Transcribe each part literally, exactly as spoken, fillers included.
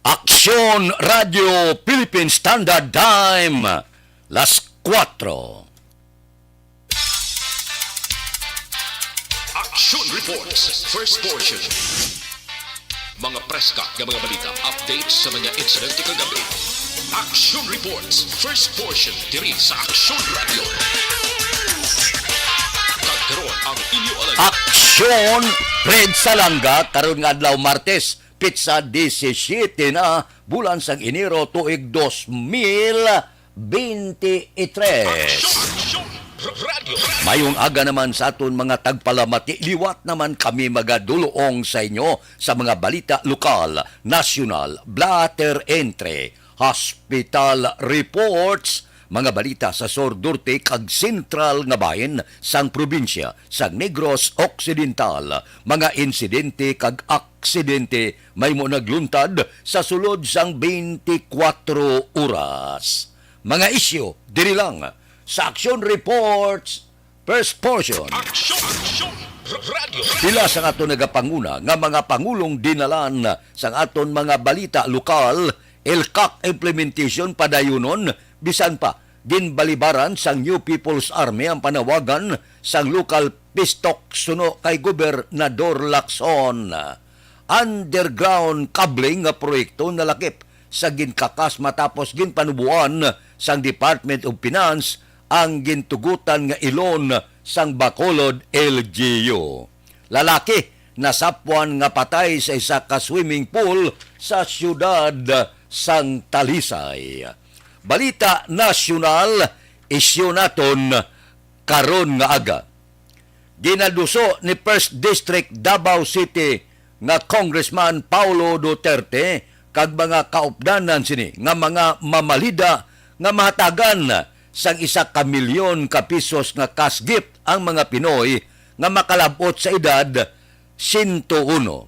Aksyon Radio Philippine Standard Time, las kuwatro. Action Reports, first portion. Mga preska nga mga balita, updates sa mga insidente kagabi. Action Reports, first portion, diri sa Action Radio. Kag karon ang inyo alam. Aksyon, Fred Salanga, karon nga adlaw, Martes, petsa disisiete na, bulan sang Enero, tuig dos mil bente y tres. Action, Action, Radio. Mayong aga naman sa aton mga tagpalamati. Liwat naman kami magadulong sa inyo sa mga balita lokal, nasyonal, blatter entre, hospital reports, mga balita sa Sur, Norte kag Sentral nga bahin sang probinsya sang Negros Occidental, mga insidente kag aksidente mahimo nagluntad sa sulod sang twenty-four oras. Mga isyu diri lang sa Action Reports First Portion. Action, Action, Radio. Pila sa aton nagapanguna nga mga pangulong dinalan sang aton mga balita lokal, ELCAC implementation padayunon, bisan pa ginbalibaran sang New People's Army ang panawagan sang lokal peace talks suno kay Gobernador Lacson. Underground cabling nga proyekto nalakip sa ginkakas matapos ginpanuboan sang Department of Finance ang gintugutan nga ilon sang Bacolod L G U. Lalaki nasapwan nga patay sa isa ka swimming pool sa siyudad sang Talisay. Balita nasyonal, isyu naton karon nga aga. Ginaduso ni First District Davao City nga Congressman Paulo Duterte kag mga kaupdanan sini nga mga mamalida nga mahatagan sang isa ka milyon ka pisos nga cash gift ang mga Pinoy nga makalab-ot sa edad sento uno.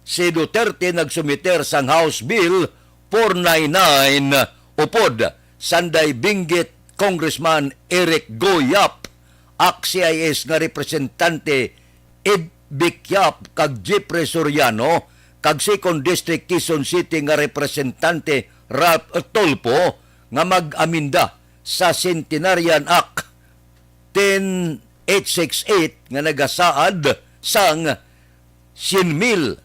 Si Duterte nagsumiter sang House Bill four nine nine upod sanday binggit Congressman Eric Go Yap, ak C I S nga representante Ed Bic Yap kag Jeffrey Soriano, kag Second District Quezon City nga representante Ralph Tulfo nga mag-aminda sa Centenarian Act ten eight six eight nga nagasaad sang syen mil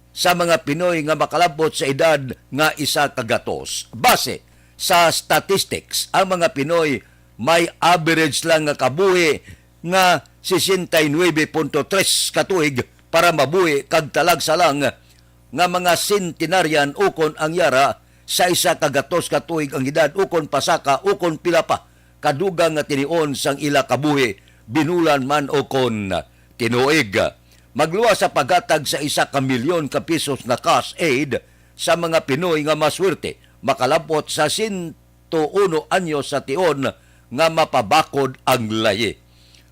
sa mga Pinoy nga makalab-ot sa edad nga isa ka gatos. Base sa statistics, ang mga Pinoy may average lang nga kabuhi nga sesenta y nuebe punto tres ka tuig para mabuhi, kag talagsa lang nga mga centenarian ukon ang yara sa isa ka gatos ka tuig ang edad, ukon pasaka, ukon pila pa kadugang nga tinion sang ila kabuhi, binulan man ukon tinuig. Magluwas sa paghatag sa isa ka milyon ka pisos nga cash aid sa mga Pinoy nga maswerte makalab-ot sa sento uno anyos sa tion nga mapabakod ang layi.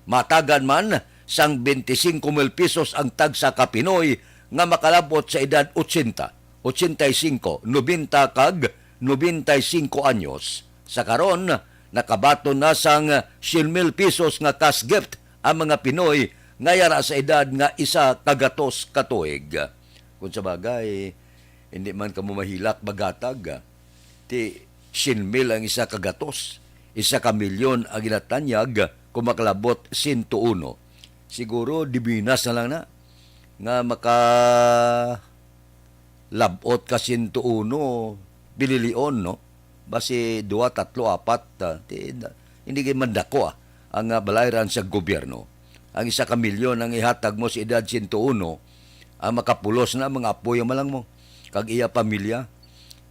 Matagan man sang twenty-cinco mil pesos ang tagsa ka Pinoy nga makalab-ot sa edad ochenta, ochenta y cinco, nobenta kag nobenta y cinco anyos. Sa karon, nakabaton na sang syen mil pesos nga cash gift ang mga Pinoy nga yara sa edad nga isa ka gatos ka tuig. Kung sa bagay, hindi man kamo mahilak maghatag, ah. Ti syen mil ang isa ka gatos, isa ka milyon ang ginatanyag kung makalabot sento uno. Siguro dibinas na lang na nga makalabot ka sento uno, bililion, no? Basi duha, tatlo, apat, ah, ti, hindi kay mandako, ah, ang, ah, balayran sa gobyerno. Ang isa ka milyon ang ihatag mo sa edad sento uno, ang makapulos na mga apoy man lang mo kag iya pamilya.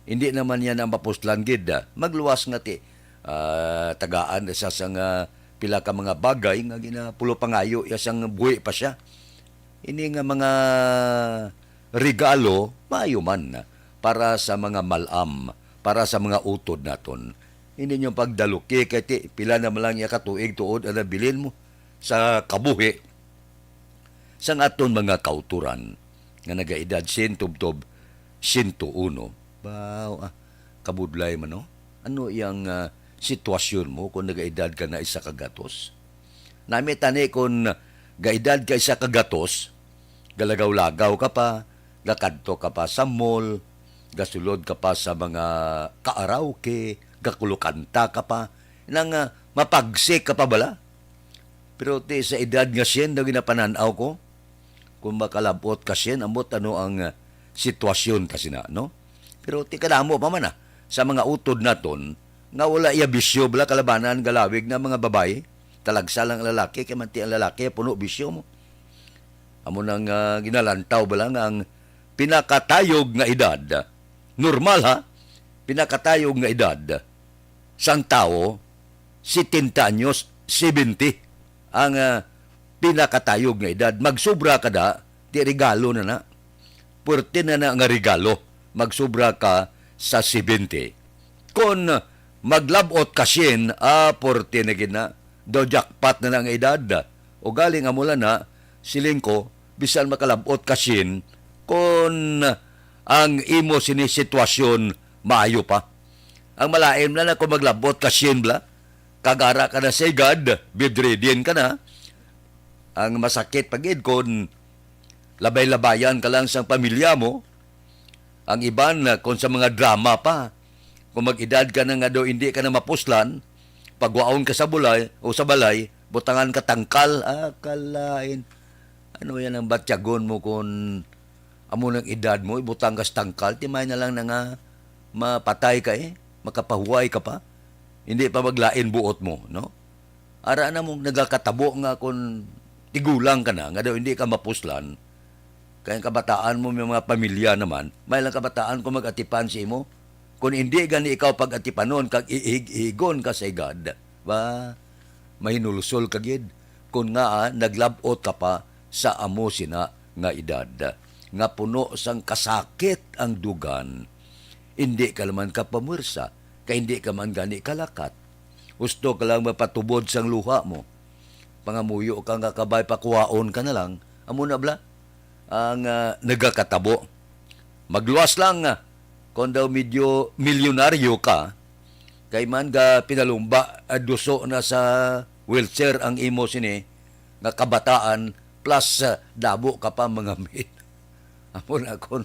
Hindi naman niya na mapuslan gid, ah. Magluwas nga ti, ah, tagaan sa, sa nga pila ka mga bagay nga ginapulo pangayo iya sang buhi pa siya. Ini nga mga regalo, maayo man para sa mga mal-am, para sa mga utod naton. Hindi niyo pagdaluki kay ti, pila na man lang iya ka tuig tuod ang nabilin mo sa kabuhi sang aton mga kautoran nga nagaedad siyentubtob siyento uno. Baw, ah, kabudlay man, no? Ano iyang, ah, sitwasyon mo kung nagaedad ka na isa ka gatos? Nami tani kung gaedad ka isa ka gatos, galagaw-lagaw ka pa, gakadto ka pa sa mall, gasulod ka pa sa mga karaoke, gakulokanta ka pa, nang, ah, mapagsik ka pa bala. Pero ti sa edad nga sien daw ginapanan-aw ko, kung makalab-ot ka sien, ambot ano ang, ah, sitwasyon ta sina, no? Pero ti kadamo pa man, ah, sa mga utod naton nga wala iya bisyo bala kalabanan galawig na mga babayi. Talagsa lang ang lalaki, kay manti ang lalaki puno bisyo mo. Amo nang, ah, ginalantaw bala nga ang pinakatayog nga edad, normal ha, pinakatayog nga edad sang tawo, setenta anyos, seventy ang, ah, pinakatayog nga edad. Magsubra ka da, di regalo na na. Puwerte na na nga regalo, magsubra ka sa seventy. Kon maglabot ka sien, ah, puwerte na gid na. Daw jackpot na na ang edad. O galing amo lang na, siling ko, bisan makalabot ka sien, kon ang imo sini sitwasyon maayo pa. Ang malain na na kung maglabot ka sien bala, kag ara ka na sa igad, bedridden ka na. Ang masakit pa gid kon labay-labayan ka lang sang pamilya mo. Ang iban, ah, kon sa mga drama pa, kung mag-edad ka na nga daw hindi ka na mapuslan, pagwaon ka sa bulay o sa balay, butangan ka tangkal, ah, kalain. Ano yan ang batyagon mo kon amo nang edad mo, ibutang ka sa tangkal, ti may na lang na nga mapatay ka eh, makapahuway ka pa. Hindi pa maglain buot mo, no? Ara na mong nagakatabo nga kon tigulang ka na, nga daw hindi ka mapuslan, kay ang kabataan mo may mga pamilya naman, may lang kabataan kung mag-atipan sa imo. Kung hindi gani ikaw pag-atipanon kag iig-igon ka sa igad, ba, mahinulsol ka gid. Kung nga, ah, naglab-ot ka pa sa amo sina nga edad, nga puno sang kasakit ang dugan, indi ka naman ka pamwersa, kay indi ka man gani kalakat. Husto ka lang mapatubod sang luha mo. Pangamuyo ka nga kabay pakuhaon ka na lang. Amo na bala ang, ah, nagakatabo. Magluwas lang, ah, kon daw medyo milyonaryo ka, kay man ga pinalumba, ah, duso na sa wheelchair ang imo sini nga kabataan, plus, ah, dabo ka pa mga maid. Amo na kon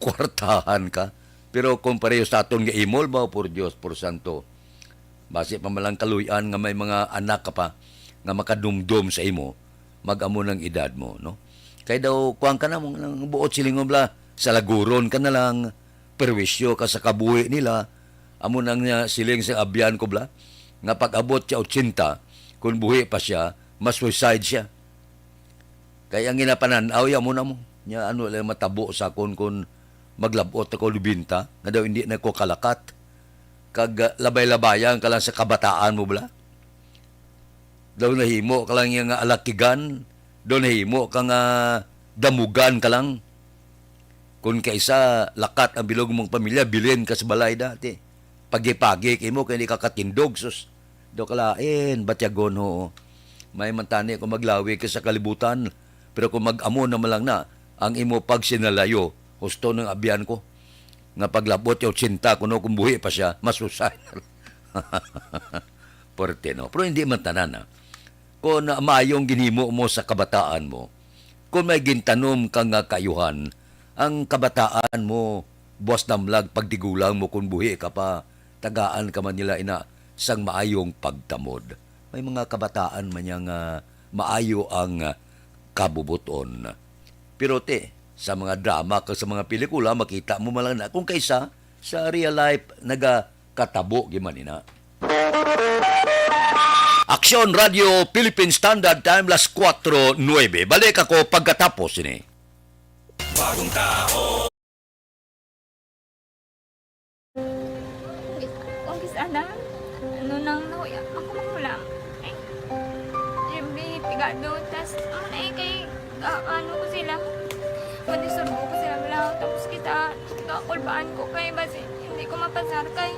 kwartahan ka. Pero kung pareho sa aton nga imol ba, por Dios, por santo, basi pa man lang kaluy-an nga may mga anak ka pa nga makadumdom sa imo, mag-amo nang edad mo, no? Kay daw, kuwan ka na, mong, ang buot silingon bala, salaguron ka na lang, perwisyo ka sa kabuhi nila, amo nang, ah, siling sa abyan ko bala, nga pag-abot siya ochenta, kung buhi pa siya, ma-suicide siya. Kay ang ginapanan-aw, ya mo na mo. Nya, ano lang matabo sa akon kung maglabot ako lubinta, nga daw hindi na ko kalakat. Kag, ah, labay-labayan ka lang sa kabataan mo, bala? Daw nahimo ka lang yang alakigan, daw nahimo ka nga damugan ka lang. Kung kaisa, lakat ang bilog mong pamilya, bilin ka sa balay dati. Pagi-pagi kay mo, kay di ka katindog, sus. Daw kalain, batyagon, ho. May mantani kung maglawi ka sa kalibutan, pero kung mag-amo naman lang na, ang imo pagsinalayo, husto ng abyan ko, nga paglabot yung ochenta, kuno kung buhi pa siya, masusay. Puwerte, no? Pero hindi man tanan, ha. Kung maayong ginhimo mo sa kabataan mo, kung may gintanom ka nga kaayuhan, ang kabataan mo, buwas damlag pagtigulang mo kung buhi ka pa, tagaan ka man nila ina sang maayong pagtamod. May mga kabataan man niya nga maayo ang, ah, kabubuton. Pero ti, sa mga drama kag sa mga pelikula, makita mo man lang na kung kaisa sa real life naga katabo gyud man ina. Aksyon Radio Philippine Standard Time, las kuwatro nuebe. Balik ako pagkatapos ini. Bagong tao. Kung kis-, ano, ano nang nahuya, ako mahulam. Eh, yung pigado, tas, ano na eh, kay, ah, ano ko sila, mandisturbo ko sila, bala, tapos kita, kakulbaan ko kay, basi, hindi ko mapasar kay.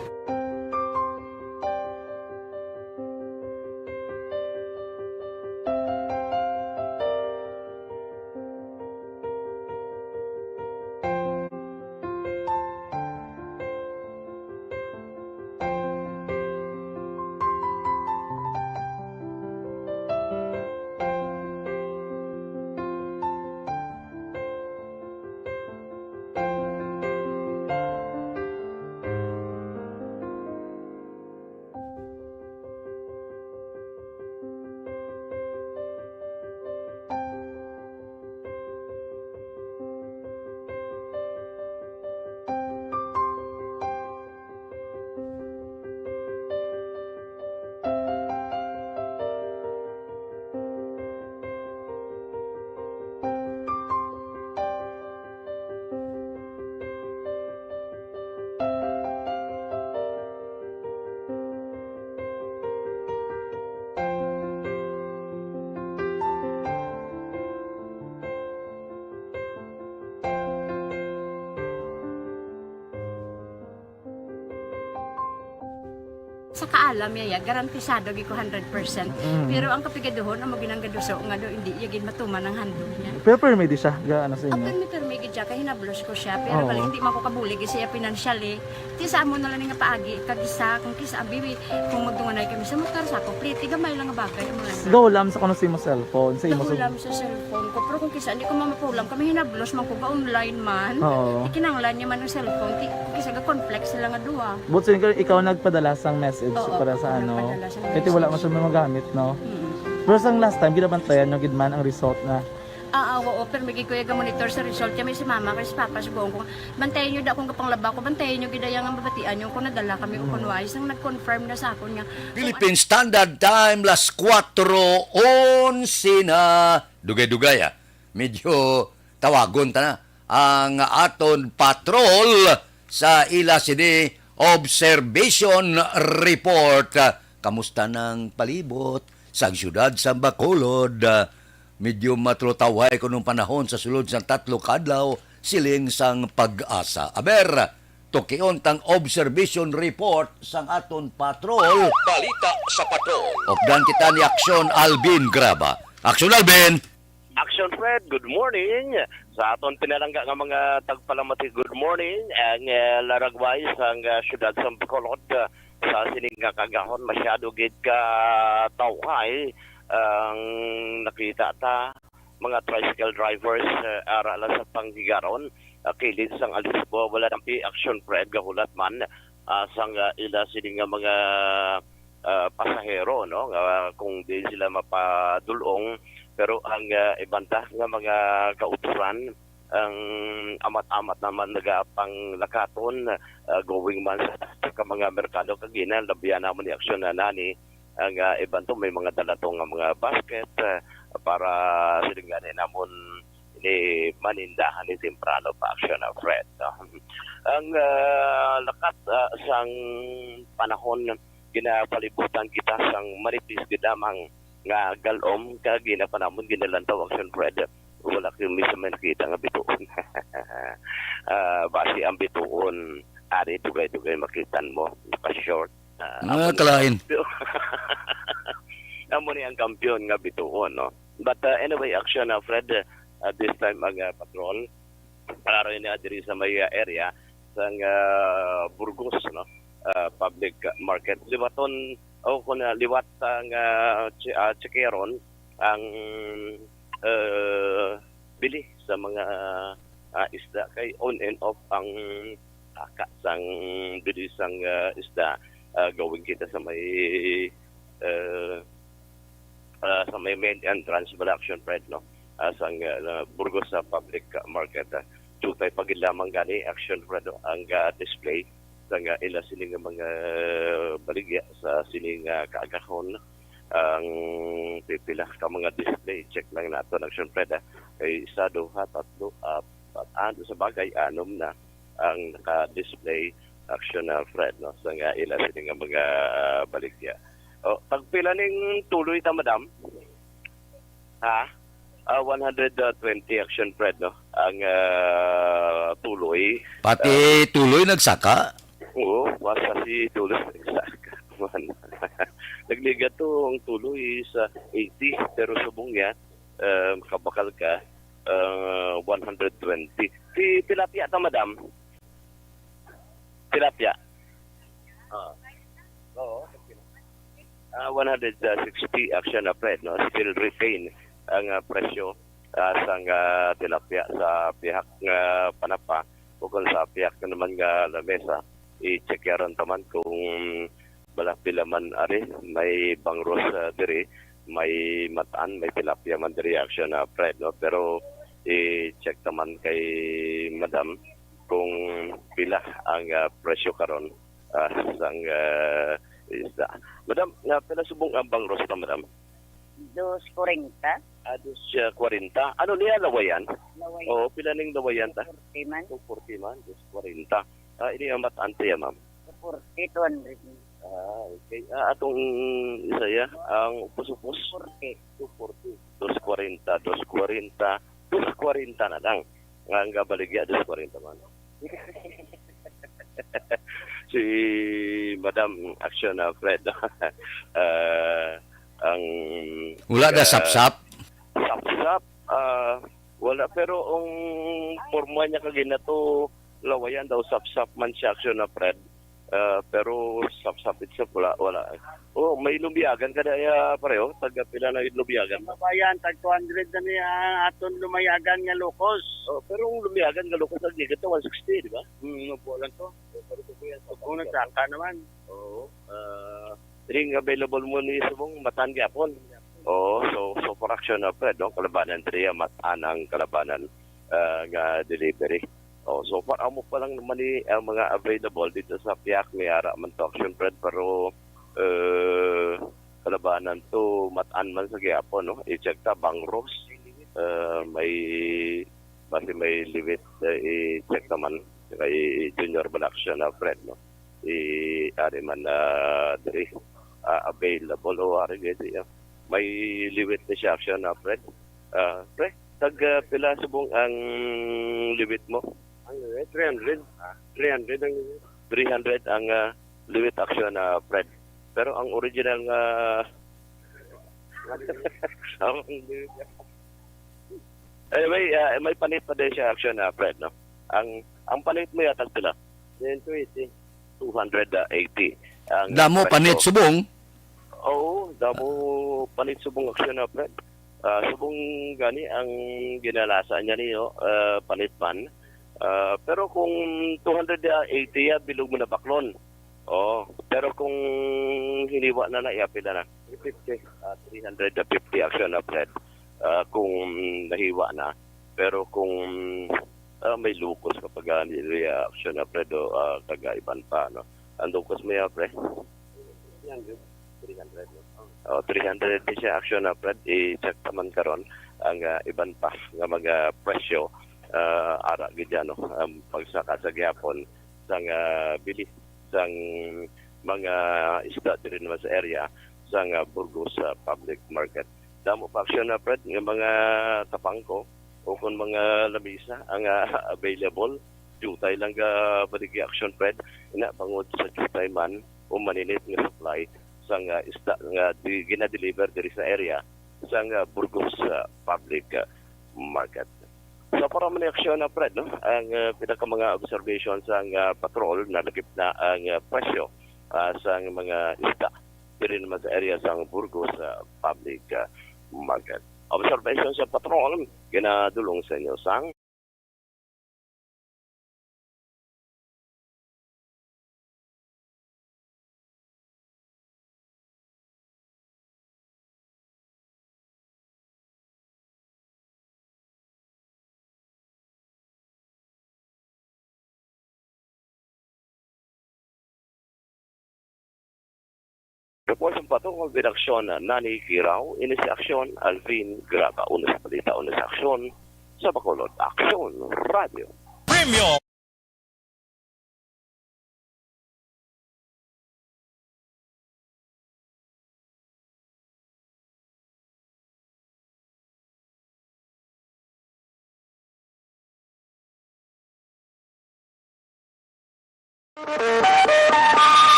Kaalam niya, ya, garantisado gid ko hundred percent. Mm. Pero ang kapigaduhon, amo ginang gaduso nga do, hindi iya gid matuman ang handog niya. Pero permi di siya, ga ano sa inyo? Permi, permi gid siya, kay hinablos ko siya. Pero Oo. Bali, hindi man ko kabulig siya financially. Ti sa amo na lang nga paagi, kag isa, kung kisa, abi, kung magdunganay kami sa motor, sa complete, gamay lang nga bagay, amo lang. Gahulam sa kuno sa imo cellphone, sa imo Gahulam sa cellphone ko. Pero kung kisa, hindi ko mamapulam, kami hinablos man ko, ga-online man. Oo. Ikinanglan niya man ang cellphone, ti, kung kisa, ga-conflict sila nga duha. But so, ikaw, ikaw nagpadala sang message Oo, para sa ako ano? nagpadala sang Kaya wala man message. Siya magamit, no? Mm. Pero sang last time, ginabantayan nyo gid man ang result na. Ah, ah, oo, pero may gid ko iya ga-monitor sa result. Kaya may si mama, kay si papa, subuon ko. Bantayan nyo da kung kapanglaba ko. Bantayan nyo gid ang mabatian nyo kung nadala kami o kung wais. Nang nag-confirm na sa akon nga. Philippine Standard Time, las kuwatro onse na. Dugay-dugay, ah. Medyo tawagon ta na ang aton patrol sa ila sini observation report. Kamusta nang palibot sa siyudad sa Bacolod? Medyo matrutaway kunong panahon sa sulod sang tatlo ka adlaw, siling sang Pag-asa. Aber, tukion tang observation report sang aton patrol. Balita sa patrol. Updan kita ni Aksyon Alvin Graba. Aksyon Alvin! Action Fred, good morning. Sa aton pinalangga nga mga tagpalamati, good morning. Ang uh, laragway sang uh, siyudad sang Bacolod, uh, sa sining nga kaagahon, masyado gid ka tawhay ang nakita ta. Mga tricycle drivers, uh, ara lang sa panghigaron, uh, kilid sang Alisbo, wala nampi. Action Fred, gahulat man uh, sang uh, ila sining nga mga uh, pasahero, no, nga kung di sila mapadulong, pero ang uh, ibanta nga mga kauturan ang amat-amat naman nagapanglakaton, uh, going man sa, sa mga merkado. Kagina labihan namon ni aksyon na nani ang uh, iban to may mga dalato nga mga basket uh, para siling gani namon ni manindahan ni temprano pa aksyon na Fred, no? Ang uh, lakat uh, sang panahon, ginapalibutan kita sang manipis gid lamang nga galom, kag ginapanamon ginalantaw aksyon Fred. Wala kayo mismo may nakita nga bituon. Ah, basi ang bituon, ari dugay-dugay makitan mo, naka-short. Ah, Mga amo ni kalain. Amo ni ang kampiyon nga bituon, no? But uh, anyway, action na Fred, uh, this time ang uh, patrol. Klaro na diri sa may uh, area sang uh, Burgos, no? Uh, public market. Liwaton o kung uh, liwat ang uh, chi- uh, chikeron ang uh, bili sa mga uh, isda kay on and off ang taka sang bili sang uh, isda uh, going kita sa may uh, uh, sa may main entrance bala action Fred, no? Uh, sang uh, Burgos sa public uh, market. Uh, tutay pa gid lamang gani action Fred, no? Ang uh, display sang uh, ila sini nga mga baligya sa sini nga kaagahon ang pipila ka mga display. Check lang nato action Fred, ah. Kay isa, duha, tatlo, apat, ano sa bagay, anom na ang naka-display action na Fred, no? Sa nga ila sini nga mga baligya. Oh, tagpila ning tuloy ta, madam? Ha? Ah, one hundred twenty action Fred, no? Ang ah, tuloy. Pati tuloy nagsaka? Oo, wasa si tuloy nagsaka. Nagliga to ang tuloy sa eighty, pero subong niya, um, kabakal ka, uh, one hundred twenty. Si tilapia ta, madam? Tilapia. Ah. Oo. Ah, one hundred sixty action na Fred, no? Still retain ang ah, presyo ah, sang ah, tilapia sa pihak nga panapa o kung sa pihak na naman nga lamesa. I-check yaron taman kung bala pila man ari, may bangros ah, diri, may matan, may tilapia man diri action na Fred, no? Pero i-check taman kay madam kung pila ang ah, presyo karon ah, sang ah, isda. Madam, nga pila subong ang bangros ta, madam? Dos kuwarenta. Ah, dos ah, kwarenta. Ano niya lawayan? Laway. Oo, pila ning lawayan ta? Forty man. Two forty man, dos kwarenta. Ah, ini ang matan ta ya, ma'am. Forty, two hundred. Ah, okay. Ah, atong isa ya, ang upos-upos. Forty. Two forty. Dos kwarenta, dos kwarenta, dos kwarenta na lang. Nga ang gabaligya, dos kwarenta man. Si Madam Action, ah, Fred. Ah, ang, Wala na ah, sapsap? Sapsap, ah, wala. Pero ang forma niya kagina to, lawayan daw, sapsap man siya, Action, ah, Fred. Ah, pero sapsap itself, wala, wala. Oh, may lumiyagan ka na, ah, pareho? Tag pila na yung lumiyagan mo? Kabayan, tag two hundred na niya ang aton lumayagan nga locos. Oh, pero ang lumiyagan nga locos, ang gigat na one sixty, di ba? Hmm, no po lang to. Pero ito po yan. Kung nagsaka naman. Oo. Ah, ring available mo ni subong matan gyapon. Oo, so, so for Action, ah, Fred, no? Kalabanan diri, ah, matan ang kalabanan, ah, nga delivery. Oh, so far, amo pa lang naman ni ang mga available dito sa Piak, may ara man to, Action Fred, pero, eh, kalabanan to, matan man sa gihapon, no? I-check ta, Bangros, eh, may, basi may liwit, eh, i-check naman kay Junior Balaction na, Fred, no? I, ari man na diri, ah, available o ari gid, ah, may liwit ni siya, Action, na, Fred. Ah, pre, tag, ah, pila subong ang liwit mo? Ang liwit, three hundred. Ah, three hundred ang liwit. Three hundred ang, ah, liwit, Action, na, Fred. Pero ang original nga ang liwit. Anyway, ah, may panit pa din siya, Action, na, Fred, no? Ang, ang panit mo yata pila? Then two eighty. Two hundred eighty ang Damo presyo. Panit subong? Oo, damo panit subong, Action, na, Fred. Ah, subong gani ang ginalasa niya niyo, ah, panit man. Ah, pero kung two hundred eighty ya, bilog mo na baklon. Oh, pero kung hiniwa na na, ya, pila na? Three fifty. Ah, three hundred fifty, Action, na, Fred. Ah, kung nahiwa na. Pero kung, ah, may lukos ka pa gani, ya, Action, na, Fred, o, ah, kagaiban pa, no? Ang lukos mo, ya, pre? Yan, yun. Three hundred, no? Oh, three hundred din siya, Action, na, Fred. I-check naman karon ang, ah, iban pa nga mga presyo, ah, ara gid yan, no? Ang pagsaka sa gihapon sang, ah, bili sang mga isda diri naman sa area sang, ah, Burgos, ah, Public Market. Damo pa, Action, na, Fred, nga mga tapangko o kung mga lamisa ang, ah, available. Jutay lang ka baligya, Action, Fred. Ina, bangod sa jutay man o maninit nga supply sang, ah, isda nga di, ginadeliver diri sa area sang, ah, Burgos, ah, Public, ah, Market. So, para man ni, Action, na, Fred, no? Ang, ah, pinaka mga observation sang, ah, patrol, nalagip na ang, ah, presyo, ah, sang mga isda diri naman sa area sang Burgos, ah, Public, ah, Market. Observation sa patrol, ginadulong sa inyo sang Report sa patungod redaksyon na Nani Kiraw, ini si Aksyon Alvin Graba, una sa balita, una sa aksyon sa Bacolod. Aksyon Radio. Premium.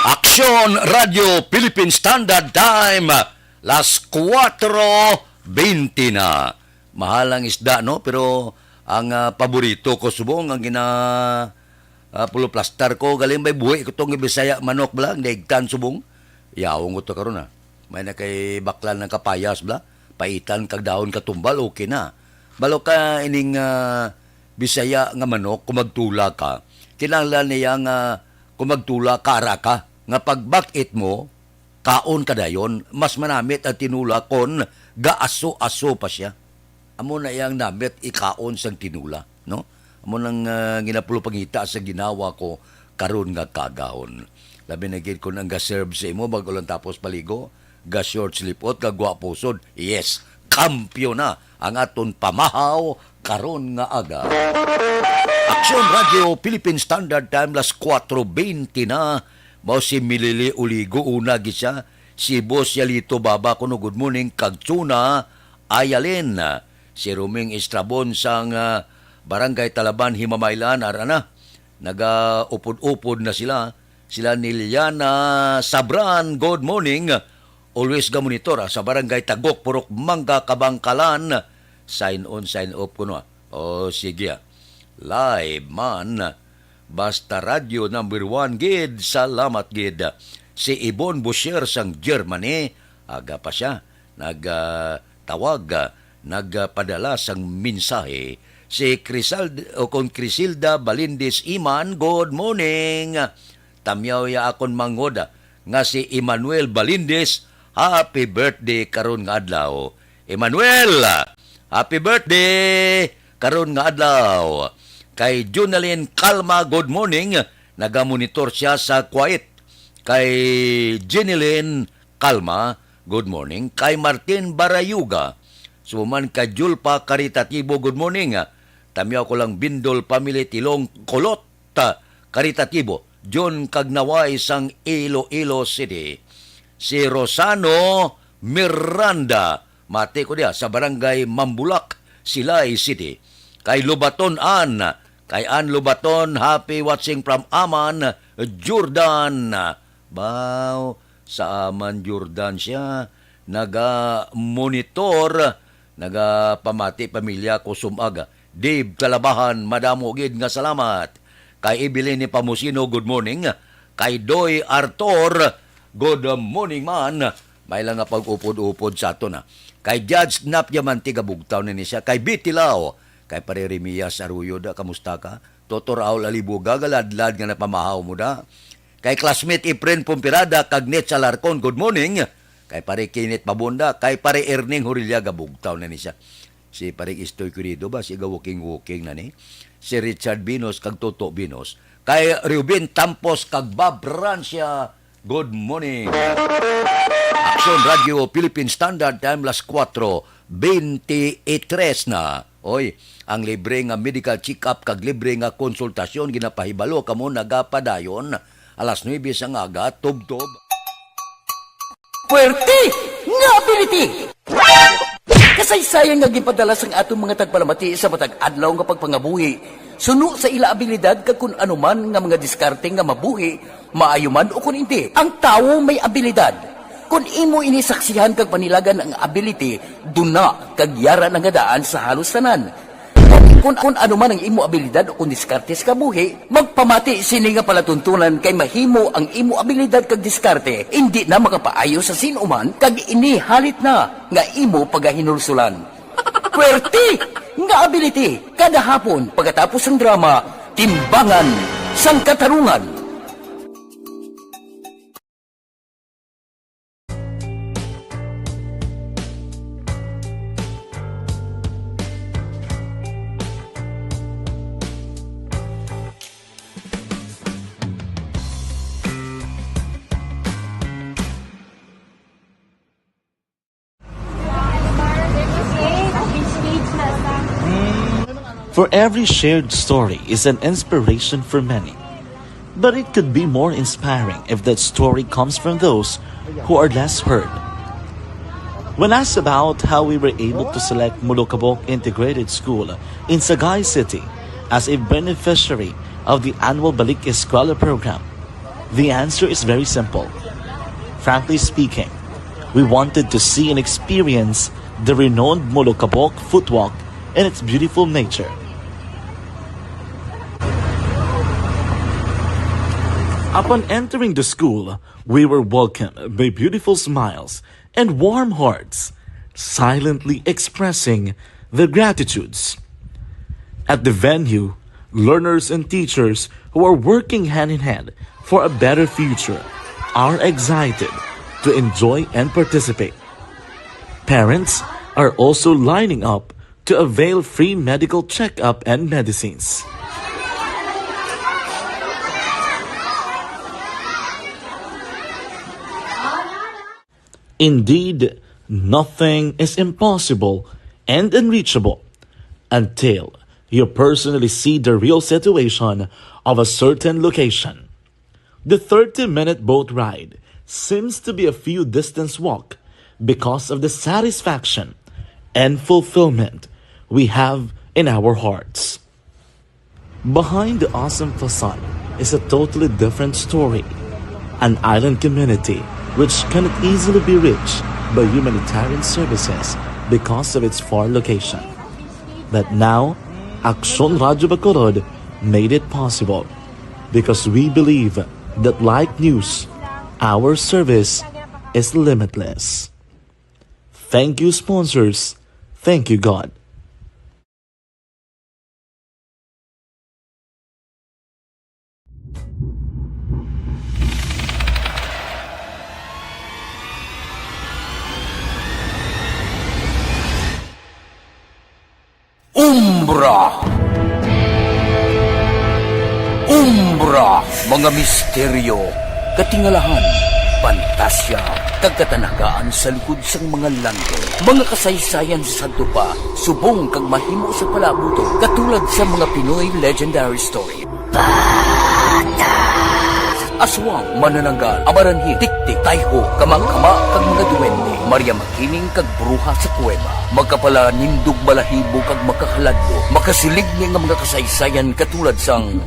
Aksyon Radio Philippine Standard Time, las kuwatro bente na. Mahal ang isda, no? Pero ang, ah, paborito ko subong ang gina, ah, puluplastar ko. Galing may buhi ko tong Bisaya manok bala, ang daigtan subong. Yaong ko to karon, ah. May na kay baklan ng kapayas bala. Paitan kag dahon katumbal, okay na. Balo ka ining, ah, Bisaya nga manok, kung magtula ka, kinahanglan niya nga kung magtula ka, ara ka, nga pagbak-it mo, kaon ka dayon, mas manamit ang tinula kon gaaso-aso pa siya. Amo na iyang namit ikaon sang tinula, no? Amo nang, ah, ginapulupangita sa ginawa ko karon nga kaagahon. Labi na gid kon ang ga-serve sa imo bag-o lang tapos paligo, ga-short slipot, gagwa pusod. Yes, kampiyon na ang aton pamahaw karon nga aga. Aksyon Radio Philippine Standard Time, las kuwatro bente na. Mao si Milili Uligo, una gid siya. Si Boss Yalito Baba kuno, good morning, kag Chuna Ayalin. Si Roming Estrabon sang, ah, Barangay Talaban, Himamaylan, ara na. Nagaupod-upod na sila. Sila ni Liana Sabran, good morning. Always ga monitor, ah, sa Barangay Tagok, Purok Mangga, Kabangkalan. Sign on, sign off kuno, ah. O, sige, ah. Live man. Basta Radyo number one gid. Salamat gid. Si Ibon Boucher sang Germany, aga pa sia, nag, ah, tawag, ah, nagpadala sang mensahe. Si Crisald-, o kon Crisilda Balindis Iman, good morning. Tamyaw ya akon manghod, ah, nga si Emmanuel Balindis, happy birthday karon nga adlaw. Emmanuel, happy birthday karon nga adlaw. Kay Junalyn Calma, good morning. Nagamonitor siya sa Kuwait. Kay Jenilyn Calma, good morning. Kay Martin Barayuga, suman kay Julpa Karitatibo, good morning. Tamyaw ko lang Bindol family, Tilong Kulot, ah, Karitatibo, John Kagnaway sang Iloilo City. Si Rosano Miranda, mati ko diya sa Barangay Mambulak, Silay City. Kay Lubaton Ann, kay Ann Lubaton, happy watching from Amman, Jordan. Baw, sa Amman, Jordan siya naga-monitor, nagapamati pamilya ko sumag. Dave Calabahan, madamo gid nga salamat. Kay Evelyn ni Pamusino, good morning. Kay Doy Arthur, good morning man. May lang nga pag-upod-upod sa aton, ha. Kay Judge Nap Diamante, gabugtaw na ni siya. Kay Betty Lao, kay Pare Remias Arroyo, da, kamusta ka? Totor Raul Alibuga, galadlad nga napamahaw mo, da. Kay classmate Efren Pompirada, kag Nets Alarcon, good morning. Kay Pare Kenneth Pabunda, kay Pare Erning Horilla, gabugtaw na ni siya. Si Pare Istoy Querido ba, si ga-walking-walking na ni. Si Richard Binos, kag Toto Binos. Kay Ruben Tampos, kag Bob Rancia, good morning. Action Radio Philippine Standard Time, las kuwatro bente y tres na. Oy, ang libre nga medical check-up kag libre nga konsultasyon ginapahibalo kamo nagapadayon alas nuebe sang aga, tubtob. Puwerte nga ability! Kasaysayan nga ginpadala sang aton mga tagpalamati sa matag adlaw nga pagpangabuhi, suno sa ila abilidad kag kun ano man nga mga diskarte nga mabuhi, maayo man o kun indi. Ang tawo may abilidad. Kun imo ini saksihan kag panilagan ang ability, duna kag yara na nga daan sa halos tanan. Kun, kun ano man ang imo abilidad o kun diskarte sa kabuhi, magpamati sini nga palatuntunan kay mahimo ang imo abilidad kag diskarte indi na makapaayo sa sin-o man kag ini halit na nga imo pagahinulsulan. Puwerte nga ability kada hapon pagkatapos sang drama, Timbangan sang Katarungan. For every shared story is an inspiration for many. But it could be more inspiring if that story comes from those who are less heard. When asked about how we were able to select Molokabok Integrated School in Sagay City as a beneficiary of the annual Balik Eskwela program, the answer is very simple. Frankly speaking, we wanted to see and experience the renowned Molokabok Footwalk and its beautiful nature. Upon entering the school, we were welcomed by beautiful smiles and warm hearts, silently expressing their gratitudes. At the venue, learners and teachers who are working hand in hand for a better future are excited to enjoy and participate. Parents are also lining up to avail free medical checkup and medicines. Indeed, nothing is impossible and unreachable until you personally see the real situation of a certain location. The thirty-minute boat ride seems to be a few distance walk because of the satisfaction and fulfillment we have in our hearts. Behind the awesome facade is a totally different story. An island community which cannot easily be reached by humanitarian services because of its far location. But now, Aksyon Radyo Bacolod made it possible because we believe that like news, our service is limitless. Thank you, sponsors. Thank you, God. Umbra. Umbra, mga misteryo, katingalahan, pantasya, kag katanagaan sa likod sang mga langgam. Mga kasaysayan sa sadto pa, subong kag mahimo sa palaabuton, katulad sa mga Pinoy legendary story. Aswang, manananggal, amaranhil, tiktik, tayho, kamangkama, kag mga duwende, Maria Makiling kag bruha sa kuweba, makapalanindog balahibo kag makahaladlok, makasiligni nga mga kasaysayan katulad sang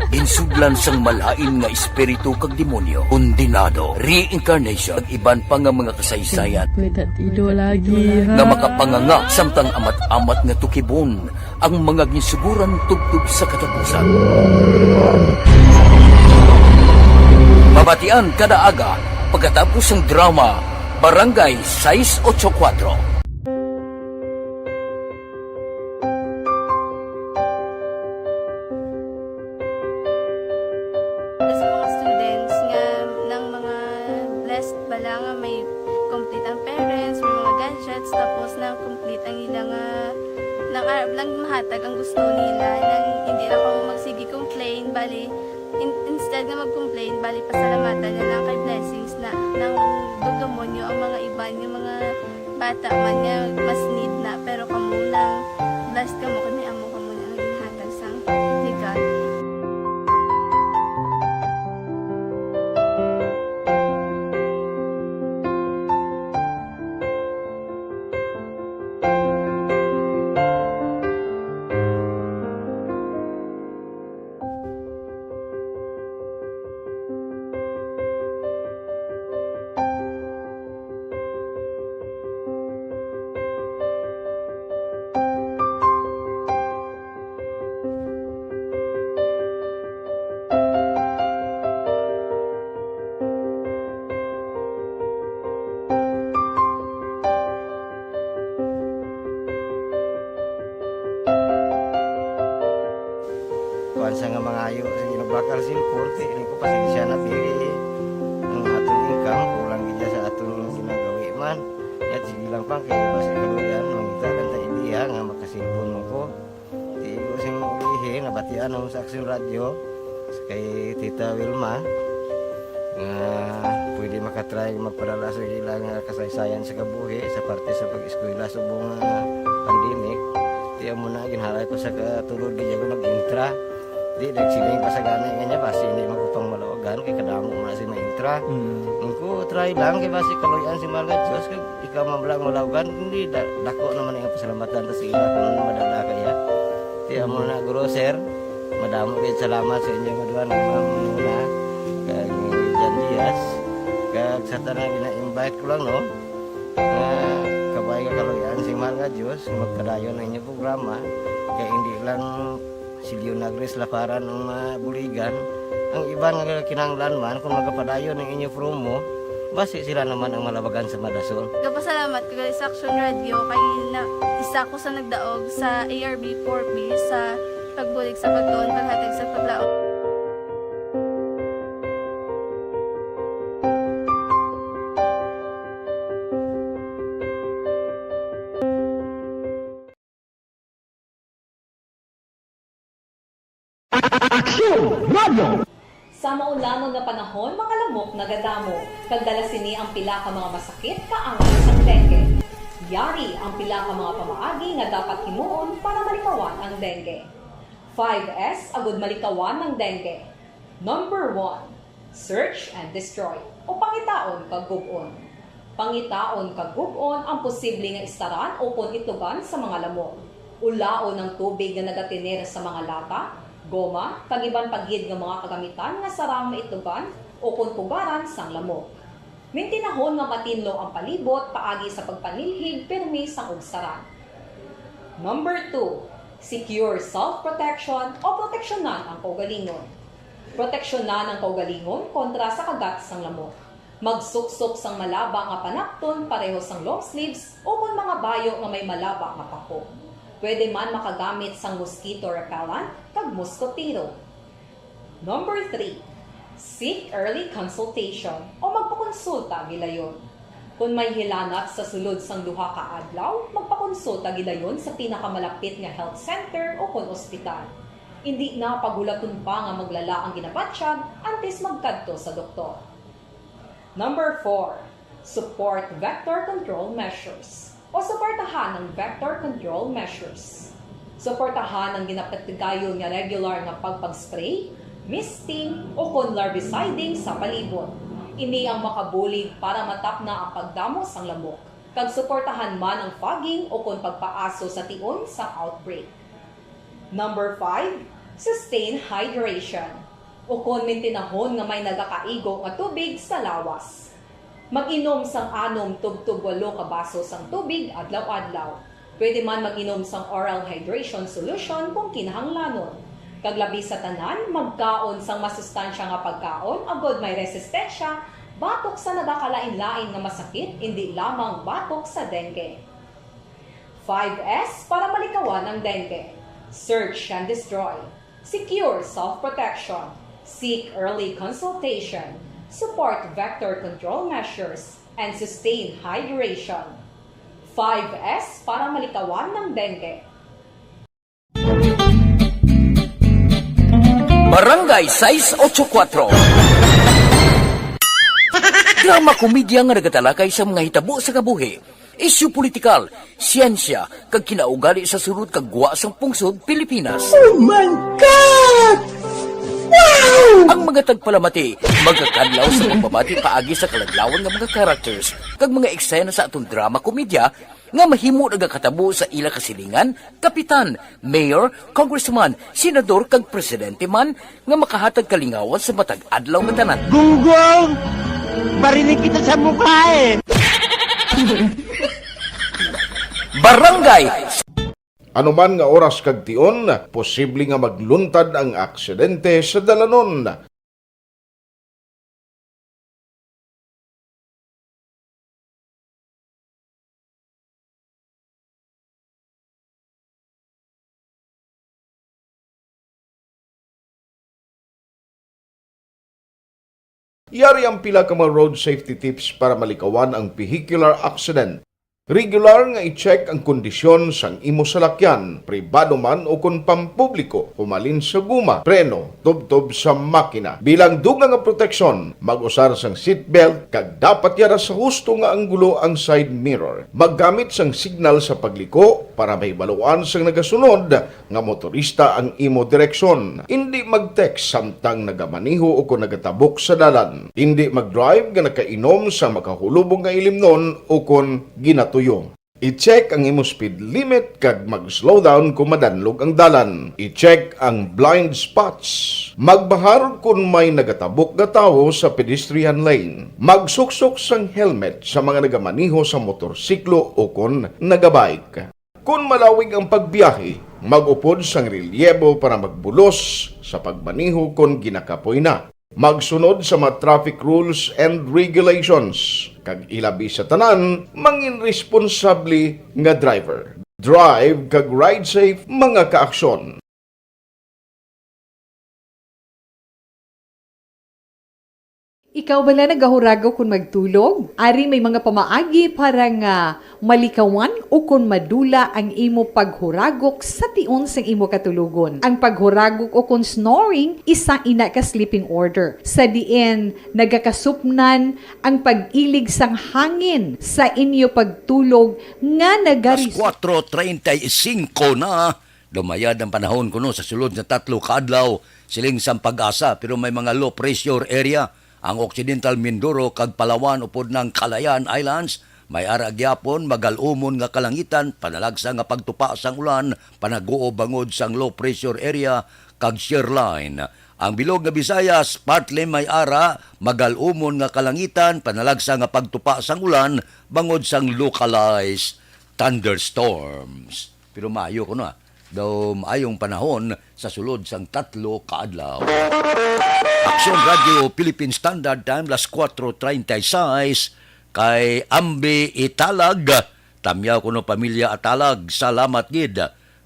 ginsudlan sang malain nga espiritu kag demonyo, kondenado, reincarnation, kag iban pa nga mga kasaysayan May tatido lagi, ha? nga makapanganga samtang amat-amat nga tukibon ang mga ginsuguran tubtob sa katapusan. Mabatian kada aga pagkatapos sang drama Barangay sais ocho kuwatro. Sa mga students nga nang mga blessed bala nga may complete ang parents, may mga gadgets, tapos na complete ang ila nga nang arab lang mahatag ang gusto nila, nang hindi na kamo magsige complain, bali, in-, instead nga mag-complain, bali, pasalamatan na lang kay blessings na nang dugdumon nyo ang mga iban nga mga bata man nga mas need na, pero kamo nang blessed kamo kay may amo kamo na nga ginhatag sang ni God. Kuwan sa nga mangayo, sige, nagbakal cellphone, kay ini ko pasensya na, diri ang aton income, kulang gid sa aton ginagawi man. Yat, sige lang, pang, kay basi kaluyan, mangita lang ta idea nga makasilpon mo ko. Di ko sing ulihi, nabatian ang sa Aksyon Radyo, kay Tita Wilma, nga pwede makatry magpadala sa ilang, ah, kasaysayan sa kabuhi sa parte sa pag-eskwela subong nga pandemic. Di amo na, ginhalay ko sa katulod, di ako nag-intra. Di, nagsiling pa sa gani nga niya, basi hindi man ko pang malawagan, kay kadamo mo na si maintra. Mm. Ang ko, try lang, kay basi kaluyan si mahal nga Diyos, kag ikaw man lang malawagan, hindi, da-, dako naman ang pasalamatan ta sa ila kung madala kaya. Di amo na, guro, sir, madamo kayo salamat sa inyo nga duha nga mga manuna, kag ni Jan Diaz, kag sa tanan gina-invite ko lang, no, nga kabay nga kaluyan si mahal nga Diyos, magpadayon ang inyong programa, kay hindi lang si Leonagris Laparan ang mabuligan, ang iban nga kinahanglan man kung magapadayon ang inyo promo, basi sila naman ang malabagan sa madasol. Gapasalamat ko gali sa Aksyon Radyo kay na, isa ko sa nagdaog sa A R B four B sa pagbulig sa pagtuon, paghatag sa paglaom. Aksyon Radio! Sa maulangon nga panahon, mga lamok nagadamo, kag dala sini ang pila ka mga masakit kaangay sang dengue. Yari ang pila ka mga pamaagi nga dapat himuon para malikawan ang dengue. Five S agud malikawan ang dengue. Number one, search and destroy, o pangitaon kag gub-on. Pangitaon kag gub-on ang posible nga istaran ukon itugan sa mga lamok. Ulaon ang tubig nga nagatener sa mga lata, goma, kag iban pa gid nga mga kagamitan nga sarang maitlugan ukon pugaran sang lamok. Mintinahon nga matinlo ang palibot paagi sa pagpanilhig pirmi sang ugsaran. Number two, secure self-protection o proteksyonan ang kaugalingon. Proteksyonan ang kaugalingon kontra sa kagat sang lamok. Magsuksok sang malaba nga panapton pareho sang long sleeves ukon mga bayo nga may malaba nga pako. Pwede man makagamit sang mosquito repellent kag moskotero. Number three, seek early consultation o magpakonsulta gilayon. Kon may hilanat sa sulod sang duha ka adlaw, magpakonsulta gilayon sa pinakamalapit nga health center ukon ospital. Indi na paghulaton pa nga maglala ang ginabatyag antes magkadto sa doktor. Number four, support vector control measures o suportahan ang vector control measures. Suportahan ang ginapatigayon nga regular nga pagpag-spray, misting, ukon larviciding sa palibot. Ini ang makabulig para matapna ang pagdamo sang lamok, kag suportahan man ang fogging ukon pagpaaso sa tion sang outbreak. Number five, sustain hydration, ukon mintinahon nga may nagakaigo nga tubig sa lawas. Mag-inom sang anom tubtob walo ka baso sang tubig adlaw-adlaw. Pwede man mag-inom sang oral hydration solution kung kinahanglanon. Kag labi sa tanan, magkaon sang masustansya nga pagkaon agod may resistensya batok sa nagakalain-lain nga masakit, indi lamang batok sa dengue. Five S para malikawan ang dengue. Search and destroy. Secure self-protection. Seek early consultation. Support vector control measures. And sustain hydration. Five S para malikawan ang dengue. Barangay sais ocho kuwatro. Drama komedya nga nagatalakay sa mga hitabo sa kabuhi, isyu politikal, siyensya, kag kinaugali sa sulod kag gwa sang pungsod Pilipinas. Oh my God! Wow! Ang mga tagpalamati magakadlaw sa pagbabati paagi sa kaladlawan nga mga characters kag mga eksena sa aton drama komedya nga mahimo nagakatabo sa ila kasilingan, kapitan, mayor, congressman, senador, kag presidente man nga makahatag kalingawan sa matag adlaw nga tanan. Gunggong! Barinig kita sa mukha eh! Barangay. Anuman nga oras kag tion, posible nga magluntad ang aksidente sa dalanon. Yari ang pila ka mga road safety tips para malikawan ang vehicular accident. Regular nga i-check ang kondisyon sang imo salakyan, pribado man o kon pampubliko, humalin sa guma, preno, tubtob sa makina. Bilang dugang nga proteksyon, mag-usar sang seatbelt kag dapat yara sa husto nga anggulo ang side mirror. Maggamit sang signal sa pagliko para mahibaluan sang nagasunod nga motorista ang imo direksyon. Indi mag-text samtang nagamaneho o kon nagatabok sa dalan. Indi mag-drive nga nakainom sa makahulubong nga ilimnon o kon ginatuyo. I-check ang imo speed limit kag mag-slow down kon madanlog ang dalan. I-check ang blind spots. Magbahar kon may nagatabok nga tawo sa pedestrian lane. Magsuksok sang helmet sa mga nagamaneho sa motorsiklo o kon nagabike. Kon malawig ang pagbiyahe, mag-upod sang relyebo para magbulos sa pagmaneho kon ginakapoy na. Magsunod sa mga traffic rules and regulations, kag ilabi sa tanan, mangin responsable nga driver. Drive kag ride safe, mga kaaksyon. Ikaw bala nagahuragok kon magtulog? Ari may mga pamaagi para nga malikawan o kon madula ang imo paghuragok sa tion sang imo katulogon. Ang paghuragok o kon snoring, isa ina ka sleeping order, sa diin nagakasupnan ang pag-ilig sang hangin sa inyo pagtulog nga Alas nagari- kuwatro treinta y cinco na. Lumayad ang panahon kuno sa sulod nga tatlo ka adlaw, siling sang PAGASA, pero may mga low pressure area ang Occidental Mindoro kag Palawan upod nang Calayan Islands, May ara gyapon magal-umon nga kalangitan, panalagsa nga pagtupa sang ulan, panaguo bangod sang low pressure area kag shear line. Ang bilog nga Visayas, partly may ara, magal-umon nga kalangitan, panalagsa nga pagtupa sang ulan bangod sang localized thunderstorms. Pero maayo kuno, ah. Daw maayong panahon sa sulod sang tatlo ka adlaw. Aksyon Radio Philippine Standard Time, las kuwatro treinta y seis, kay Ambi Italag. Tamyaw kuno, pamilya Atalag, salamat gid.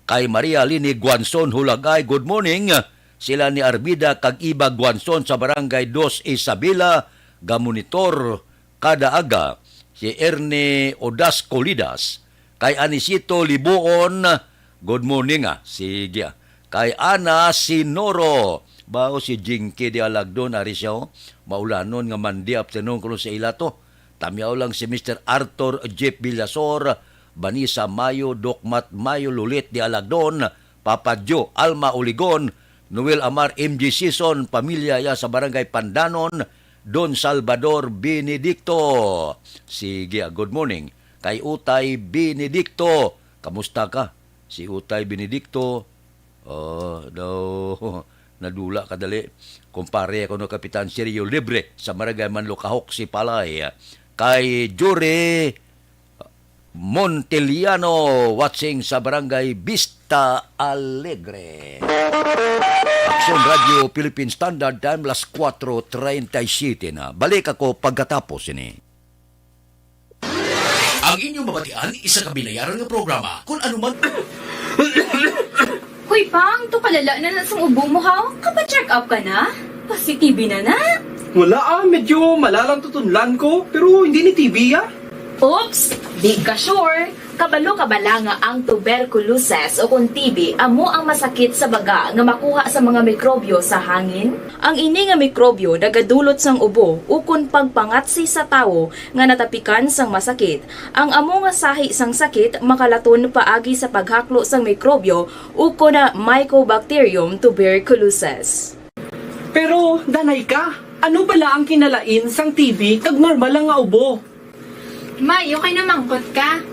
Kay Maria Lini Guanzon Hulagay, good morning. Sila ni Armida kag Iba Guanzon sa Barangay Dos Isabela, gamonitor kada aga. Si Ernie Odas Colidas, kay Anisito Libuon, good morning, ah. Sige, ah. Kay Ana Sinoro, bao si Jinky di Alagdon, ari siya, oh. Maulanon nga Monday afternoon kuno sa ila to. Tamyaw lang si Mister Arthur Jeff Villasor, Vanessa Mayo, Dokmat Mayo, Lulit di Alagdon, Papa Joe, Alma Uligon, Noel Amar, M J Sison, pamilya ya sa Barangay Pandanon, Don Salvador Benedicto. Sige, ah, good morning kay Utay Benedicto. Kamusta ka? Si Utay Benedicto, oh, daw, nadula ka dali. Kumpare ako no Kapitan Sergio Libre sa Barangay Manlukahok, Sipalay. Kay Jure Monteliano, watching sa Barangay Vista Alegre. Aksyon Radio Philippine Standard Time, las kuwatro treinta y siete na. Balik ako pagkatapos ini. Ang inyong mabatian, isa ka binayaran nga programa. Kung ano man. Hoy, Pang, to kalala na na sang ubo mo, haw? Kapa-check up ka na? Pasi-T B na na? Wala, ah, medyo malalang tutunlan ko, pero hindi ni T B, ah. Oops! Di ka sure? Kabalo ka bala nga ang tuberculosis o kon T B amo ang masakit sa baga nga makuha sa mga mikrobyo sa hangin? Ang ini nga mikrobyo nagadulot sang ubo ukon pagpangatsi sa tawo nga natapikan sang masakit. Ang amo nga sahi sang sakit makalaton paagi sa paghaklo sang mikrobyo ukon na Mycobacterium tuberculosis. Pero, danay ka, ano bala ang kinalain sang T B kag normal lang nga ubo? May, okay na mangkot ka.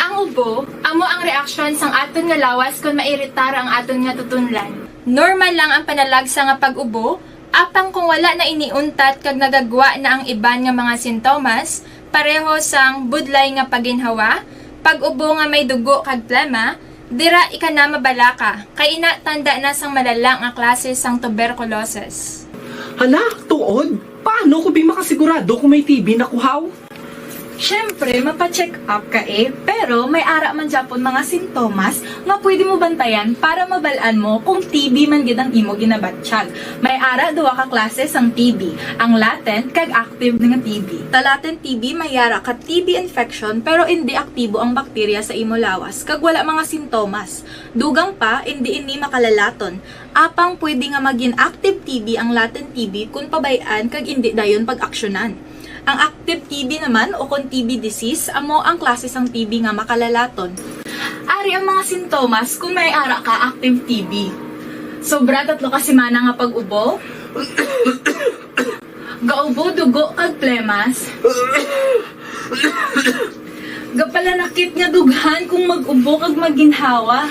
Ang ubo, amo ang reaksyon sang aton nga lawas kon mairitar ang aton nga tutunlan. Normal lang ang panalagsa nga pag-ubo, apang kung wala na ini untat kag nagagwa na ang iban nga mga sintomas, pareho sang budlay nga paginhawa, pag-ubo nga may dugo kag plema, dira ika na mabalaka, kay ina tanda na sang malala nga klase sang tuberculosis. Hala, tuod? Paano ko bi makasigurado kung may T B na ko, haw? Siyempre, mapa-check up ka, eh, pero may ara man gyapon mga sintomas nga pwede mo bantayan para mabal-an mo kung T B man gid ang imo ginabatyag. May ara duha ka klase sang T B, ang latent kag active nga T B. Sa latent T B, may ara ka T B infection pero indi aktibo ang bakterya sa imo lawas kag wala mga sintomas. Dugang pa, indi ini makalalaton. Apang pwede nga magin active T B ang latent T B kon pabay-an kag indi dayon pag-aksyonan. Ang active T B naman, o kon T B disease, amo ang klase sang T B nga makalalaton. Ari ang mga sintomas kon may ara ka active T B. Sobra tatlo ka semana nga pag-ubo. Gaubo dugo kag plemas. Gapalanakit nga dughan kung mag-ubo kag maginhawa.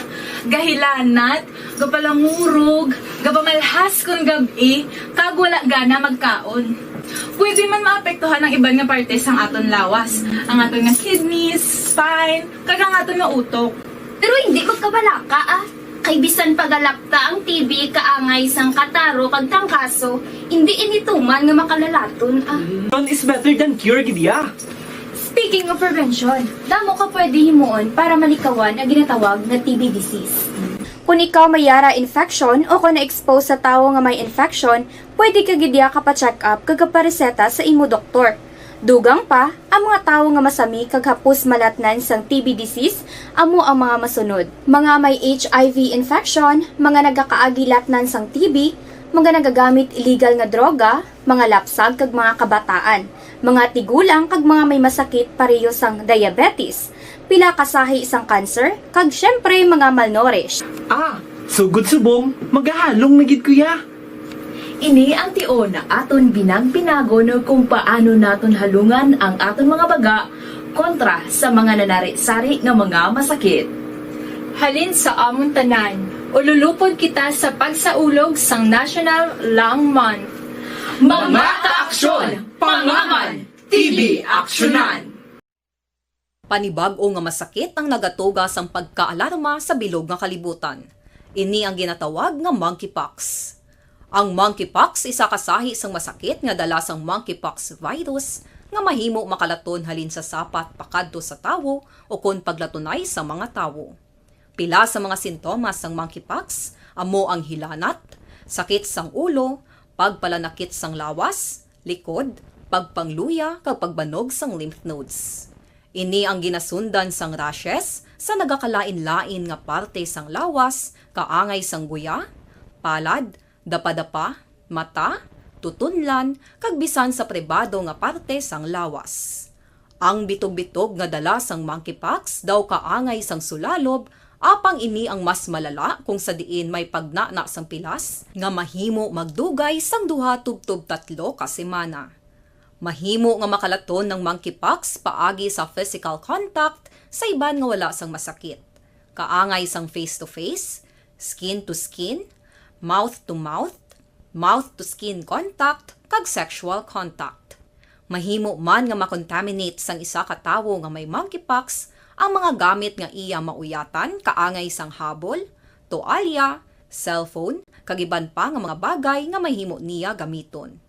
Gahilanat, gapalangurog, gapamalhas kon gab-i, kag wala gana magkaon. Pwede man maapektuhan ang iban nga parte sang aton lawas, ang aton nga kidneys, spine, kag ang aton nga utok. Pero hindi magkabalaka, ah. Kay bisan pa galapta ang T B kaangay sang kataro kag trangkaso, hindi ini tuman nga makalalaton, ah. Prevention is better than cure, gid ya. Speaking of prevention, damo ka pwede himuon para malikawan ang ginatawag nga T B disease. Kung ikaw may ara infection o kung na-expose sa tawo nga may infection, pwede ka gid ya kapa-check up kag kapareseta sa imo doktor. Dugang pa, ang mga tawo nga masami kag hapos malatnan sang T B disease amo ang mga masunod: mga may H I V infection, mga nagakaagi latnan sang T B, mga nagagamit illegal nga droga, mga lapsag kag mga kabataan, mga tigulang kag mga may masakit pareho sang diabetes, pila ka sahi sang cancer, kag siyempre mga malnourished. Ah, sugod subong, magahalong na gid ko ya. Ini ang tion nga aton binag-binagon kung paano naton halungan ang aton mga baga Kontra sa mga nanari-sari nga mga masakit. Halin sa amon tanan, ululupod kita sa pagsaulog sang National Lung Month. Mga kaaksyon, pangaman, T B aksyonan. Panibag-o nga masakit ang nagatuga sang pagkaalarma sa bilog nga kalibutan. Ini ang ginatawag nga monkeypox. Ang monkeypox isa ka sahi sang masakit nga dala sang monkeypox virus nga mahimo makalaton halin sa sapat pakadto sa tawo ukon paglatunay sa mga tawo. Pila sa mga sintomas sang monkeypox amo ang hilanat, sakit sang ulo, pagpalanakit sang lawas, likod, pagpangluya, kag pagbanog sang lymph nodes. Ini ang ginasundan sang rashes sa nagakalain-lain nga parte sang lawas, kaangay sang guya, palad, dapadapa, mata, tutunlan, kag bisan sa pribado nga parte sang lawas. Ang bitog-bitog nga dala sang monkeypox daw kaangay sang sulalob, apang ini ang mas malala kung sa diin may pagnana sang pilas nga mahimo magdugay sang duha tubtob tatlo ka semana. Mahimo nga makalaton ang monkeypox paagi sa physical contact sa iban nga wala sang masakit, kaangay sang face-to-face, skin-to-skin, mouth-to-mouth, mouth-to-skin contact, kag sexual contact. Mahimo man nga makontaminate sang isa ka tawo nga may monkeypox ang mga gamit nga iya mauyatan, kaangay sang habol, toalya, cellphone, kag iban pa nga mga bagay nga mahimo niya gamiton.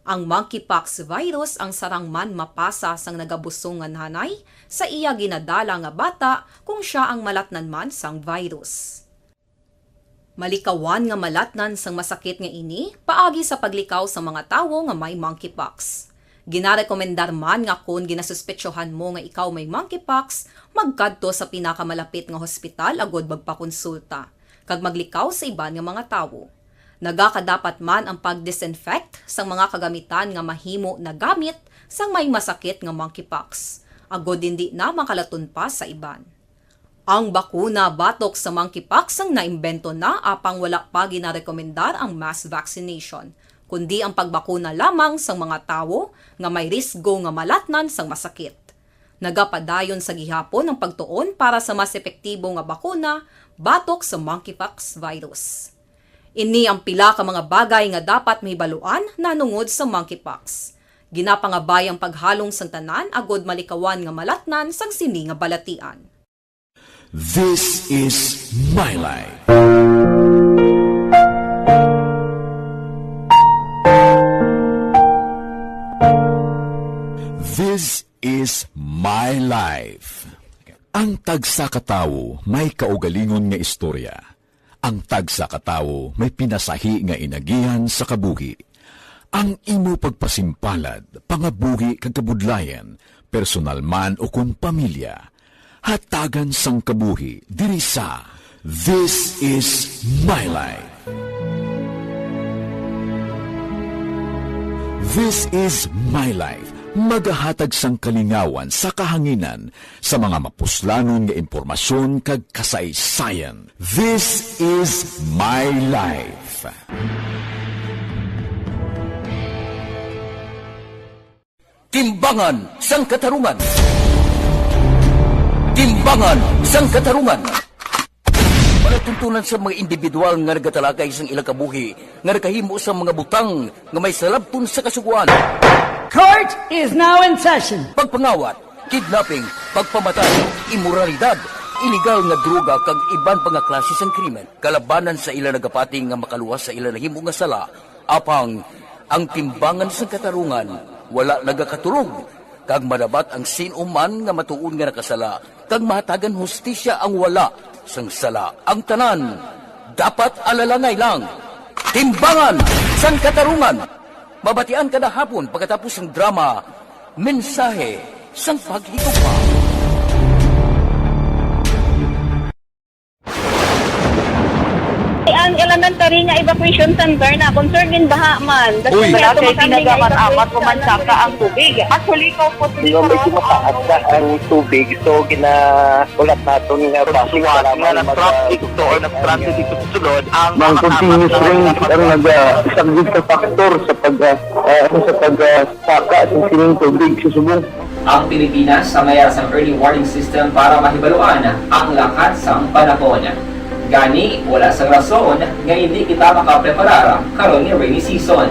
Ang monkeypox virus ang sarang man mapasa sang nagabusong nga nanay sa iya ginadala nga bata kung sia ang malatnan man sang virus. Malikawan nga malatnan sang masakit nga ini paagi sa paglikaw sa mga tawo nga may monkeypox. Ginarekomendar man nga kon ginasuspetsohan mo nga ikaw may monkeypox, magkadto sa pinakamalapit nga hospital agud magpakonsulta kag maglikaw sa iban nga mga tawo. Nagakadapat man ang pag-disinfect sang mga kagamitan nga mahimo nagamit sang may masakit nga monkeypox, agud indi na makalaton pa sa iban. Ang bakuna batok sa monkeypox ang naimbento na, apang wala pa ginarekomendar ang mass vaccination, kundi ang pagbakuna lamang sang mga tawo nga may risgo nga malatnan sang masakit. Nagapadayon sa gihapon ang pagtuon para sa mas epektibo nga bakuna batok sa monkeypox virus. Ini ang pila ka mga bagay nga dapat mahibaluan nahanungod sa monkeypox. Ginapangabay ang paghalong sang tanan agud malikawan nga malatnan sang sini nga balatian. This is my life. This is my life. Ang tagsa ka tawo may kaugalingon nga istorya. Ang tagsa ka tawo may pinasahi nga inagihan sa kabuhi. Ang imo pagpasimpalad, pangabuhi kag kabudlayan, personal man ukon pamilya, hatagan sang kabuhi diri sa This is My Life. This is My Life, magahatag sang kalingawan sa kahanginan sa mga mapuslanon nga impormasyon kag kasaysayan. This is My Life. Timbangan sang Katarungan. Timbangan sang Katarungan. Palatuntunan sa mga individual nga nagatalakay sang ilang kabuhi nga nakahimo sa mga butang nga may salabton sa Kasugoan. Court is now in session. Pagpangawat, kidnapping, pagpamatay, imoralidad, iligal nga droga kag iban pa nga klase sang krimen kalabanan sa ila nagapati nga makaluwas sa ila nahimo nga sala. Apang ang timbangan sang katarungan wala nagakatulog, kag madabat ang sin-o man nga matuod nga nakasala, kag mahatagan hustisya ang wala sang sala. Ang tanan dapat alalangay lang. Timbangan sang Katarungan, mabatian kada hapon pagkatapos sang drama, Mensahe sang Paghigugma. Ang elementary nga evacuation center na concerned in baha man. Uy. Wala kay tinaga man, amat ko man saka ang tubig. Actually, ko po. Di ba, medyo mataas na ang tubig, so ginahulat naton nga basi suwat nga nag-traffic to or nag-transit dito sa sulod ang mga continuous rain ang nag-, ah, isa gid sa factor sa pag, ah, ah, sa pag, ah, saka sa sining tubig sa subong. Ang Pilipinas sa mayara sang early warning system para mahibaluan ang lakat sang panahon. Gani, wala sang rason nga indi kita makapreparar karon nga rainy season.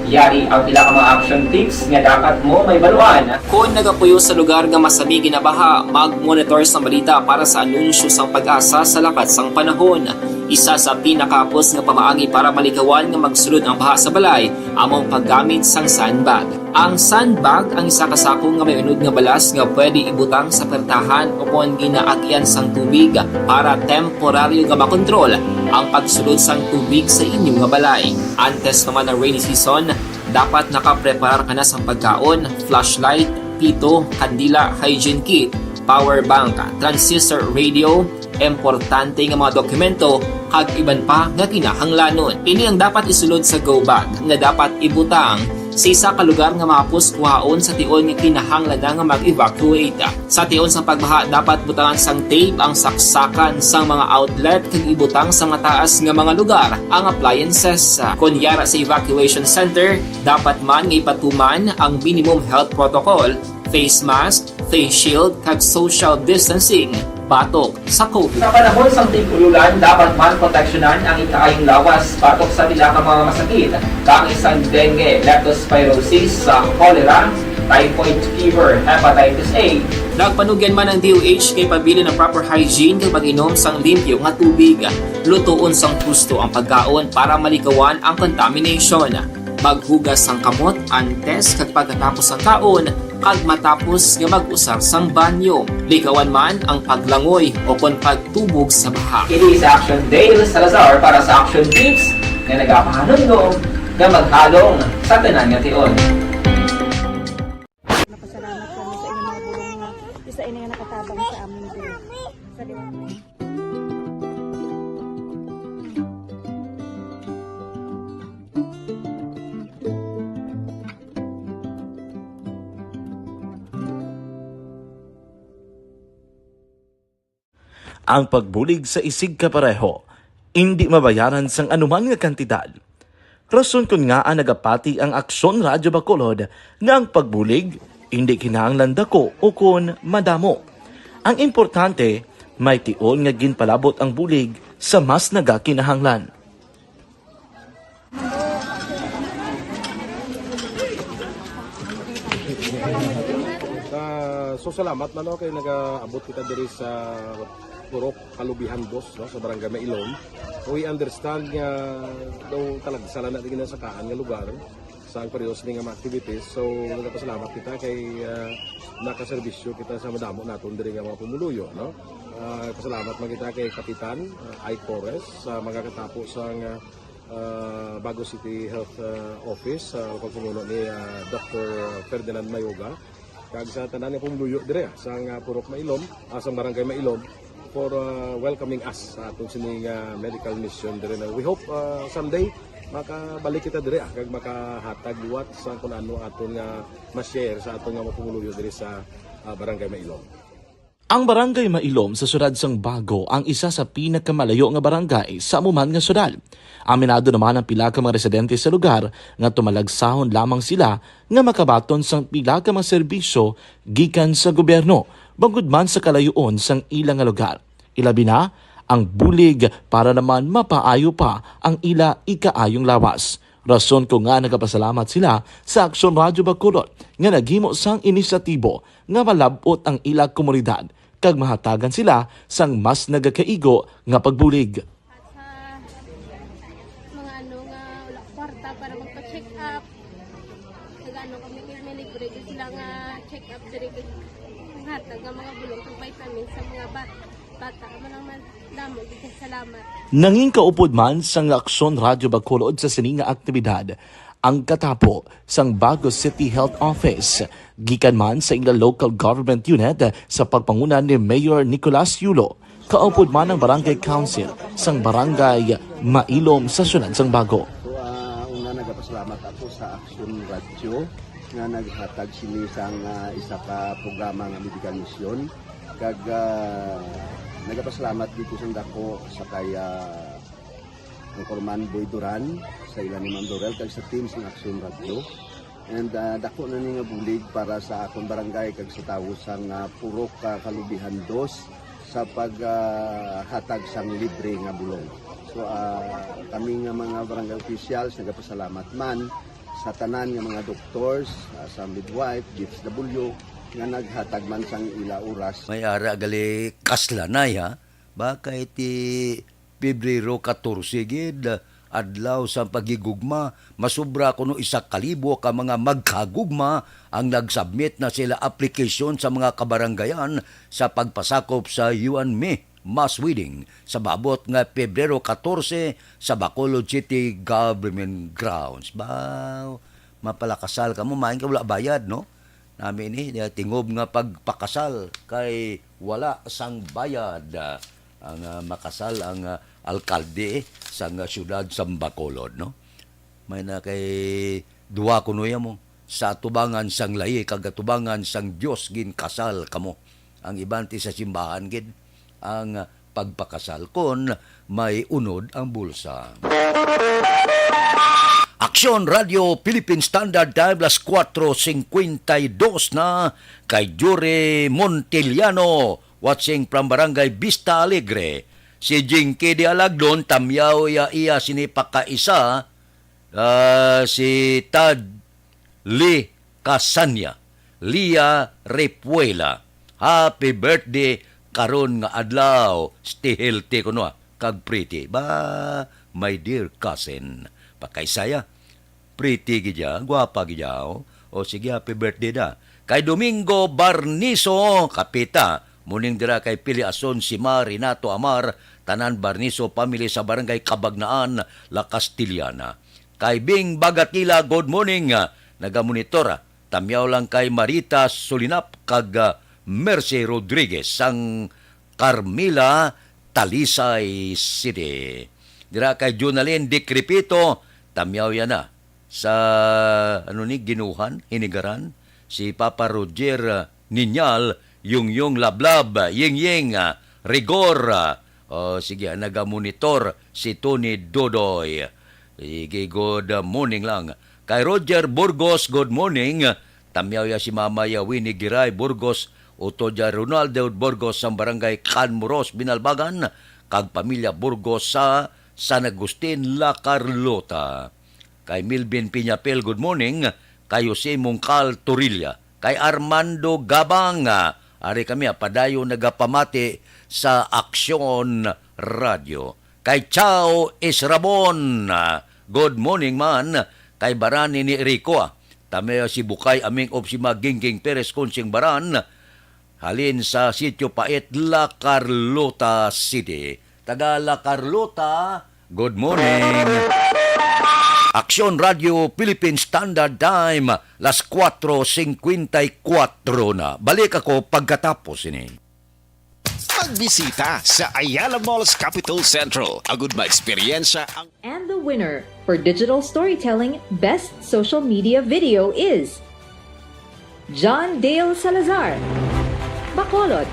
Yari ang pila ka mga action tips nga dapat mo mahibaluan. Kon nagapuyo sa lugar nga masami ginabaha, mag-monitor sang balita para sa anunsyo sang PAGASA sa lakat sang panahon. Isa sa pinakahapos nga pamaagi para malikawan nga magsulod ang baha sa balay amo ang paggamit sang sandbag. Ang sandbag ang isa ka sako nga may unod nga balas nga pwede ibutang sa pertahan o kon ginaagyan sang tubig para temporaryo nga makontrol ang pagsulod sang tubig sa inyo nga balay. Antes pa man ang rainy season, dapat nakapreparar ka na sang pagkaon, flashlight, pito, kandila, hygiene kit, power bank, transistor radio, importante nga mga dokumento, kag iban pa nga kinahanglanon. Ini ang dapat isulod sa go bag nga dapat ibutang sa isa ka lugar nga mahapos kuhaon sa tion nga kinahanglan na nga mag-evacuate. Sa tion sang pagbaha, dapat butangan sang tape ang saksakan sang mga outlet kag ibutang sa mataas nga mga lugar ang appliances. Kon yara sa evacuation center, dapat man nga ipatuman ang minimum health protocol, face mask, face shield, kag social distancing batok sa COVID. Sa panahon sang tig-ululan, dapat man proteksyonan ang ikaayong lawas batok sa pila ka mga masakit, kaangay sang dengue, leptospirosis, sa cholera, typhoid fever, hepatitis A. Nagpanugyan man ang D O H nga ipabilin ang proper hygiene kag mag-inom sang limpyo nga tubig. Lutoon sang husto ang pagkaon para malikawan ang contamination. Maghugas sang kamot antes kag pagkatapos sang kaon, kag matapos nga mag-usar sang banyo. Likawan man ang paglangoy o kon pagtubog sa baha. Kini si Action Dale Salazar para sa Action Tips nga nagapahanumdom nga maghalong sa tanan nga tion. Napasalamat kami sa inyong mga bulong nga isa ini nga nakatabang sa amin diri. Salamat. Ang pagbulig sa isigkapareho indi mabayaran sang anuman nga kantidad. Rason kon ngaa nagapati ang Aksyon Radyo Bacolod nga ang pagbulig indi kinahanglan daku o kon madamo. Ang importante, may tion nga ginpalabot ang bulig sa mas nagakinahanglan. Ah, so salamat man, no, kay nagaabot kita diri sa Purok Kalubihan Dos, no, sa Barangay Mailom. We understand nga daw talagsa lang na di ginasakaan nga lugar sa ang pareho sini nga mga activities. So, nagapasalamat kita kay, ah, nakaserbisyo kita sa madamo naton diri nga mga pumuluyo, no? Ah, pasalamat man kita kay Kapitan, ah, Ike Torres, sa magakatapo sa nga, ah, Bago City Health, ah, Office, sa pagpamuno ni, ah, Doctor Ferdinand Mayoga. Kag sa tanan nga pumuluyo dire, ah, sang, ah, Purok Mailom, ah, sang Barangay Mailom, for, ah, welcoming us sa aton sini nga medical mission dire na we hope, ah, someday makabalik kita dire, ah, kag makahatag liwat sa kun ano aton nga ma-share sa aton nga mga pumuluyo diri sa, ah, Barangay Mailom. Ang Barangay Mailom sa siyudad sang Bago ang isa sa pinakamalayo nga barangay sa amo man nga siyudad. Aminado naman ang pila ka mga residente sa lugar nga tumalagsahon lamang sila nga makabaton sang pila ka mga serbisyo gikan sa gobyerno, bangod man sa kalayoon sang ila nga lugar. Ilabi na ang bulig para naman mapaayo pa ang ila ikaayong lawas. Rason kon ngaa nagapasalamat sila sa Aksyon Radyo Bacolod nga naghimo sang inisyatibo nga malab-ot ang ila komunidad kag mahatagan sila sang mas nagakaigo nga pagbulig. At sa mga ano nga wala kwarta para magpa-check up, nag-ano kami kay may libre gyud sila nga check up diri, kag hatag nga mga bulong kag vitamins sa mga ba-, bata. Amo lang man, damo gyud kay salamat. Nangin kaupod man sang Aksyon Radyo Bacolod sa sini nga aktibidad ang katapo sang Bago City Health Office, gikan man sa ila local government unit sa pagpanguna ni Mayor Nicolas Yulo, kaupod man ang Barangay Council sang Barangay Mailom sa siyudad sang Bago. So, ah, una, nagapasalamat ako sa Action Radio nga naghatag sini sang, ah, isa ka programa nga medical mission. Kag, ah, nagapasalamat dito sa dako sa kay, ah, Anchorman Boy Duran, sa ila ni Ma'am Dorel, kag sa team sa Action Radio. And, ah, dako na ni nga bulig para sa akon barangay kag sa tawo sang, ah, Purok, ah, Kalubihan Dos sa pag, ah, hatag sang libre nga bulong. So, ah, kami nga mga barangay officials nagapasalamat man sa tanan nga mga doctors, ah, sa midwife, D F W, nga naghatag man sang ila oras. May ara gali kaslanay, ha? Ba kay ti Pebrero katorse gid, adlaw sang paghigugma, masubra kuno isa ka libo ka mga magkagugma ang nag-submit na sila application sa mga kabarangayan sa pagpasakop sa You and Me mass wedding sa maabot nga Pebrero katorse sa Bacolod City Government Grounds. Ba, mapalakasal ka mo, main ka wala bayad, no? Nami ni, tingob nga pagpakasal kay wala sang bayad. Ah, ang, ah, makasal ang, ah, alkalde sang, ah, siyudad sang Bacolod, no? May na kay duha kuno ya mo, sa atubangan sang lahi kag atubangan sang Dios ginkasal kamo. Ang iban ti sa simbahan gid ang, ah, pagpakasal kon may unod ang bulsa. Aksyon Radio Philippine Standard Time, las kuwatro singkwenta y dos na, kay Yuri Montiliano, watching from Barangay Vista Alegre. Si Jinky de Alagdon, tamyaw ya iya sini pakaisa, ah, si Tad Lee Casania, Lia Repuela. Happy birthday karon nga adlaw. Stay healthy kuno, ah, kag pretty. Ba, my dear cousin. Pakaisaya. Pretty gid ya, guwapa gid ya, oh. O sige, happy birthday da. Kay Domingo Barniso, kapita, muning dira kay Pili Ason, Sima, Renato Amar, tanan Barniso family sa Barangay Cabagnaan, La Castellana. Kay Bing Bagatila, good morning, ah, nagamonitor, ah. Tamyaw lang kay Marita Sulinap kag, ah, Mercy Rodriguez sang Carmila, Talisay City. Dira kay Junalyn Dikripito, tamyaw ya na sa, ano ni, Ginuhan, Hinigaran, si Papa Roger, ah, Ninyal, Yungyung Lablab, Yingying, ah, Rigor, ah, o sige, ah, nagamonitor si Tony Dodoy. Sige, good morning lang. Kay Roger Burgos, good morning. Tamyaw ya si Mama ya Winnie Giray Burgos, utod ya Ronaldo Burgos sang Barangay Canmoros, Binalbagan, kag pamilya Burgos sa San Agustin, La Carlota. Kay Milvin Piñapel, good morning. Kay Jose Mongcal Torilla. Kay Armando Gabang, ah, ari kami, ah, padayon nagapamati sa Aksyon Radio. Kay Chao Israbon, ah, good morning man. Kay Barani ni Rico, ah. Tamyaw si Bukay Aming of si Magingging Perez Consing Baran, halin sa Sitio Pait, La Carlota City. Taga La Carlota, good morning. Aksyon Radio Philippine Standard Time, las kuwatro singkwenta y kuwatro na. Balik ako pagkatapos ini. Magbisita sa Ayala Malls Capitol Central. Agud maeksperiensya ang And the winner for digital storytelling best social media video is John Dale Salazar, Bacolod,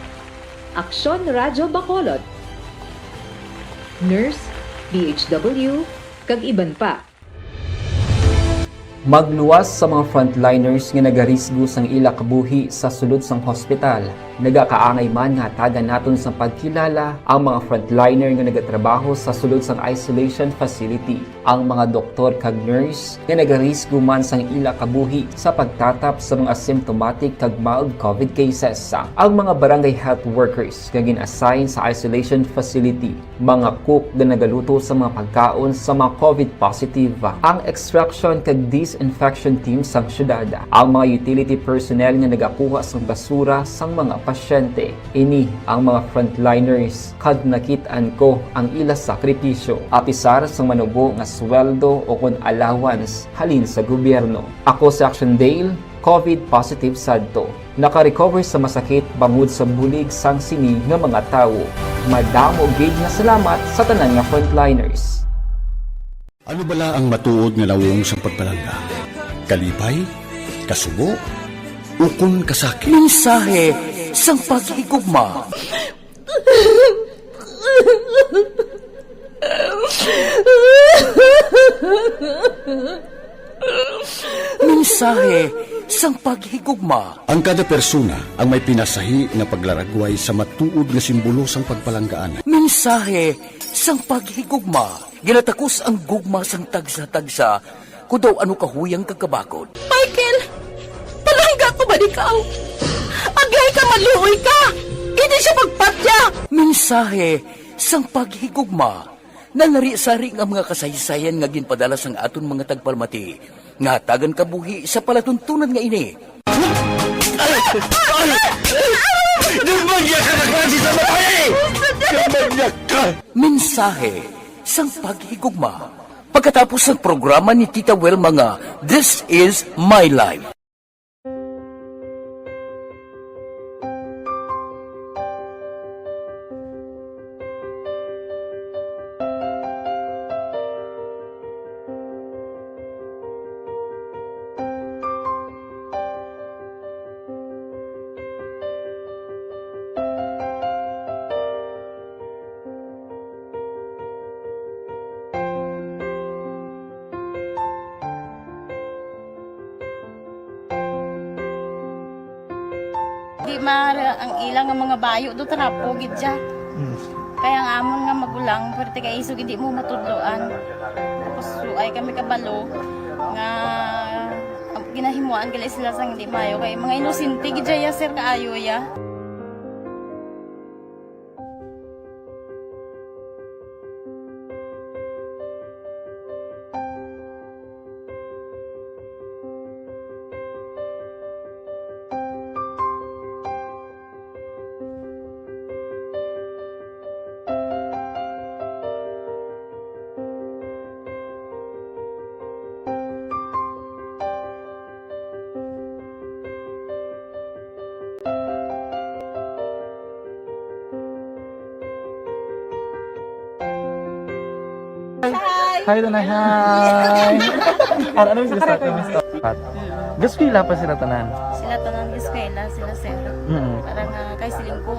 Aksyon Radyo Bacolod, Nurse, D H W, kag iban pa. Magluwas sa mga frontliners nga nagarisgo sang ila kabuhi sa sulod sang hospital. Nagakaangay man nga hatagan naton sang pagkilala ang mga frontliner nga nagatrabaho sa sulod sang isolation facility, ang mga doktor kag nurse nga nagarisgo man sang ila kabuhi sa pagtatap sa mga symptomatic kag mild covid cases, ang mga barangay health workers nga gin-assign sa isolation facility, mga cook nga nagaluto sa mga pagkaon sa mga covid positive, ang extraction kag disinfection team sang syudad, ang mga utility personnel nga nagakuha sang basura sang mga pasyente. Ini ang mga frontliners, kag nakit-an ko ang ila sakripisyo, apisar sang manubo nga sweldo o kon allowance halin sa gobyerno. Ako si Action Dale, covid positive sadto. Naka-recover sa masakit bangod sa bulig sang sini nga mga tawo. Madamo gid nga salamat sa tanan nga frontliners. Ano bala ang matuod nga nawong sang pagpalangga? Kalipay? Kasubo? Ukon kasakit? Mensahe sang paghigugma. Mensahe sang paghigugma. Ang kada persona ang may pinasahi nga paglaragway sa matuod nga simbolo sang pagpalanggaan. Mensahe sang paghigugma. Ginatakos ang gugma sang tagsa-tagsa, kun daw ano kahuyang kag kabakod. Michael, palangga ko ba ikaw? Agay ka, maluoy ka! Hindi siya pagpatya! Mensahe sang paghigugma. Nalari-sari nga mga kasaysayan nga ginpadala sang aton mga tagpalamati nga hatagan kabuhi sa palatuntunan nga ini. Ay! Ay! Ay! Demonyak ka na klase sa babae! Demonyak ka! Mensahe sang paghigugma. Pagkatapos sang programa ni Tita Wilma nga This Is My Life. Di ma-, ang ila nga mga bayo do trapo gid siya. Mm. Kaya ang amon nga magulang, pwerte kay isog hindi mo matudloan. Tapos suay kami kabalo nga ang ginahimuan gali sila sang hindi maayo kay mga inosente gid siya, sir, kaayo ya. Hi. Hi, Tanay. Hi. Ano, ano yung gusto? Pat. Gaskwela pa sila tanan? Sila tanan, gaskwela, sila, sir. Mm. Parang, ah, kay siling ko,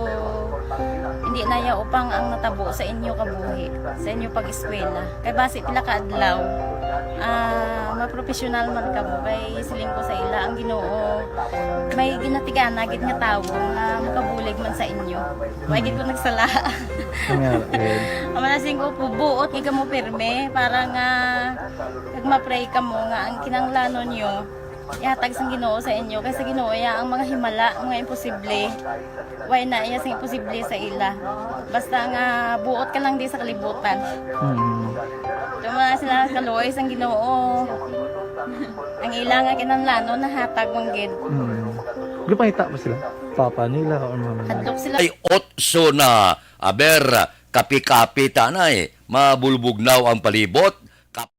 hindi na ya upang ang natabo sa inyo kabuhi, sa inyo pag-eskwela. Kay basi pila ka adlaw, ah, mapropesyonal man kamo. Kay siling ko sa ila, ang Ginoo may ginatigana gid nga tawo nga makabulig man sa inyo. Wa gid ko nagsala. Nga, eh. Ang mga singko po, buot nga kamo pirme para nga kag ma-pray kamo nga ang kinahanglanon nyo ihatag sang Ginoo sa inyo, kay sa Ginoo ya ang mga himala, mga imposible. Way na iya sing imposible sa ila. Basta nga buot ka lang di sa kalibutan. Mm. Ito mga sila kaluoy sang Ginoo. Ang ila nga kinahanglanon nahatag man gid. Mm. Gipangita ba sila? Papa nila or mama nila? Hadlok sila. Ay, otso na. Aber, kapi-kapi tanay. Mabulbugnaw ang palibot. Kap-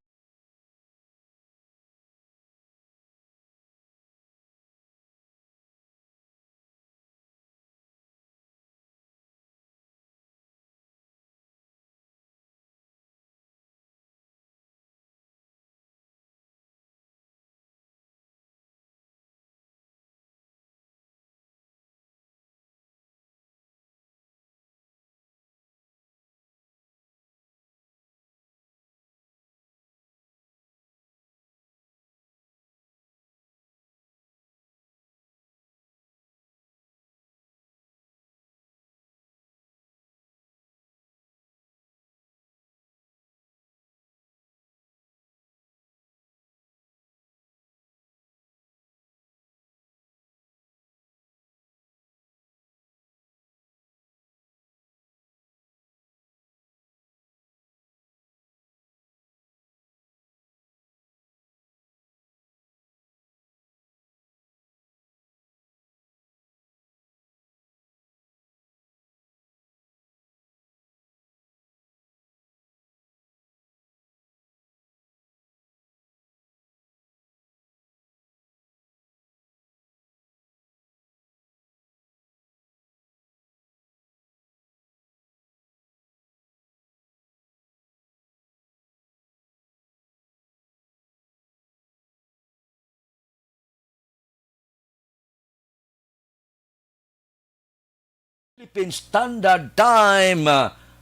Philippine Standard Time.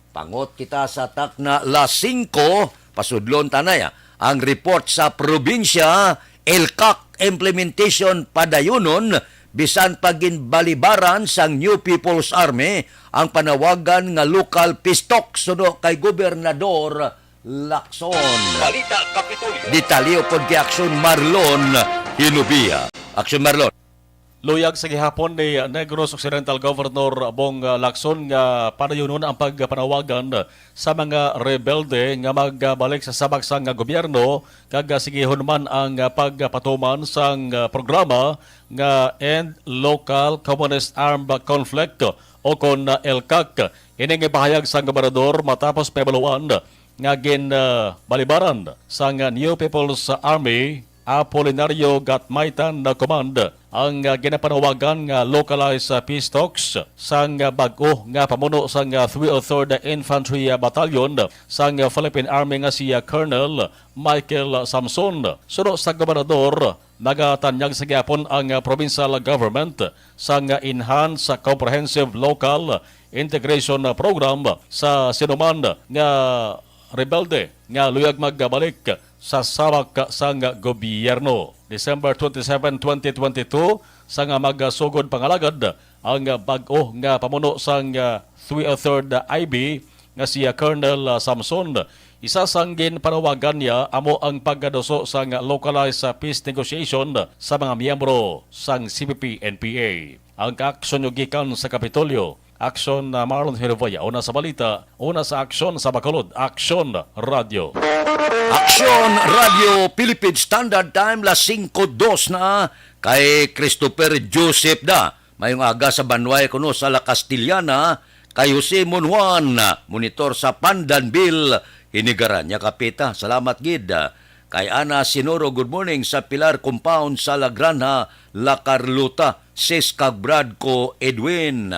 Pangot kita sa takna las singko, pasudlon tanay, ah. ang report sa probinsya, ELCAC implementation padayunon, bisan pa ginbalibaran sang New People's Army ang panawagan nga local peace talk suno kay Gobernador Lacson. Balita Kapitolyo. Detalye upod kay Aksyon Marlon Hinubia. Aksyon Marlon. Luyag sa gihapon ni Negros Occidental Governor Bong, ah, Lacson nga padayunon ang pagpanawagan sa mga rebelde nga magbalik sa sabak sang gobyerno kag, ah, sigihon man ang, ah, pagpatuman sang, ah, programa nga End Local Communist Armed Conflict o kon, ah, ELCAC. Ini nga pahayag sang gobernador matapos mahibaluan nga gin, ah, balibaran sang New People's Army Apolinario Gatmaitan na Command ang, ah, ginapanawagan nga localized, ah, peace talks sang, ah, bag-o nga pamuno sang, ah, three oh third Infantry, ah, Battalion sang, ah, Philippine Army nga si, ah, Colonel Michael Samson. Suno sa gobernador, nagatanyag sa gihapon ang, ah, provincial government sang, ah, Enhanced Comprehensive Local Integration Program sa sinuman nga rebelde nga luyag magbalik sa sabak sang gobyerno. December twenty-seven, twenty twenty-two, sa nga magasugod pangalagad ang bag-o nga pamuno sang three oh third I B nga si Colonel Samson. Isa sang ginpanawagan niya amo ang pagkaduso sang localized peace negotiation sa mga miyembro sang C P P N P A. Ang kaaksyon nyo gikan sa Kapitolyo. Aksyon, ah, Marlon Herevaya, una sa balita, una sa aksyon sa Bacolod, Aksyon Radio. Aksyon Radio Philippine Standard Time, las singko dos na, kay Christopher Joseph da. Mayong aga sa Banway kuno sa La Castellana, kay Jose Monjuan, monitor sa Pandanville, Hinigaran niya Kapita. Salamat gid. Kay Ana Sinoro, good morning sa Pilar Compound sa La Granja, La Carlota, sis kag Brad ko Edwin.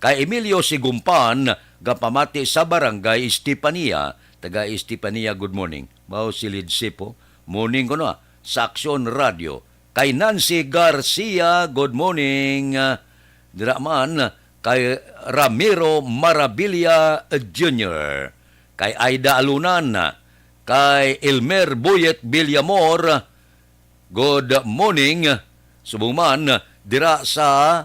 Kay Emilio Sigumpan, gapamati sa Barangay Estefania, taga Estefania, good morning. Mao si Lid Sipo, morning ko na sa Aksyon Radio. Kay Nancy Garcia, good morning. Dira man kay Ramiro Marabilia Junior, kay Aida Alunan, kay Elmer Boyet Villamor, good morning. Subong man dira sa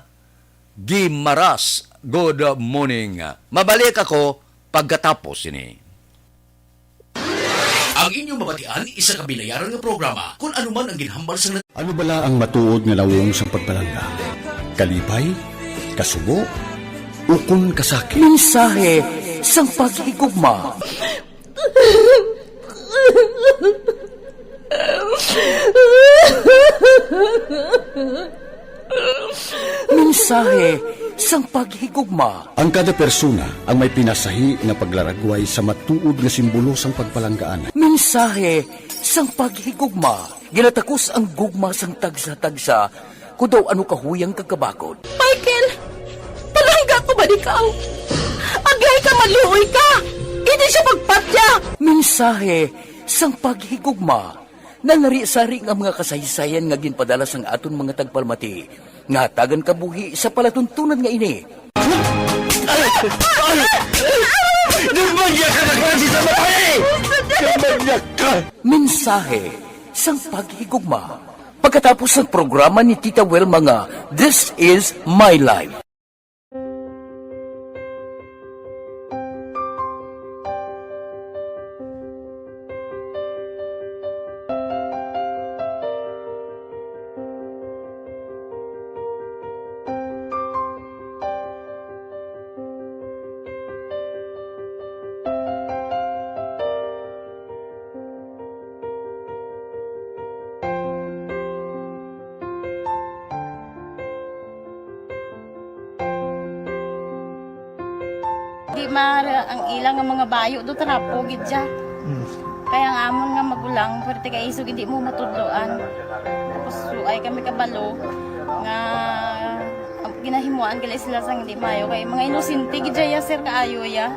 Guimaras, good morning. Mabalik ako pagkatapos sini. Ang inyong mabatian, isa ka binayaran nga programa. Kung ano man ang ginhambal sang nat- Ano bala ang matuod nga nawong sang pagpalangga? Kalipay? Kasubo? Ukon kasakit? Mensahe sang paghigugma. Mensahe sang paghigugma. Ang kada persona ang may pinasahi nga paglaragway sa matuod nga simbolo sang pagpalanggaan. Mensahe sang paghigugma. Ginatakos ang gugma sang tagsa-tagsa, kon daw ano kahuyang kag kabakod. Michael, palangga ko ba ikaw? Aglay ka, maluoy ka! Hindi siya pagpatya! Mensahe sang paghigugma. Nalari-sari nga mga kasaysayan nga ginpadala sang aton mga tagpalamati nga hatagan kabuhi sa palatuntunan nga ini. Nagmanyag ka na klase sa babae! Nagmanyag ka! Mensahe sang paghigugma. Pagkatapos sang programa ni Tita Wilma nga This Is My Life. Di maara ang ila nga mga bayo do, trapo gid siya. Mm. Kaya ang amon nga magulang, pwerte kay isog hindi mo matudloan. Tapos suay kami kabalo nga ginahimuan gali sila sang hindi maayo. Kay mga inosente gid siya, sir, kaayo ya.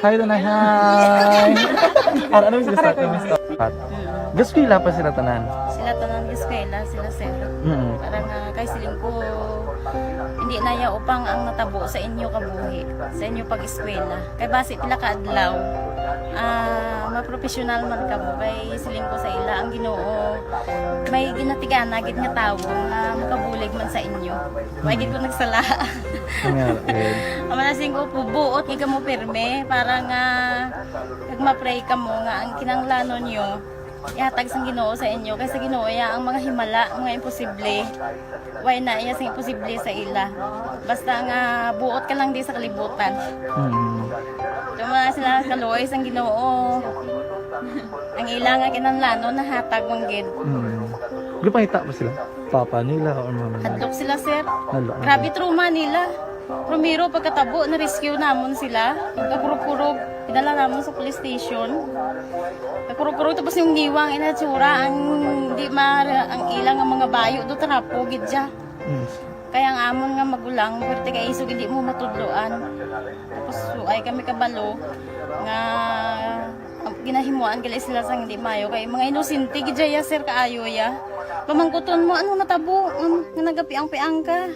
Hi, Tanay. Hi. Ano, ano yung sila sa akin? Gaskwela pa sila tanan. Sila tanan gaskwela, sila sir. Mm. Para nga kay siling ko, hindi na ya upang ang natabo sa inyo kabuhi, sa inyo pag-eskwela. Kay basi pila ka adlaw, ah, mapropesyonal man kamo. Kay siling ko sa ila, ang Ginoo may ginatigana gid nga tawo nga makabulig man sa inyo. May gid ko nagsala. Nga, eh. Ang mga singko po, buot nga kamo pirme para nga kag ma-pray kamo nga ang kinahanglanon nyo ihatag sang Ginoo sa inyo, kay sa Ginoo iya ang mga himala, mga imposible. Way na iya sing imposible sa ila. Basta nga buot ka lang di sa kalibutan. Mm. Tuma sila kaluoy sang Ginoo. Ang ila nga kinahanglanon nahatag man gid. Mm. Gipangita ba sila? Papa nila or mama nila? Hadlok sila, sir. Hadlok. Grabe trauma nila. Primero, pagkatabo, na-rescue namon sila. Nagkakurog-kurog, idala namon sa police station. Nagkurog-kurog, tapos yung niwang inatsura, ang di ma-, ang ilang ang mga bayo do, trapo, gid siya. Mm. Kaya ang amon nga magulang, pwerte kay isog, hindi mo matudloan. Tapos, so, ay kami kabalo nga, um, ginahimuan gali sila sang hindi mayo. Kay mga inosente gid ya, sir, kaayo ya. Pamangkuton mo, ano natabo? Um, nga nagapiang-piang ka?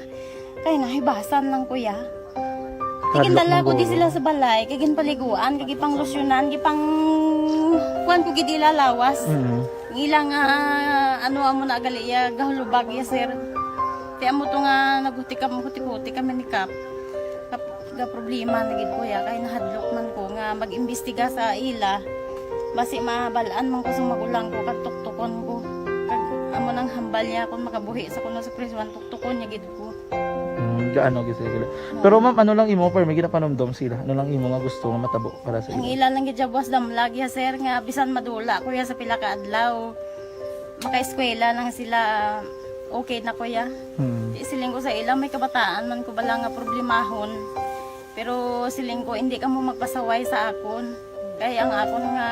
Kay nahibasan lang ko ya. Kay Hadlok gindala man ko di guro. Sila sa balay, kay ginpaliguan, kay gipanglusyonan, gipang kuan ko gid ila lawas. Mm. Ang ila nga, ano, amo na gali ya, gahulubag ya, sir. Ti amo to nga naghuti kam-, huti-huti kami ni Kap. Kap-, ga problema na gid ko ya, kay nahadlok man ko nga mag-imbestiga sa ila. Basi mabal-an man ko sa magulang ko, kag tuktukon ko. Kag amo nang hambal niya kung makabuhi sa kuno sa prisuan, tuktukon niya gid ko. Hmm, gaano gid sila gila. Oo. Pero ma'am, ano lang imo, pero may ginapanumdom sila? Ano lang imo nga gusto nga matabo para sa Ang ila? Ila lang gid siya buwas damlag ya, sir, nga bisan madula ko ya sa pila ka adlaw, makaeskwela lang sila, okay na ko ya. Hmm. Di siling ko sa ila, may kabataan man ko bala nga problemahon. Pero siling ko, hindi kamo magpasaway sa akon. Kay ang akon nga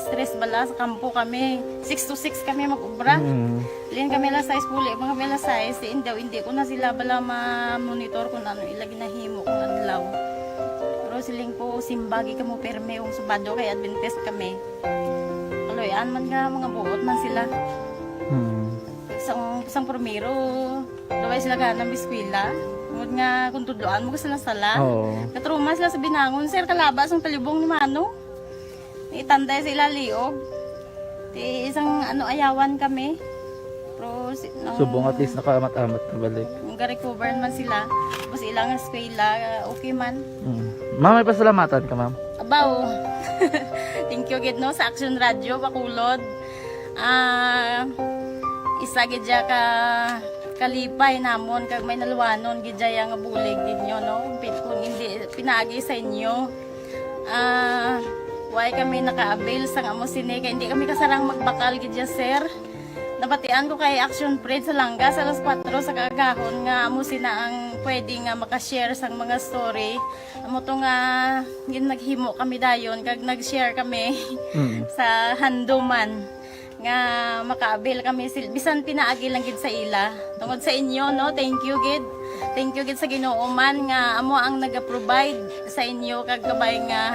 stress bala sa kampo kami, six to six kami mag-ubra. Mm. Lin kami alas sais, puli pa kami alas sais. Di, hindi, hindi ko na sila bala ma-monitor kung ano ila ginahimo kung adlaw. Pero siling ko, simba gid kamo pirme kung Sabado kay Adventist kami. Kaluy-an man nga mga buot man sila. Mm. Sang, sang primero, luway sila gana mag-eskwela. Tungod nga kung tudloan mo ka sila sala. Oo. Katruma sila sa binangon, sir, kalaba sang talibong ni Mano. Itanday sa ila liog. Ti isang ano, ayawan kami. Pero si, nang Subong at least nakaamat-amat na balik. Nung ga-recover man sila. Tapos ilang eskwela, okay man. Mm. Ma'am, may pasalamatan ka, ma'am? Abaw. Thank you gid, no, sa Action Radio, Bacolod. Ah, isa gid siya ka kalipay namon kag may naluwanon gid siya nga bulig gid nyo, no? Pi-, kung hindi pinaagi sa inyo, ah, why kami naka-avail sang amo sini kay hindi kami kasarang magbakal gid siya, sir. Nabatian ko kay Action Fred sa Langga sa alas kuwatro sa kaagahon nga amo sina ang pwede nga maka-share sang mga story. Amo to nga gin-, naghimo kami dayon kag nag-share kami Mm. sa handuman nga maka-avail kami sil-, bisan pinaagi lang gid sa ila. Tungod sa inyo, no, thank you gid. Thank you gid sa Ginoo man nga amo ang naga-provide sa inyo kag kabay nga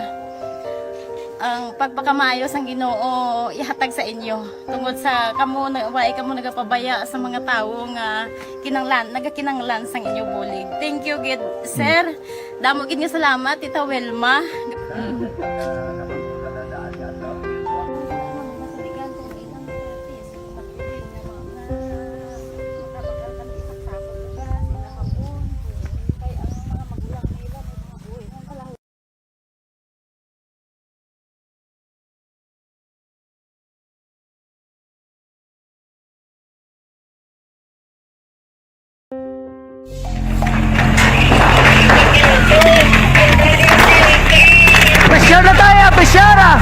ang pagpakamaayo sang Ginoo ihatag sa inyo. Tungod sa kamo na, wala kamo nagapabaya sa mga tawo nga kinanglan, nagakinanglan sang inyo bulig. Thank you gid, sir. Damo gid nga salamat, Tita Wilma. Pressure na tayo, pressure ah!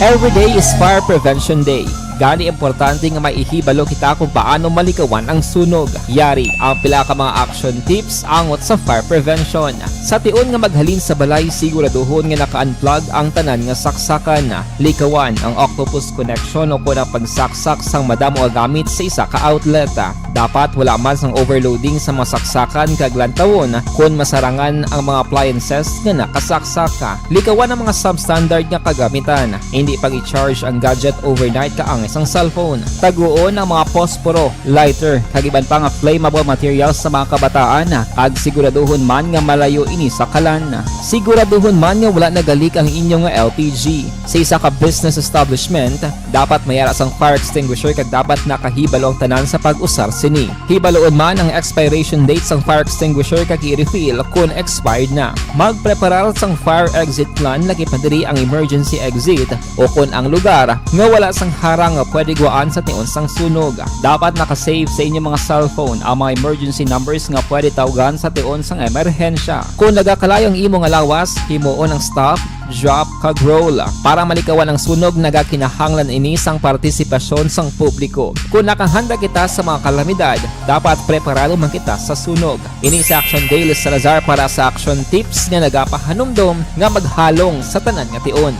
Every day is Fire Prevention Day. Gani, importante nga maihibalo kita kung paano malikawan ang sunog. Yari ang pila ka mga action tips angot sa fire prevention. Sa tion nga maghalin sa balay, siguraduhon nga naka-unplug ang tanan nga saksakan. Likawan ang octopus connection o kon ang pagsaksak sang madamo nga gamit sa isa ka outlet. Dapat wala man sang overloading sa mga saksakan kag lantawon kon masarangan ang mga appliances nga nakasaksak. Likawan ang mga substandard nga kagamitan. Hindi pag-i-charge ang gadget overnight kaangay sang cellphone. Taguon ang mga posporo, lighter, kag iban pa nga flammable materials sa mga kabataan, kag siguraduhon man nga malayo ini sa kalan. Siguraduhon man nga wala nagalik ang inyo nga L P G. Sa isa ka business establishment, dapat may ara sang fire extinguisher kag dapat nakahibalo ang tanan sa pag-usar sini. Hibaluon man ang expiration date sang fire extinguisher kag i-refill kon expired na. Magpreparar sang fire exit plan, lagi pa diri ang emergency exit o kon ang lugar nga wala sang harang nga pwede guwaan sa tion sang sunog. Dapat naka-save sa inyo mga cellphone ang mga emergency numbers nga pwede tawgan sa tion sang emerhensya. Kon nagakalayo ang imo nga lawas, himuon ang stop, drop, kag roll. Para malikawan ang sunog, nagakinahanglan ini sang partisipasyon sang publiko. Kon nakahanda kita sa mga kalamidad, dapat preparado man kita sa sunog. Ini si Action Dale Salazar para sa Action Tips nga nagapahanumdom nga maghalong sa tanan nga tion.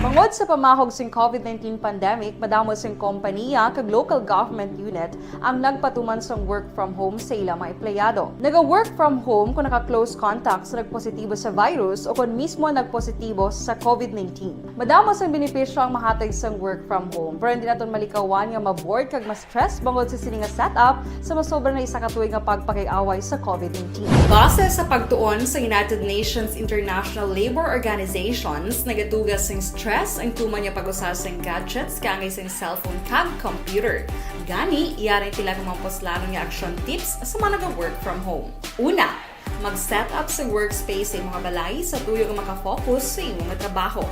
Bangod sa pamahog sing covid nineteen pandemic, madamo sing kompaniya kag local government unit ang nagpatuman sang work from home sa ila mga empleyado. Naga-work from home kung naka-close contact sa nagpositibo sa virus o kon mismo nagpositibo sa covid nineteen. Madamo sang benepisyo ang mahatag sang work from home, pero hindi naton malikawan nga ma-bored kag ma-stress bangod sa sini nga setup sa masobra na isa ka tuig nga pagpakig-away sa covid nineteen. Base sa pagtuon sa United Nations International Labour Organizations, nagatuga sing stress ang tuman nga pag-usa sing gadgets kaangay sing cellphone kag computer. Gani, yari ang pila ka mga puslanon nga action tips sa mga naga-work from home. Una, mag-set up sa workspace sa imong balay sa tuyo nga makafocus sa imo nga trabaho.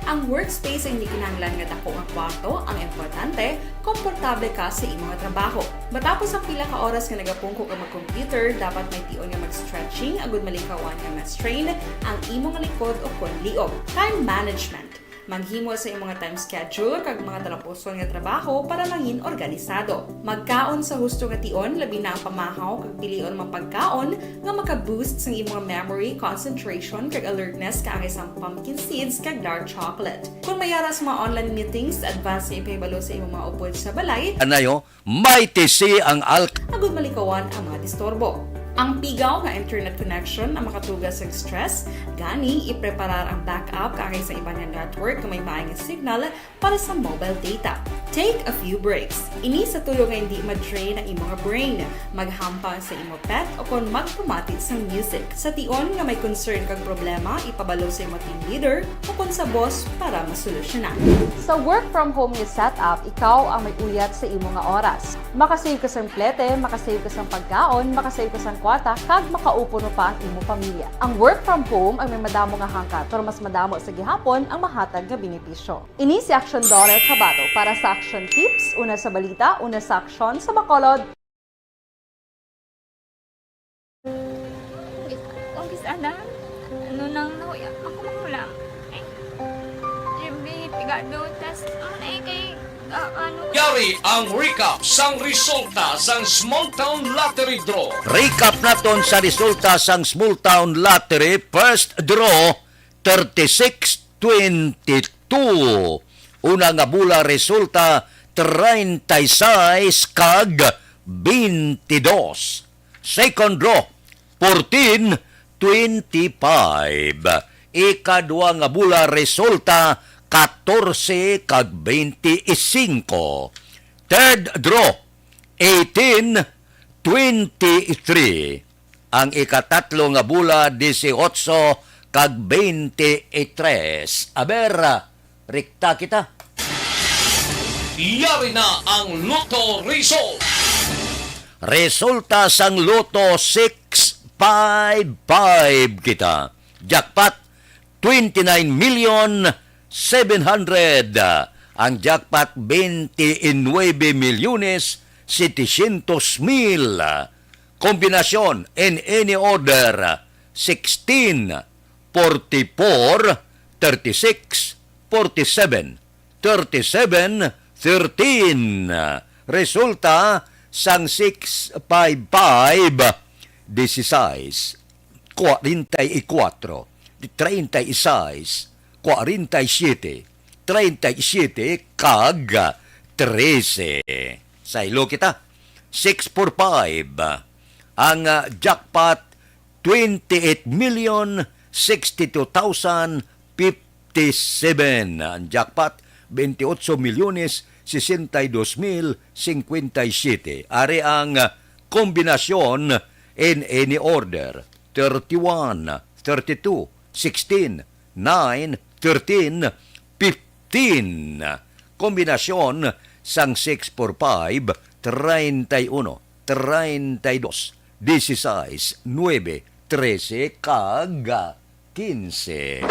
Ang workspace ay hindi kinahanglan nga dako nga kwarto, ang importante, komportable ka sa imo nga trabaho. Matapos ang pila ka oras nga nagapungko ka mag-computer, dapat may tion nga mag-stretching agud malikawan nga ma-strain ang imo nga likod o kon liog. Time management. Maghimo sa imong nga time schedule kag mga talapuson nga trabaho para mangin organisado. Magkaon sa husto nga tion, labi na ang pamahaw kag pilion mga pagkaon nga maka-boost sang imong memory, concentration, kag alertness kaangay sang pumpkin seeds kag dark chocolate. Kung may ara sa mga online meetings, advance nga ipahibalo sa imong mga upod sa balay. Anayo, may tisi ang alk. Agud malikawan ang mga disturbo. Ang pigaw nga internet connection ang makatuga sa stress, gani ipreparar ang backup kaangay sa iban nga network nga may maay nga signal para sa mobile data. Take a few breaks. Ini sa tuyo nga hindi ma-drain ang imo nga brain. Maghampang sa imo pet o kon magpamati sang music. Sa tion nga may concern kag problema, ipabalo sa imo team leader o kon sa boss para masolusyonan. Sa work from home nga setup, ikaw ang may uyat sa imo nga oras. Makasave ka sang plete, makasave ka sang pagkaon, makasave ka sang kwarta, kag makaupo pa ang imo pamilya. Ang work from home ang may madamo nga hangkat, pero mas madamo sa gihapon ang mahatag nga benepisyo. Ini si Action Dollar Kabato para sa Action Tips, una sa balita, una sa aksyon sa Bacolod. Kung kis ana, ano nang nahuya, ako makulang. Eh, J B, pigado, tas, ano na eh, kay, ah, ano, Yari ang recap sang resulta sang Small Town Lottery Draw. Recap naton sa resulta sang Small Town Lottery First Draw thirty-six twenty-two. Una nga bola resulta treinta y seis kag veintidós. Second draw, fourteen twenty-five. Ikadua nga bola resulta katorse kag bente y singko. Third draw, eighteen twenty-three. Ang ikatatlo nga bola, dieciocho kag veintitrés. Aber, rikta kita. Yari na ang Lotto Result. Resulta sang Lotto, six five five kita. Jackpot, twenty-nine million seven hundred. Ang jackpot, twenty-nine milyones setecientos mil. Kombinasyon in any order, sixteen, forty-four, thirty-six, forty-seven, thirty-seven, thirteen. Resulta sang six five five, dieciséis, cuarenta y cuatro, treinta y seis, cuarenta y siete, treinta y siete, kag trese. Saylo kita, six four five. Ang, ah, jackpot, twenty-eight million sixty-two thousand fifty-seven. Ang jackpot, veintiocho milyones sesenta y dos mil cincuenta y siete. Ari ang, ah, kombinasyon in any order: thirty-one, thirty-two, sixteen, nine, thirteen, fifteen. Kombinasyon sang six four five, treinta y uno, treinta y dos, dieciséis, nuebe, trese, kag quince.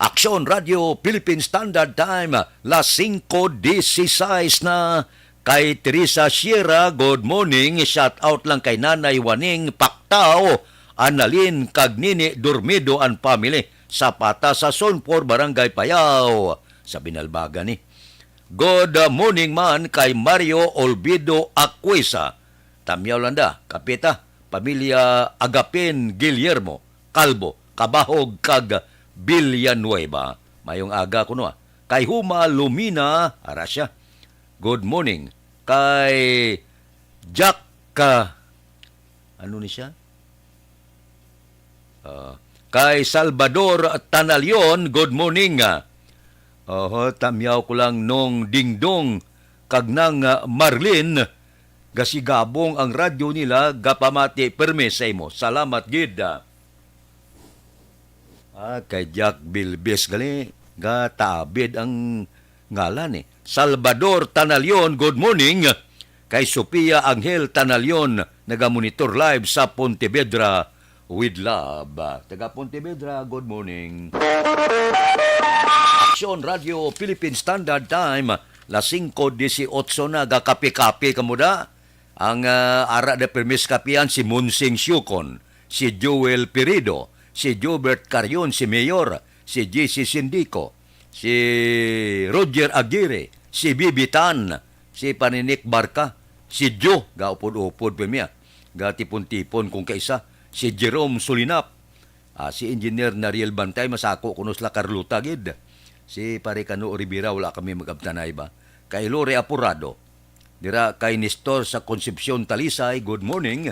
Aksyon Radio Philippine Standard Time, las singko dieciséis na. Kay Teresa Sierra, good morning. Shout out lang kay Nanay Waning Paktaw, Annalyn, kag Nini Dormido and family sa Pata sa Zone four, Barangay Payao, sa Binalbagan ni. Good, uh, morning man kay Mario Olvido Aquisa. Tamyaw lang da, kapita, pamilya Agapin Guillermo Calvo, Kabahog, kag Villanueva. Mayong aga kuno, ah. Kay Huma Lumina, ara siya. Good morning. Kay Jack, ah, ano ni siya? Ah, kay Salvador Tanalion, good morning. Ah, oho, tamyaw ko lang, Nong Dingdong kag Nang, ah, Marlin, gasigabong ang radyo nila, gapamati permi sa imo. Salamat gid, ah. Ah, kay Jack Bilbis gali, gatabid ang ngalan, eh. Salvador Tanalion, good morning. Kay Sofia Angel Tanalion, nagamonitor live sa Pontevedra, with love. Taga Pontevedra, good morning. Aksyon Radio Philippine Standard Time, las singko dieciocho na, gakape-kape kamo da. Ang, ah, ara da permis kapian si Monsing Siucon, si Joel Pirido, si Jobert Carion, si Mayor, si J C Sindico, si Roger Aguirre, si Bibi Tan, si Paninik Barca, si Joe, gaupod-upod pa niya, gatipon-tipon kung kaisa, si Jerome Sulinap, ah, si Engineer Nariel Bantay, masako kuno sila Carlota gid. Si Pare Kano Rivera, wala kami mag-abtanay ba? Kay Lore Apurado, dira kay Nestor sa Concepcion, Talisay, good morning.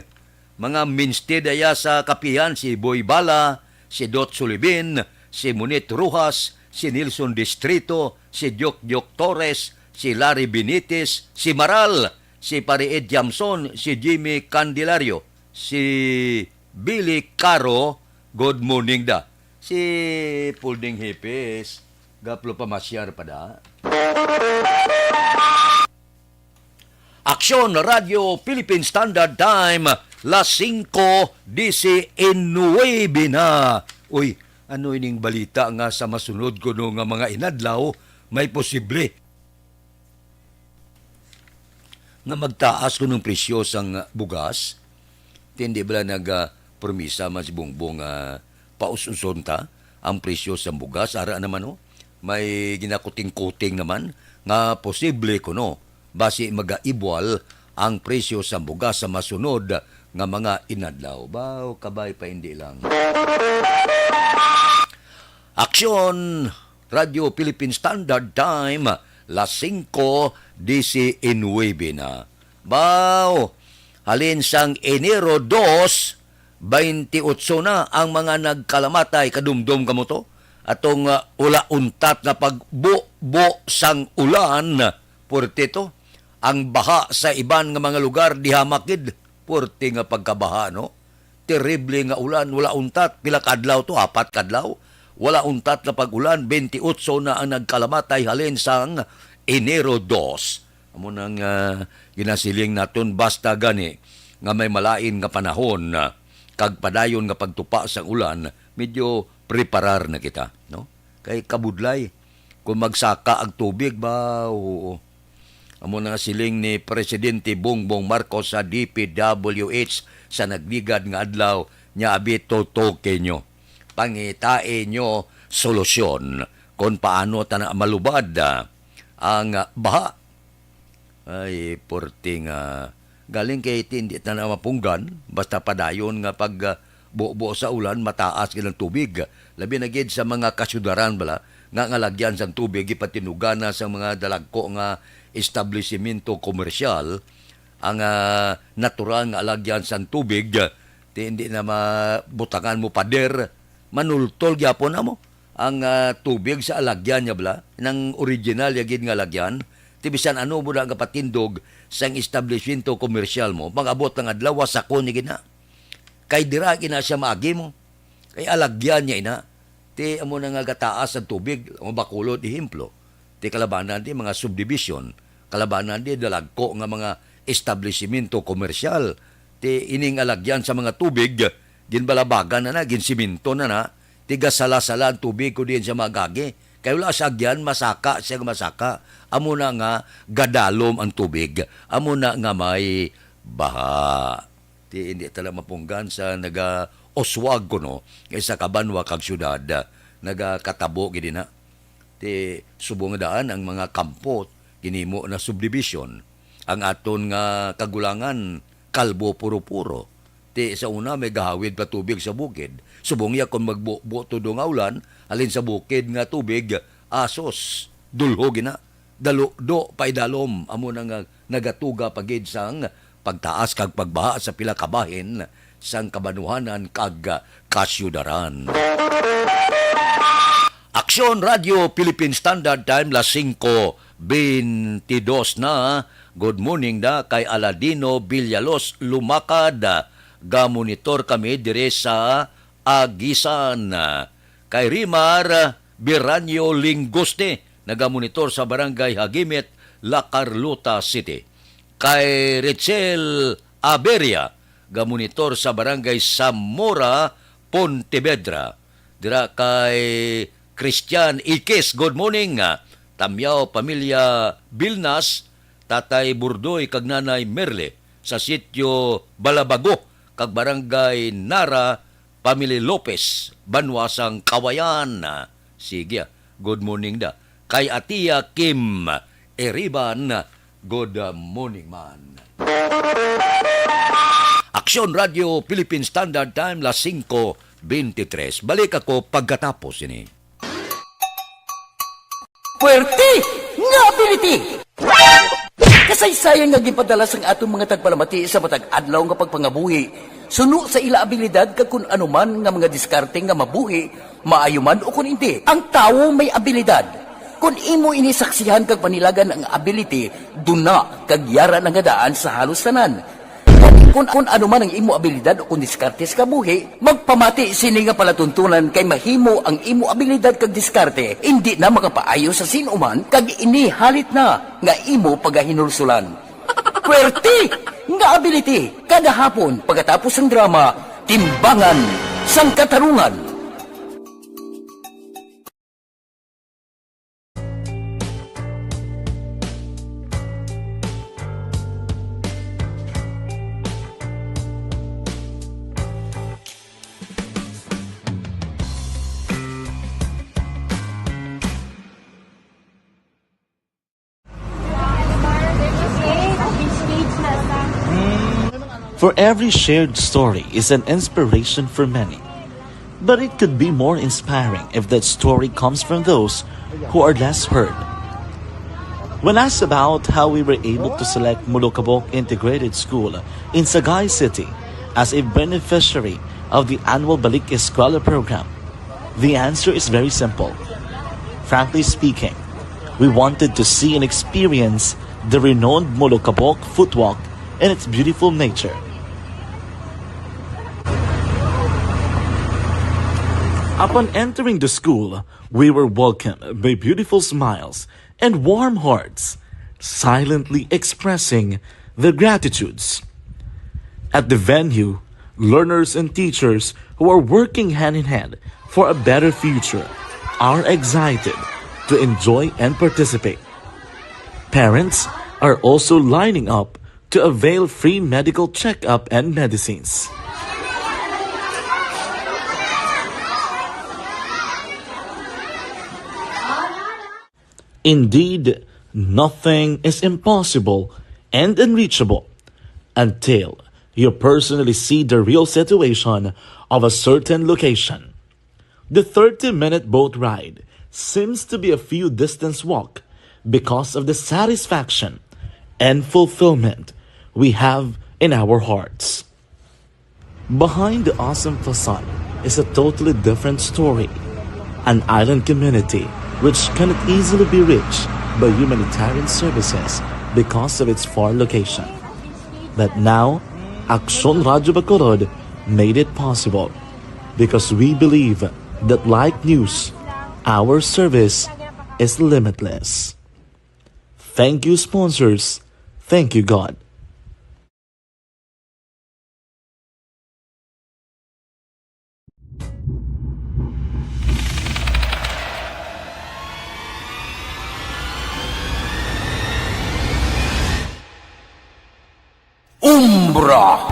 Mga mainstay daya sa kapihan, si Boy Bala, si Dot Sulibin, si Monit Rojas, si Nelson Distrito, si Diok Diok Torres, si Larry Benitez, si Maral, si Pare Ed Jamson, si Jimmy Candelario, si Billy Caro, good morning da. Si Pulding Hipis, gaplo pamasyar pa da. Aksyon Radio Philippine Standard Time, las singko diecinuebe na. Uy, ano ining balita nga sa masunod kuno nga mga inadlaw may posible nga magtaas kuno ang presyo sang bugas? Ti hindi bala nag, ah, promisa man si Bongbong nga paus-uson ta ang presyo sang bugas? Ara naman, oh, may ginakuting-kuting naman nga posible kuno basi magaibwal ang presyo sang bugas sa masunod nga mga inadlaw. Baw, kabay pa hindi lang. Aksyon! Radyo Philippine Standard Time, las singko diecinuebe na. Baw, halin sang Enero dos, baynte otso na ang mga nagkalamatay. Kadumdom kamo to? Atong, ah, ula untat nga pagbubo sang ulan, puwerte to. Ang baha sa iban nga mga lugar, di hamak gid. Puwerte nga pagkabaha, no? Terrible nga ulan, wala untat. Pila ka adlaw to? Apat ka adlaw? Wala untat na pag-ulan, twenty-eight na ang nagkalamatay halin sang Enero dos. Amo nang, ah, ginasiling naton, basta gani nga may malain nga panahon, ah, kag padayon nga pagtupa sang ulan, medyo preparar na kita, no? Kay kabudlay, kung magsaka ang tubig, ba, oo. Amo na nga siling ni Presidente Bongbong Marcos sa D P W H sa nagligad nga adlaw niya, abi, tutuki nyo. pangitai nyo solusyon kon paano ta na malubad, ah, ang, ah, baha. Ay, porte nga galing kay ti-, hindi ta na mapunggan, basta padayon nga pag, ah, bubo sa ulan, mataas gid ang tubig. Labi na gid sa mga kasyudaran bala, nga, nga lagyan sang tubig, ipatinugan na sang mga dalagko nga establisimento komersyal, ang, ah, natural nga alagyan sang tubig, ti hindi na mabutangan mo pader, manultol gyapon amo ang, ah, tubig sa alagyan niya bala, nang original ya gid nga alagyan, ti bisan ano mo na nga patindog sang establishmento komersyal mo, mag-abot ang adlaw, wa sako ni gina. Kay dira gina siya maagi mo. Kay alagyan niya ina. Ti amo na nga gataas ang tubig, ang Bacolod, ehemplo. Ti kalabanan ti mga subdivision, kalabanan ti dalagko nga mga establishmento komersyal. Ti ining alagyan sa mga tubig, ginbalabagan na na, ginsimento na na, ti gasala-sala ang tubig kung diin siya magagi. Kay wala sa agyan, masaka siya, masaka. Amo na nga gadalom ang tubig. Amo na nga may baha. Ti hindi tala mapunggan sa naga-uswag kuno, kay sa kabanwa kag syudad, nagakatabo gid na. Ti subong nga daan ang mga kampo, ginimo na subdivision. Ang aton nga kagulangan, kalbo puro-puro. Ti sa una may gahawid pa tubig sa bukid. Subong ya kon magbubo tudo nga ulan, halin sa bukid nga tubig, asos, dulho gina. Daludo pa idalom, amo na nga nagatuga pa gid sang pagtaas kag pagbaha sa pila ka bahin sang kabanwahanan kag kasyudaran. Aksyon Radio Philippine Standard Time, las singko beintidos na. Good morning da kay Aladino Villalos Lumakad. Gamonitor kami dire sa Agisan. Kay Rimar Biranyo Linguste, nagamonitor sa Barangay Hagimit, La Carlota City. Kay Richel Aberia, gamonitor sa Barangay Zamora, Pontevedra. Dira kay Christian Ikis, good morning. Tamyaw, pamilya Bilnas, Tatay Burdoy kag Nanay Merle sa sitio Balabago kag Barangay Nara, Family Lopez, banwa sang Kawayan. Sige, ah. Good morning da. Kay Atia Kim Eriban, good morning man. Aksyon Radio Philippine Standard Time, las singko beintitres. Balik ako pagkatapos ini. Puwerte nga ability! Kasaysayan nga ginpadala sang aton mga tagpalamati sa matag adlaw nga pagpangabuhi, suno sa ila abilidad kag kun ano man nga mga diskarte nga mabuhi, maayo man o kun indi. Ang tawo may abilidad. Kun imo ini saksihan kag panilagan ang ability, duna kag yara na nga daan sa halos tanan. Gani, kun, kun ano man ang imo abilidad o kun diskarte sa kabuhi, magpamati sini nga palatuntunan, kay mahimo ang imo abilidad kag diskarte indi na makapaayo sa sin-o man, kag ini halit na nga imo pagahinulsulan. Puwerte nga ability, kada hapon pagkatapos sang drama, Timbangan sang Katarungan. For every shared story is an inspiration for many. But it could be more inspiring if that story comes from those who are less heard. When asked about how we were able to select Molokabok Integrated School in Sagay City as a beneficiary of the annual Balik Eskwela program, the answer is very simple. Frankly speaking, we wanted to see and experience the renowned Molokabok Footwalk and its beautiful nature. Upon entering the school, we were welcomed by beautiful smiles and warm hearts, silently expressing their gratitudes. At the venue, learners and teachers who are working hand in hand for a better future are excited to enjoy and participate. Parents are also lining up to avail free medical checkup and medicines. Indeed, nothing is impossible and unreachable until you personally see the real situation of a certain location. The thirty-minute boat ride seems to be a few distance walk because of the satisfaction and fulfillment we have in our hearts. Behind the awesome facade is a totally different story. An island community which cannot easily be reached by humanitarian services because of its far location. But now, Aksyon Radyo Bacolod made it possible because we believe that, like news, our service is limitless. Thank you, sponsors. Thank you, God. Umbra.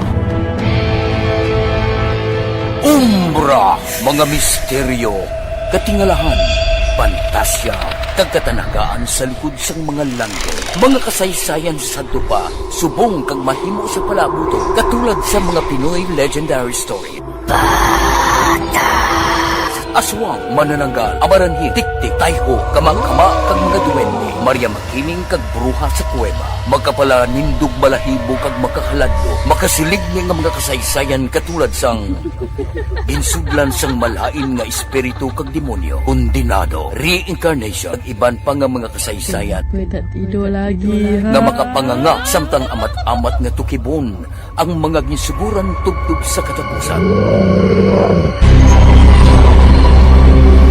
Umbra, mga misteryo, katingalahan, pantasya, kag katanagaan sa likod sang mga langit. Mga kasaysayan sa sadto pa, subong kag mahimo sa palabuton, katulad sa mga Pinoy legendary story. Aswang, manananggal, amaranhit, tiktik, tayho, kamangkama, kag mga duwende, Maria Makiling kag bruha sa kuweba, makapalanindog balahibo kag makahaladlok, makasiligni nga mga kasaysayan katulad sang ginsudlan sang malain nga espiritu kag demonyo, kondenado, reincarnation, kag iban pa nga mga kasaysayan May tatido lagi, ha? nga makapanganga samtang amat-amat nga tukibon ang mga ginsuguran tubtob sa katapusan.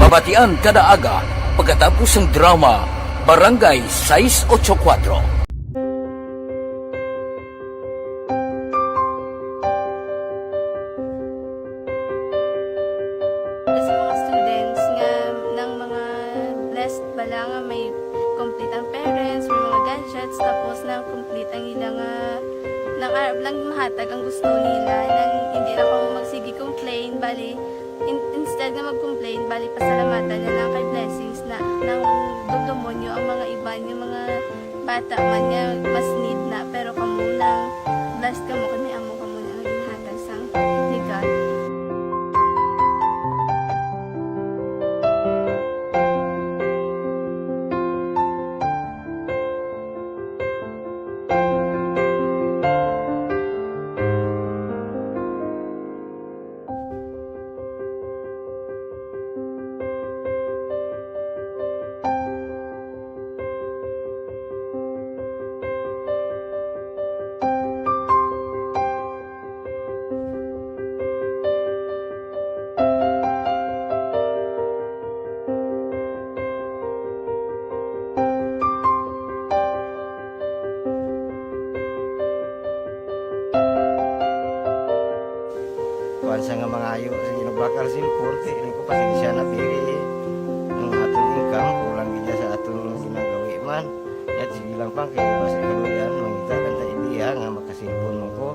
Mabatian kada aga pagkatapos sang drama Barangay sais ocho kuwatro. Sa mga students nga nang mga blessed bala nga may complete ang parents, may mga gadgets, tapos na complete ang ila nga nang arab lang mahatag ang gusto nila, nang hindi na kamo magsige complain, bali in, instead nga mag-complain, bali pasalamatan na lang kay blessings na nang dugdumonyo ang mga iban nga mga bata man nga mas need na, pero kamo nang blessed kamo kay may amo kamo na nga ginhatag sang ni God. Kuan sa nga mangayo sa inugbakal sin korte, ini ko pasensya na pili ang aton income, kulang gid sa aton ginagawi man. Yat sige lang pang kay basi kaluyan, mangita lang ta idea nga makasilpon mo ko.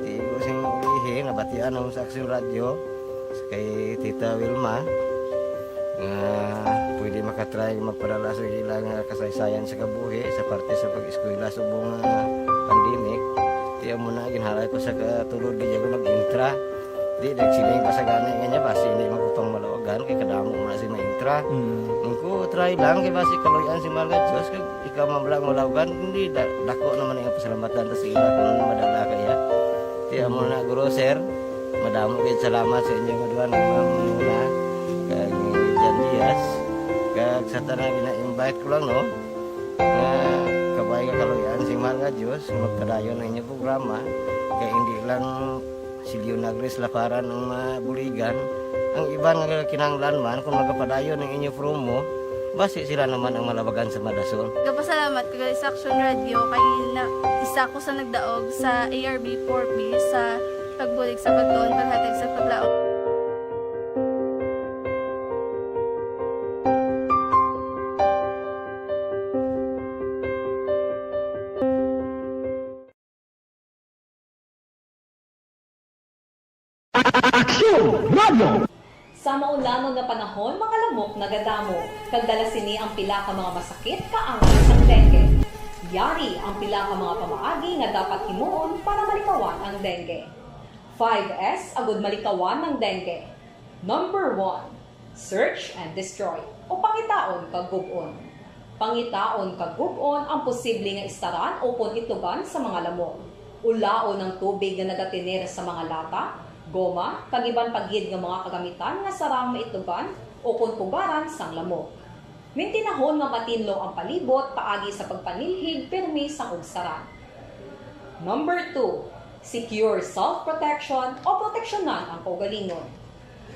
Di ko sing ilihi, nabatian ako sa Aksyon Radyo kay Tita Wilma nga pwede makatry magpadala sa ila nga kasaysayan sa kabuhi sa parte sa pag-eskwela subong nga pandemic. Tiyan mo na, ginhalay ko sa katulod, di ako nag-intra. Di, nagsiling pa sa gani nga niya, basi hindi man ko pang malawagan, kay kadamo mo na si ma-intra. Mm. Ang ko, try lang, kay basi kaluyan si Mahal nga Diyos, kag ikaw man lang malawagan, hindi, da, dako naman ang pasalamatan ta sa ila kung ano madala kaya. Tiyan mo na, Guro, Sir, madamo kayo salamat sa inyong aduan, kay Ma'am Muna, kag ni Jan Diaz, kag sa tanan gina-invite ko lang, no? Nga kabay nga kaluyan si Mahal nga Diyos, magpadayon ang inyong programa, kay hindi lang si Leonagris Laparan ang mabuligan, ang iban nga kinahanglan man kung magapadayon ang inyo promo, basi sila naman ang malabagan sa madason. Gapasalamat ko gali sa Aksyon Radyo kay na, isa ko sa nagdaog sa A R B four B sa pagbulig sa pagtuon, paghatag sa paglaom. Aksyon Radio! Sa maulanon nga panahon, mga lamok nagadamo, kag dala sini ang pila ka mga masakit kaangay sang dengue. Yari ang pila ka mga pamaagi nga dapat himuon para malikawan ang dengue. Five S agud malikawan ang dengue. Number one, search and destroy, o pangitaon kag gub-on. Pangitaon kag gub-on ang posible nga istaran ukon itugan sa mga lamok. Ulaon ang tubig nga nagatener sa mga lata, goma, kag iban pa gid nga mga kagamitan nga sarang maitugan ukon pugaran sang lamok. Mintinahon nga matinlo ang palibot paagi sa pagpanilhig pirmi sang ugsaran. Number two, secure self-protection o proteksyonan ang kaugalingon.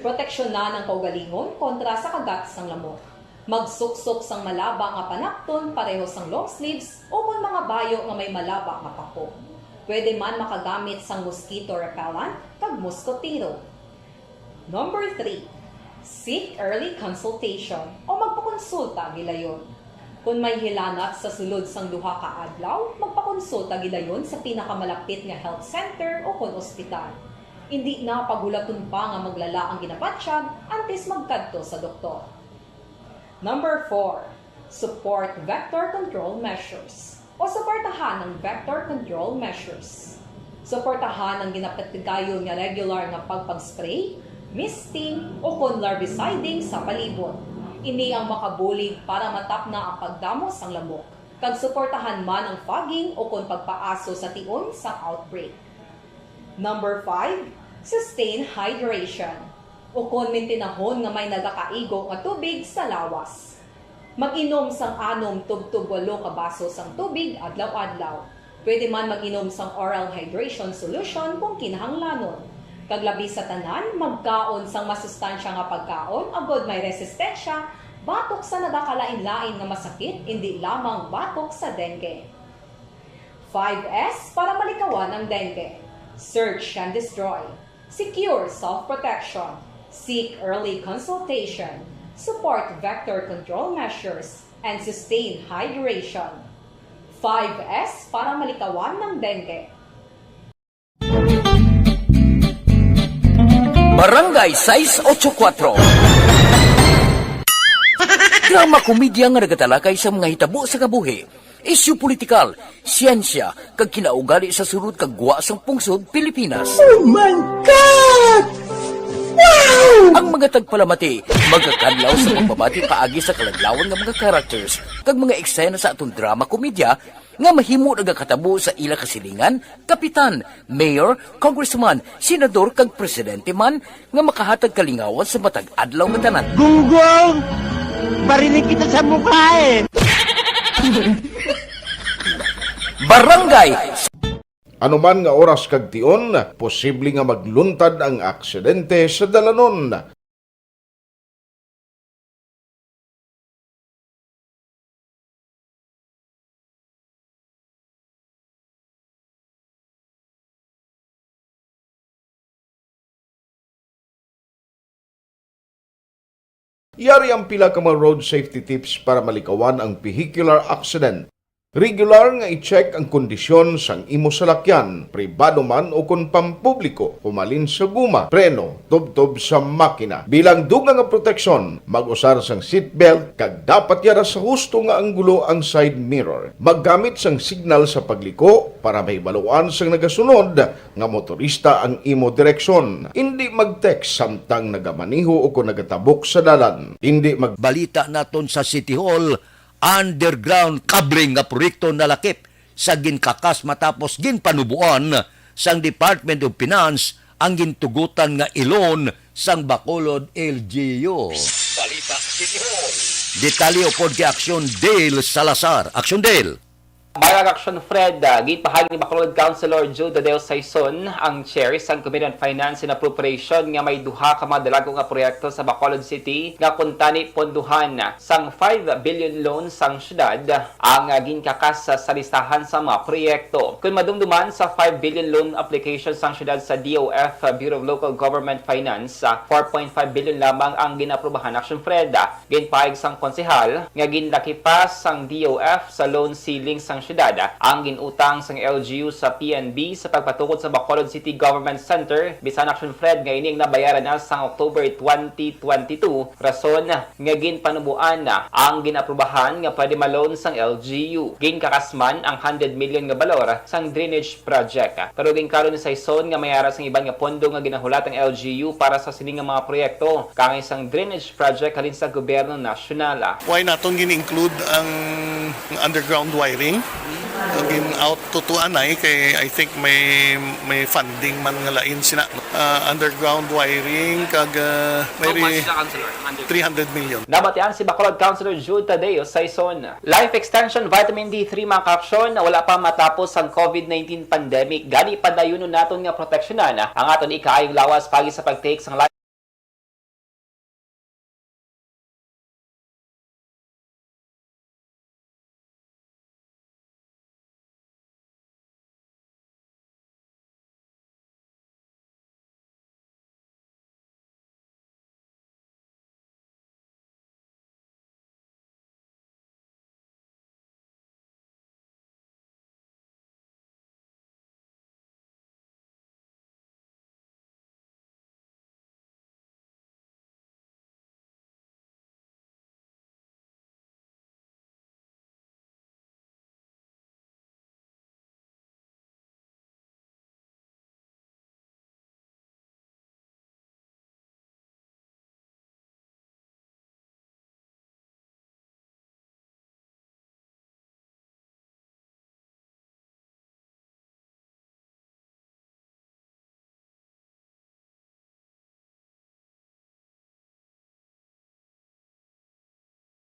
Proteksyonan ang kaugalingon kontra sa kagat sang lamok. Magsuksok sang malaba nga panapton pareho sang long sleeves ukon mga bayo nga may malaba nga pako. Pwede man makagamit sang mosquito repellent kag moskotero. Number three, seek early consultation o magpakonsulta gilayon. Kon may hilanat sa sulod sang duha ka adlaw, magpakonsulta gilayon sa pinakamalapit nga health center ukon ospital. Indi na paghulaton pa nga maglala ang ginabatyag antes magkadto sa doktor. Number four, support vector control measures o suportahan ang vector control measures. Suportahan ang ginapatigayon nga regular nga pagpag-spray, misting, ukon larviciding sa palibot. Ini ang makabulig para matapna ang pagdamo sang lamok, kag suportahan man ang fogging ukon pagpaaso sa tion sang outbreak. Number five, sustain hydration, ukon mintinahon nga may nagakaigo nga tubig sa lawas. Mag-inom sang anom tubtob walo ka baso sang tubig adlaw-adlaw. Pwede man mag-inom sang oral hydration solution kung kinahanglanon. Kag labi sa tanan, magkaon sang masustansya nga pagkaon agod may resistensya batok sa nagakalain-lain nga masakit, indi lamang batok sa dengue. Five S para malikawan ang dengue. Search and destroy. Secure self-protection. Seek early consultation. Support vector control measures. And sustain hydration. Five S para malikawan ng dengue. Barangay sais ocho kuatro. Drama komedya nga nagatalakay sa mga hitabo sa kabuhi, isyu politikal, siyensya, kag kinaugali sa sulod kag gwa sang pungsod Pilipinas. Oh my God! Wow! Ang mga tagpalamati magakadlaw sa pagbabati paagi sa kaladlawan nga mga characters kag mga eksena sa aton drama komedya nga mahimo nagakatabo sa ila kasilingan, kapitan, mayor, congressman, senador, kag presidente man nga makahatag kalingawan sa matag adlaw nga tanan. Gunggong! Barinig kita sa mukha eh! Barangay Anuman nga oras kag tion, posible nga magluntad ang aksidente sa dalanon. Yari ang pila ka mga road safety tips para malikawan ang vehicular accident. Regular nga i-check ang kondisyon sang imo salakyan, pribado man ukon pampubliko, humalin sa guma, preno, tubtob sa makina. Bilang dugang nga proteksyon, mag-usar sang seatbelt kag dapat yara sa husto nga anggulo ang side mirror. Maggamit sang signal sa pagliko para mahibaluan sang nagasunod nga motorista ang imo direksyon. Indi mag-text samtang nagamaneho ukon nagatabok sa dalan. Indi mag- Balita naton sa City Hall, underground cabling nga proyekto nalakip sa ginkakas matapos ginpanuboan sang Department of Finance ang gintugutan nga ilon sang Bacolod L G U. Balita City Hall. Detalye upod kay Aksyon Dale Salazar. Aksyon Dale. Bayag Aksyon Fred, ah, ginpahayag ni Bacolod Councilor Jude Tadeo Saison, ang chair sang Committee on Finance and Appropriation, nga may duha ka mga dalago nga proyekto sa Bacolod City nga kuntani pondohan sang five billion loan sang syudad ang, ah, ginkakas sa, sa listahan sa mga proyekto. Kon madumduman sa five billion loan application sang syudad sa D O F, ah, Bureau of Local Government Finance, ah, four point five billion lamang ang ginaaprubahan, Aksyon Fred. Ginpahayag sang konsehal nga ginlakipan sang D O F sa loan ceiling sang syudad ang gin-utang sang L G U sa P N B sa pagpatukod sa Bacolod City Government Center, bisan action fled nga ining nabayaran na sang October twenty twenty-two, rason nga ginpanuboan na ang gin-aprubahan nga pwede ma-loan sang L G U. Ginkakasman ang hundred million nga balor sang drainage project. Pero ginkaron ni Saison nga may ara sang iban nga pondo nga ginahulat ang L G U para sa sini nga mga proyekto, kangay sang drainage project halin sa gobyerno nasyonal. Why naton gin-include ang underground wiring? Ang gin-out to, to anay kay I think may, may funding man nga lain sina. Ah, underground wiring kag, ah, may How much re-, na, Councilor? Ang underground? Three hundred million. Nabatian si Bacolod Councilor Jude Tadeo Saison. Life extension, vitamin D three, mga kaaksyon, wala pa matapos ang COVID nineteen pandemic. Gani, padayunon naton nga proteksyonan ang aton ikaayong lawas pagi sa pag-take sang life.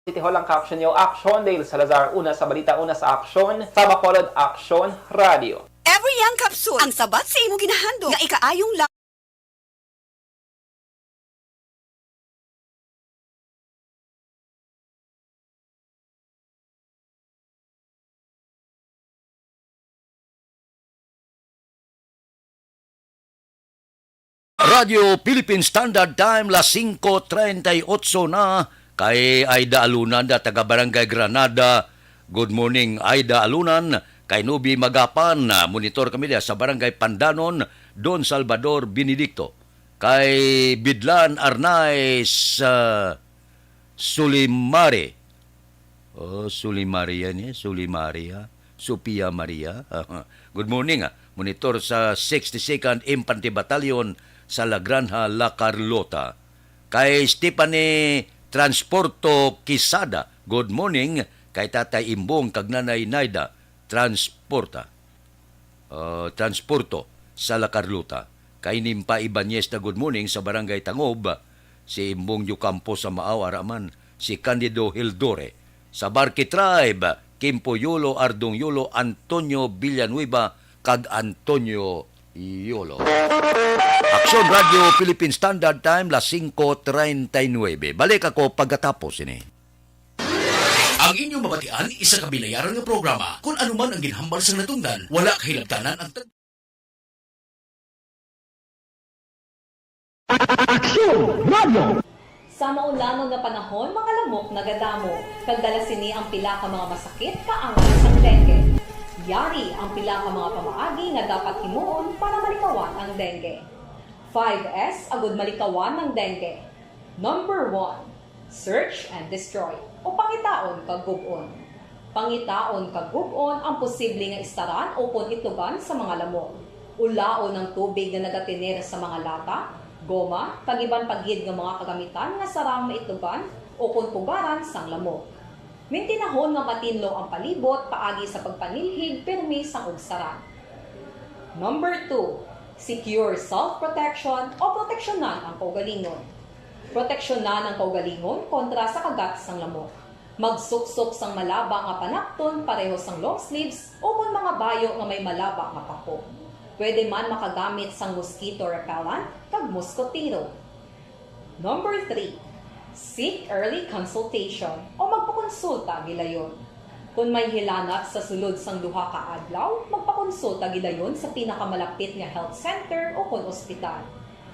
City Hall ang kaaksyon niyo, Aksyon. Dale Salazar, una sa balita, una sa aksyon, sa Bacolod Aksyon Radio. Every Young Capsule, ang sabat sa imo ginahandog nga ikaayong la- Radyo Philippine Standard Time, las singko treinta y ocho na. Kay Aida Alunan da, taga Barangay Granada. Good morning, Aida Alunan. Kay Nubi Magapan, ah, monitor kami diya sa Barangay Pandanon, Don Salvador Benedicto. Kay Bidlan Arnaiz, ah, Sulimari. Oh, Sulimari yan eh. Sulimari, ha? Sophia Maria. Good morning, ah. Monitor sa sixty-second Infantry Battalion sa La Granja, La Carlota. Kay Stephanie Transporto Quisada, good morning. Kay Tatay Imbong kag Nanay Naida Transporta. uh, Transporto sa La Carlota. Kay Nimpa Ibanez na good morning sa Barangay Tangob, si Imbong Yucampo sa Maaw, ara man si Candido Hildore. Sa Barque Tribe, Kimpo Yolo, Ardong Yolo, Antonio Villanueva, kag Antonio Yolo. Aksyon Radio Philippine Standard Time, las singko treinta y nueve. Balik ako pagkatapos ini. Ang inyong mabatian, isa ka binayaran nga programa. Kon ano man ang ginhambal sang natungdan, wala kahilabtanan ang tag- Aksyon Radio. Sa maulanon nga panahon, mga lamok nagadamo, kag dala sini ang pila ka mga masakit kaangay sang dengue. Yari ang pila ka mga pamaagi nga dapat himuon para malikawan ang dengue. Five S agud malikawan ang dengue. Number one, search and destroy, o pangitaon kag gub-on. Pangitaon kag gub-on ang posible nga istaran ukon itlogan sa mga lamok. Ulaon ang tubig nga nagatener sa mga lata, goma, kag iban pa gid nga mga kagamitan nga sarang maitlogan ukon pugaran sang lamok. Mintinahon nga matinlo ang palibot paagi sa pagpanilhig pirmi sang ugsaran. Number two, secure self-protection o proteksyonan ang kaugalingon. Proteksyonan ang kaugalingon kontra sa kagat sang lamok. Magsuksok sang malaba nga panakton pareho sang long sleeves ukon mga bayo nga may malaba nga pako. Pwede man makagamit sang mosquito repellent kag moskotero. Number three, seek early consultation o magpakonsulta gilayon. Kon may hilanat sa sulod sang duha ka adlaw, magpakonsulta gilayon sa pinakamalapit nga health center o kon ospital.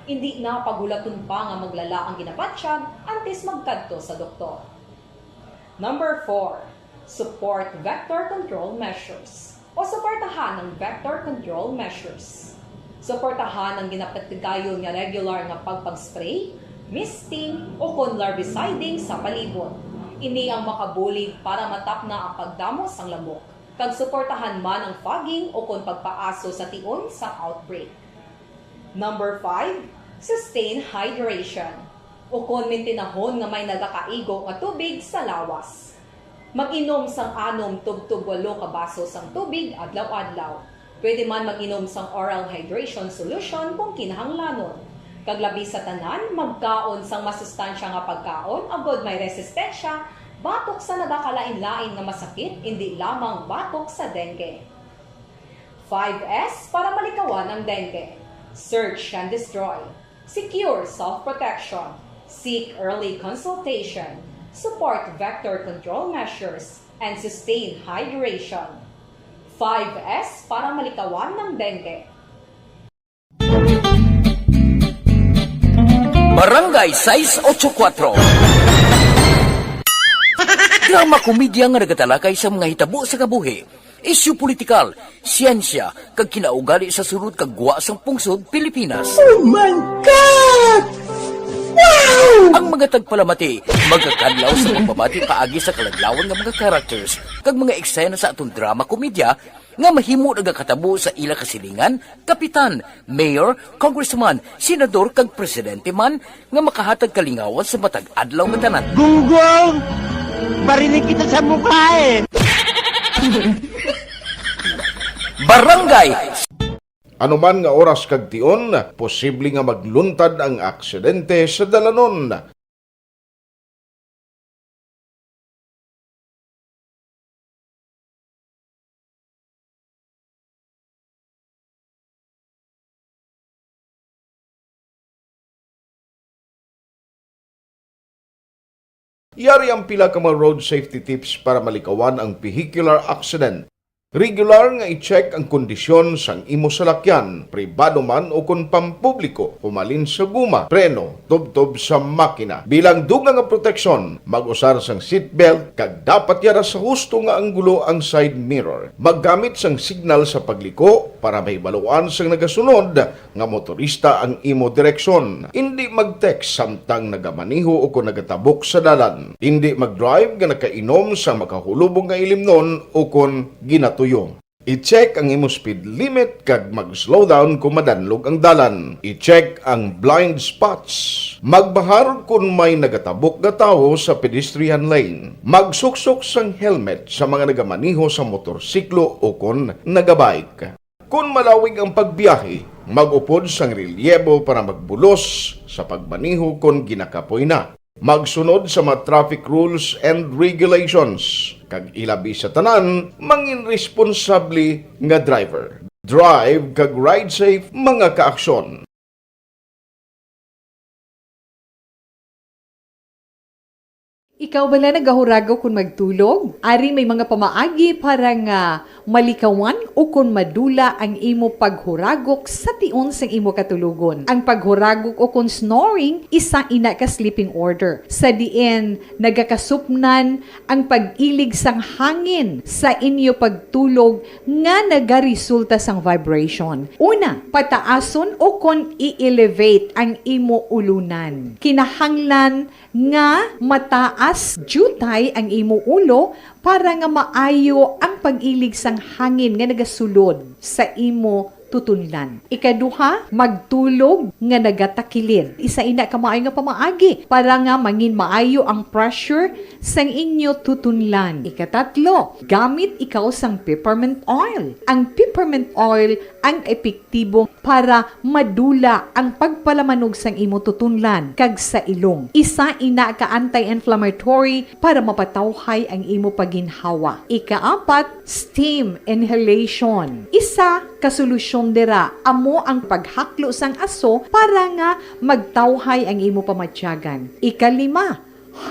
Indi na paghulaton pa nga maglala ang ginabatyag antes magkadto sa doktor. Number four, Support vector control measures o suportahan ang vector control measures. Suportahan ang ginapatigayon nga regular nga pagpag-spray, misting, o kon larviciding sa palibot. Ini ang makabulig para matapna ang pagdamo sang lamok, kag suportahan man ang fogging o kon pagpaaso sa tion sang outbreak. Number five, sustain hydration. Ukon mintinahon nga may nagakaigo nga tubig sa lawas. Mag-inom sang anom tubtob walo ka baso sang tubig adlaw-adlaw. Pwede man mag-inom sang oral hydration solution kung kinahanglanon. Kag labi sa tanan, magkaon sang masustansya nga pagkaon agod may resistensya batok sa nagakalain-lain nga masakit, indi lamang batok sa dengue. Five S para malikawan ang dengue. Search and destroy. Secure self-protection. Seek early consultation. Support vector control measures and sustain hydration. Five S para malikawan ng dengue. Barangay sais ocho kuatro. Drama komedya nga nagatalakay sa mga hitabo sa kabuhi, isyu politikal, siyensya, kag kinaugali sa sulod kag gwa sang pungsod Pilipinas. Oh my God! Wow! Ang mga tagpalamati magakadlaw sa pagbabati paagi sa kaladlawan nga mga characters kag mga eksena sa aton drama komedya nga mahimo nagakatabo sa ila kasilingan, kapitan, mayor, congressman, senador, kag presidente man nga makahatag kalingawan sa matag adlaw nga tanan. Gunggong! Barinig kita sa mukha eh! Barangay Anuman nga oras kag tion, posible nga magluntad ang aksidente sa dalanon. Yari ang pila ka mga road safety tips para malikawan ang vehicular accident. Regular nga i-check ang kondisyon sang imo salakyan, pribado man ukon pampubliko, humalin sa guma, preno, tubtob sa makina. Bilang dugang nga proteksyon, mag-usar sang seatbelt kag dapat yara sa husto nga anggulo ang side mirror. Maggamit sang signal sa pagliko para mahibaluan sang nagasunod nga motorista ang imo direksyon. Indi mag-text samtang nagamaneho ukon nagatabok sa dalan. Indi mag-drive nga nakainom sang makahulubong nga ilimnon ukon ginatuyo. I-check ang imo speed limit kag mag-slow down kon madanlog ang dalan. I-check ang blind spots. Magbahar kon may nagatabok nga tawo sa pedestrian lane. Magsuksok sang helmet sa mga nagamaneho sa motorsiklo ukon nagabike. Kon malawig ang pagbiyahe, mag-upod sang relyebo para magbulos sa pagmaneho kon ginakapoy na. Magsunod sa mga traffic rules and regulations, kag ilabi sa tanan, mangin responsable nga driver. Drive kag ride safe, mga kaaksyon. Ikaw bala nagahuragok kon magtulog? Ari may mga pamaagi para nga malikawan ukon madula ang imo paghuragok sa tion sang imo katulogon. Ang paghuragok ukon snoring, isa ina ka sleeping order, sa diin nagakasupnan ang pag-ilig sang hangin sa inyo pagtulog nga nagaresulta sang vibration. Una, pataason ukon i-elevate ang imo ulunan. Kinahanglan nga mataas diutay ang imo ulo para nga maayo ang pag-ilig sang hangin nga nagasulod sa imo tutunlan. Ikaduha, magtulog nga nagatakilid. Isa ina ka maayo nga pamaagi para nga mangin maayo ang pressure sang inyo tutunlan. Ikatatlo, gamit ikaw sang peppermint oil. Ang peppermint oil ang epektibo para madula ang pagpalamanog sang imo tutunlan kag sa ilong. Isa ina ka anti-inflammatory para mapatawhay ang imo paginhawa. Ikaapat, steam inhalation. Isa ka solusyon dira amo ang paghaklo sang aso para nga magtawhay ang imo pamatyagan. Ikalima,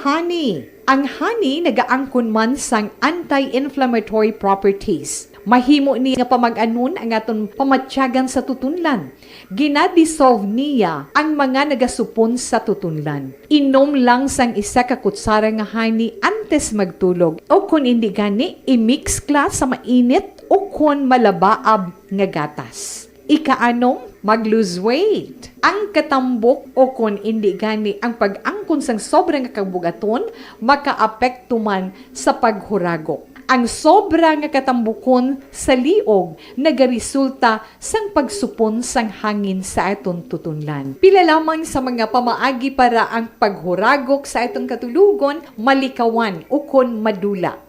honey. Ang honey nagaangkon man sang anti-inflammatory properties. Mahimo ni nga pamag-anon ang aton pamatyagan sa tutunlan. Gina-dissolve niya ang mga nagasupon sa tutunlan. Inom lang sang isa ka kutsara nga honey antes tes magtulog, o kon indi gani, i-mix ka sa mainit o kon malabaab nga gatas. Ikaanom, mag-lose weight. Ang katambok o kon indi gani ang pag-angkon sang sobra nga kabugaton makaapekto man sa paghuragok. Ang sobra nga katambukon sa liog nagaresulta sang pagsupon sang hangin sa aton tutunlan. Pila lamang sa mga pamaagi para ang paghuragok sa aton katulogon malikawan ukon madula.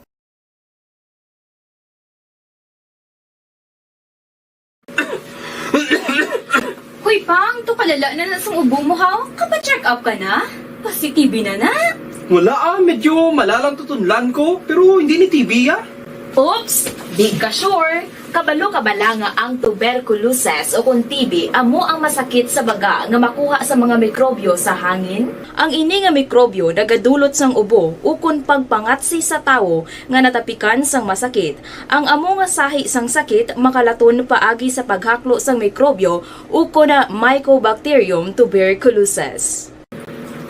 Hoy, Pang, to kalala na na sang ubo mo, ha? Kapa-check up ka na? Positive na na. Wala, ah, medyo malalang tutunlan ko, pero hindi ni T B, ah. Oops, di ka sure. Kabalo ka bala nga ang tuberculosis o kon T B amo ang masakit sa baga nga makuha sa mga mikrobyo sa hangin? Ang ini nga mikrobyo nagadulot sang ubo ukon pagpangatsi sa tawo nga natapikan sang masakit. Ang amo nga sahi sang sakit makalaton paagi sa paghaklo sang mikrobyo ukon na Mycobacterium tuberculosis.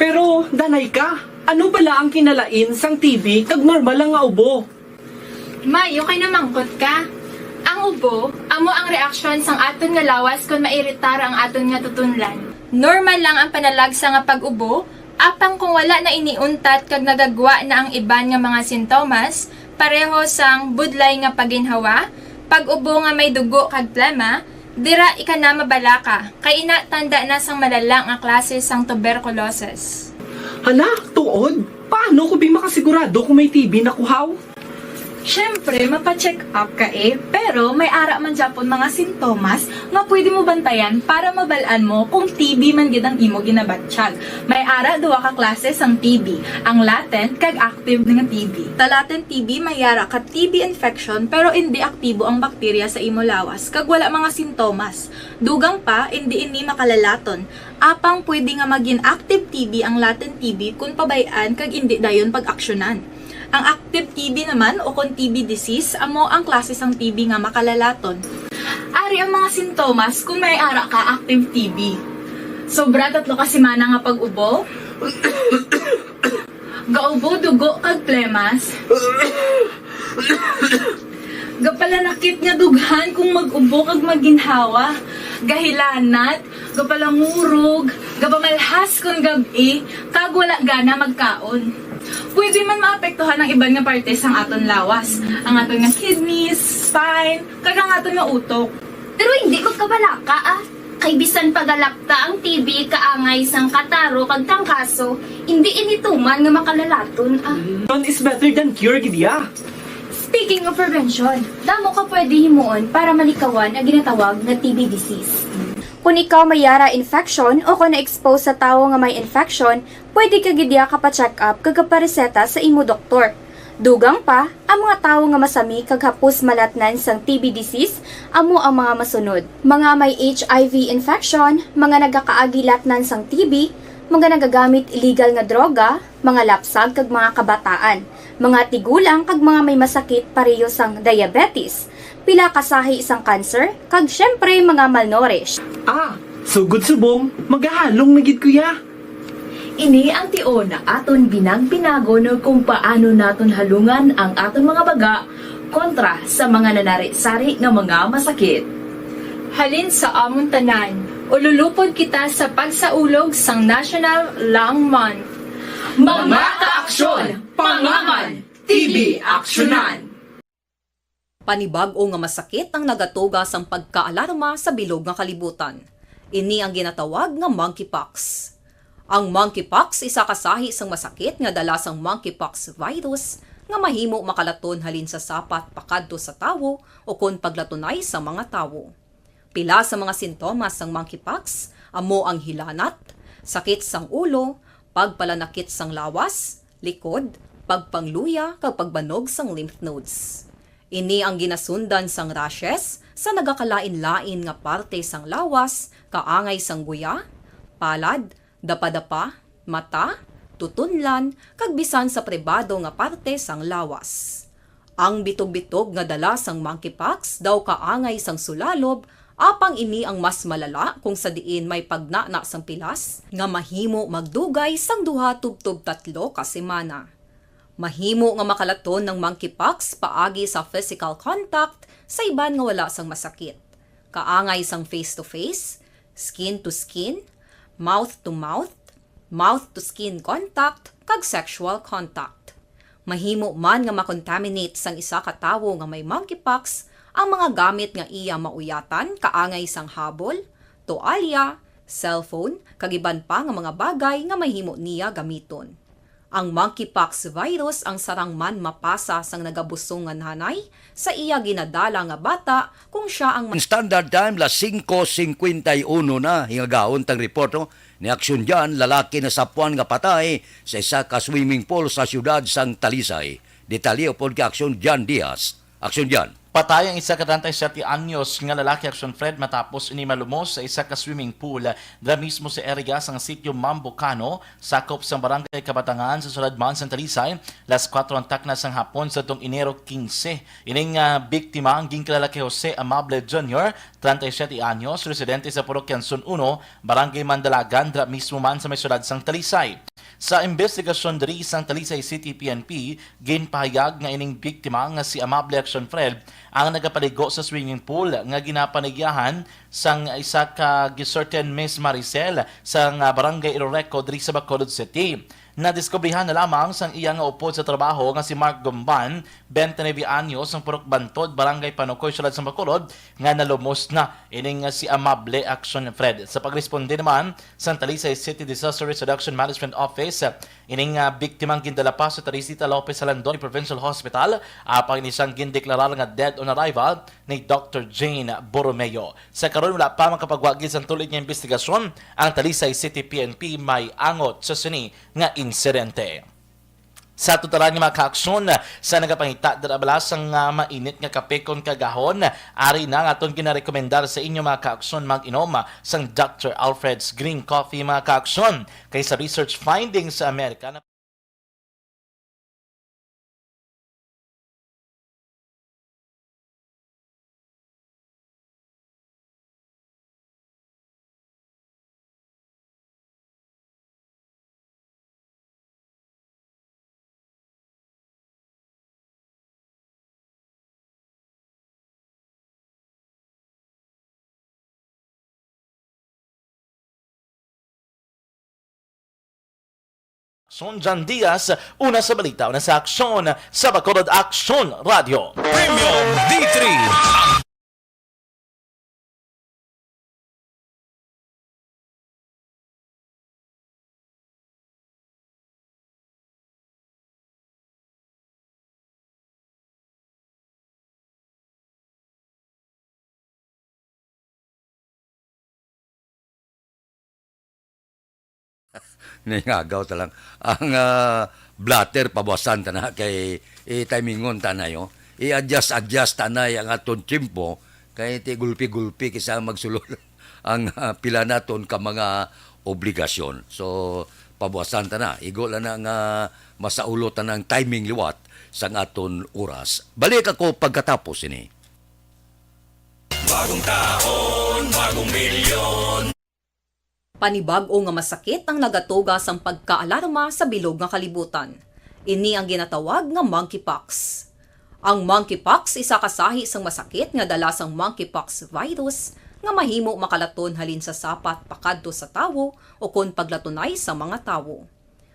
Pero, danay ka, ano bala ang kinalain sang T B kag normal lang nga ubo? May, okay na mangkot ka. Ang ubo, amo ang reaksyon sang aton nga lawas kon mairitar ang aton nga tutunlan. Normal lang ang panalagsa nga pag-ubo, apang kung wala na ini untat kag nagagwa na ang iban nga mga sintomas, pareho sang budlay nga paginhawa, pag-ubo nga may dugo kag plema, dira ika na mabalaka, kay ina tanda na sang malala nga klase sang tuberculosis. Hala, tuod? Paano ko bi makasigurado kung may T B na ko, haw? Siyempre, mapa-check up ka eh, pero may ara man gyapon mga sintomas nga pwede mo bantayan para mabal-an mo kung T B man gid ang imo ginabatyag. May ara duha ka klase sang T B, ang latent kag active nga T B. Sa latent T B, may ara ka T B infection pero indi aktibo ang bakterya sa imo lawas kag wala mga sintomas. Dugang pa, indi ini makalalaton. Apang pwede nga magin active T B ang latent T B kon pabay-an kag indi dayon pag-aksyonan. Ang active T B naman, o kon T B disease, amo ang klase sang T B nga makalalaton. Ari ang mga sintomas kon may ara ka active T B. Sobra tatlo ka semana nga pag-ubo. Gaubo, dugo, kag plemas. Gapalanakit nga dughan kung mag-ubo kag maginhawa. Gahilanat, gapalangurog, gapamalhas kon gab-i, kag wala gana magkaon. Pwede man maapektuhan ang iban nga parte sang aton lawas, ang aton nga kidneys, spine, kag ang aton nga utok. Pero hindi magkabalaka, ah. Kay bisan pagalakta ang T B kaangay sang kataro kag trangkaso, hindi ini tuman nga makalalaton, ah. Prevention is better than cure, gid ya. Speaking of prevention, damo ka pwede himuon para malikawan ang ginatawag nga T B disease. Kung ikaw may yara infection o kung na-expose sa tawo nga may infection, pwede ka gid ya kapa-check up kag kapareseta sa imo doktor. Dugang pa, ang mga tawo nga masami kag hapos malatnan sang T B disease amo ang mga masunod: mga may H I V infection, mga nagakaagi latnan sang T B, mga nagagamit illegal nga droga, mga lapsag kag mga kabataan, mga tigulang kag mga may masakit pareho sang diabetes, pila ka sahi sang cancer, kag siyempre mga malnourished. Ah, sugod subong, magahalong na gid ko ya. Ini ang tion nga aton binag-binagon kung paano naton halungan ang aton mga baga kontra sa mga nanari-sari nga mga masakit. Halin sa amon tanan, ululupod kita sa pagsaulog sang National Lung Month. Mga kaaksyon, pangaman, T B aksyonan! Panibag-o nga masakit ang nagatuga sang pagkaalarma sa bilog nga kalibutan. Ini ang ginatawag nga monkeypox. Ang monkeypox isa ka sahi sang masakit nga dala sang monkeypox virus nga mahimo makalaton halin sa sapat pakadto sa tawo o kon paglatunay sa mga tawo. Pila sa mga sintomas sang monkeypox amo ang hilanat, sakit sang ulo, pagpalanakit sang lawas, likod, pagpangluya, kag pagbanog sang lymph nodes. Ini ang ginasundan sang rashes sa nagakalain-lain nga parte sang lawas, kaangay sang guya, palad, dapadapa, mata, tutunlan, kag bisan sa pribado nga parte sang lawas. Ang bitog-bitog nga dala sang monkeypox daw kaangay sang sulalob, apang ini ang mas malala kung sa diin may pagnana sang pilas nga mahimo magdugay sang duha tubtob tatlo ka semana. Mahimo nga makalaton ang monkeypox paagi sa physical contact sa iban nga wala sang masakit, kaangay sang face-to-face, skin-to-skin, mouth-to-mouth, mouth-to-skin contact, kag sexual contact. Mahimo man nga makontaminate sang isa ka tawo nga may monkeypox ang mga gamit nga iya mauyatan, kaangay sang habol, toalya, cellphone, kag iban pa nga mga bagay nga mahimo niya gamiton. Ang monkeypox virus ang sarang man mapasa sang nagabusong nga nanay sa iya ginadala nga bata kung sia ang Standard Time, las singko singkwenta y uno na, hingagaon tang report, no? Ni Aksyon Jan, lalaki nasapuan nga patay sa isa ka swimming pool sa siyudad sang Talisay. Detalye upod kay Aksyon Jan Diaz. Aksyon Jan. Patay ang isa ka treinta y siete anyos nga lalaki, Aksyon Fred, matapos ini malumos sa isa ka swimming pool dira mismo sa area sang sitio Mambucano, sakop sang barangay Kabatangan sa siyudad man sang Talisay, las kuwatro ang takna sang hapon sa tong Enero quince. Ining, ah, biktima ang ginkilala kay Jose Amable Junior, treinta y siete anyos, residente sa Parokya Anson uno, Barangay Mandalagan, dira mismo man sa may siyudad sang Talisay. Sa imbestigasyon diri sang Talisay City P N P, ginpahayag nga ining biktima nga si Amable Action Fred ang nagapaligo sa swimming pool nga ginapanigyahan sang isa ka gi-certain Miss Maricel sang, ah, Barangay Iloreco diri sa Bacolod City. Nadiskubrihan na lamang sang iya nga upod sa trabaho nga si Mark Gumban, twenty-nine anyos, ang Purok Bantod, Barangay Panukoy, siyudad sang Bacolod, nga nalumos na ining, ah, si Amable Action Fred. Sa pagresponde naman sang Talisay City Disaster Risk Reduction Management Office, ining, ah, biktima ang gindala pa sa Teresita Lopez Jalandoni Provincial Hospital, apang ini siyang gindeklarar nga dead on arrival ni Doctor Jane Borromeo. Sa karon, wala pa makapagwa gid sang tulid nga imbestigasyon ang Talisay City P N P may angot sa sini nga insidente. Sa tutoran nga mga kaaksyon, sa nagapangita dira bala sang, ah, mainit nga kape kon kagahon, ari na ang aton ginarekomendar sa inyo, mga kaaksyon, mag-inom sang Doctor Alfred's Green Coffee, mga kaaksyon. Kay sa research findings sa Amerika, Son Jan Diaz, una sa balita, una sa aksyon, sa Bacolod Aksyon Radio. Premium D three. Ningagaw ta lang. Ang, ah, blotter, pabuasan ta na kay i-timingon ta na, yo. I-adjust-adjust ta na ang aton tiyempo kay ti gulpi-gulpi kisa magsulod ang, ah, pila naton ka mga obligasyon. So, pabuasan ta na. Igo lang na nga masaulo ta na ang timing liwat sang aton oras. Balik ako pagkatapos ini. Bagong taon, bagong milyon. Panibag-o nga masakit ang nagatuga sang pagkaalarma sa bilog nga kalibutan. Ini ang ginatawag nga monkeypox. Ang monkeypox isa ka sahi sang masakit nga dala sang monkeypox virus nga mahimo makalaton halin sa sapat pakadto sa tawo o kon paglatunay sa mga tawo.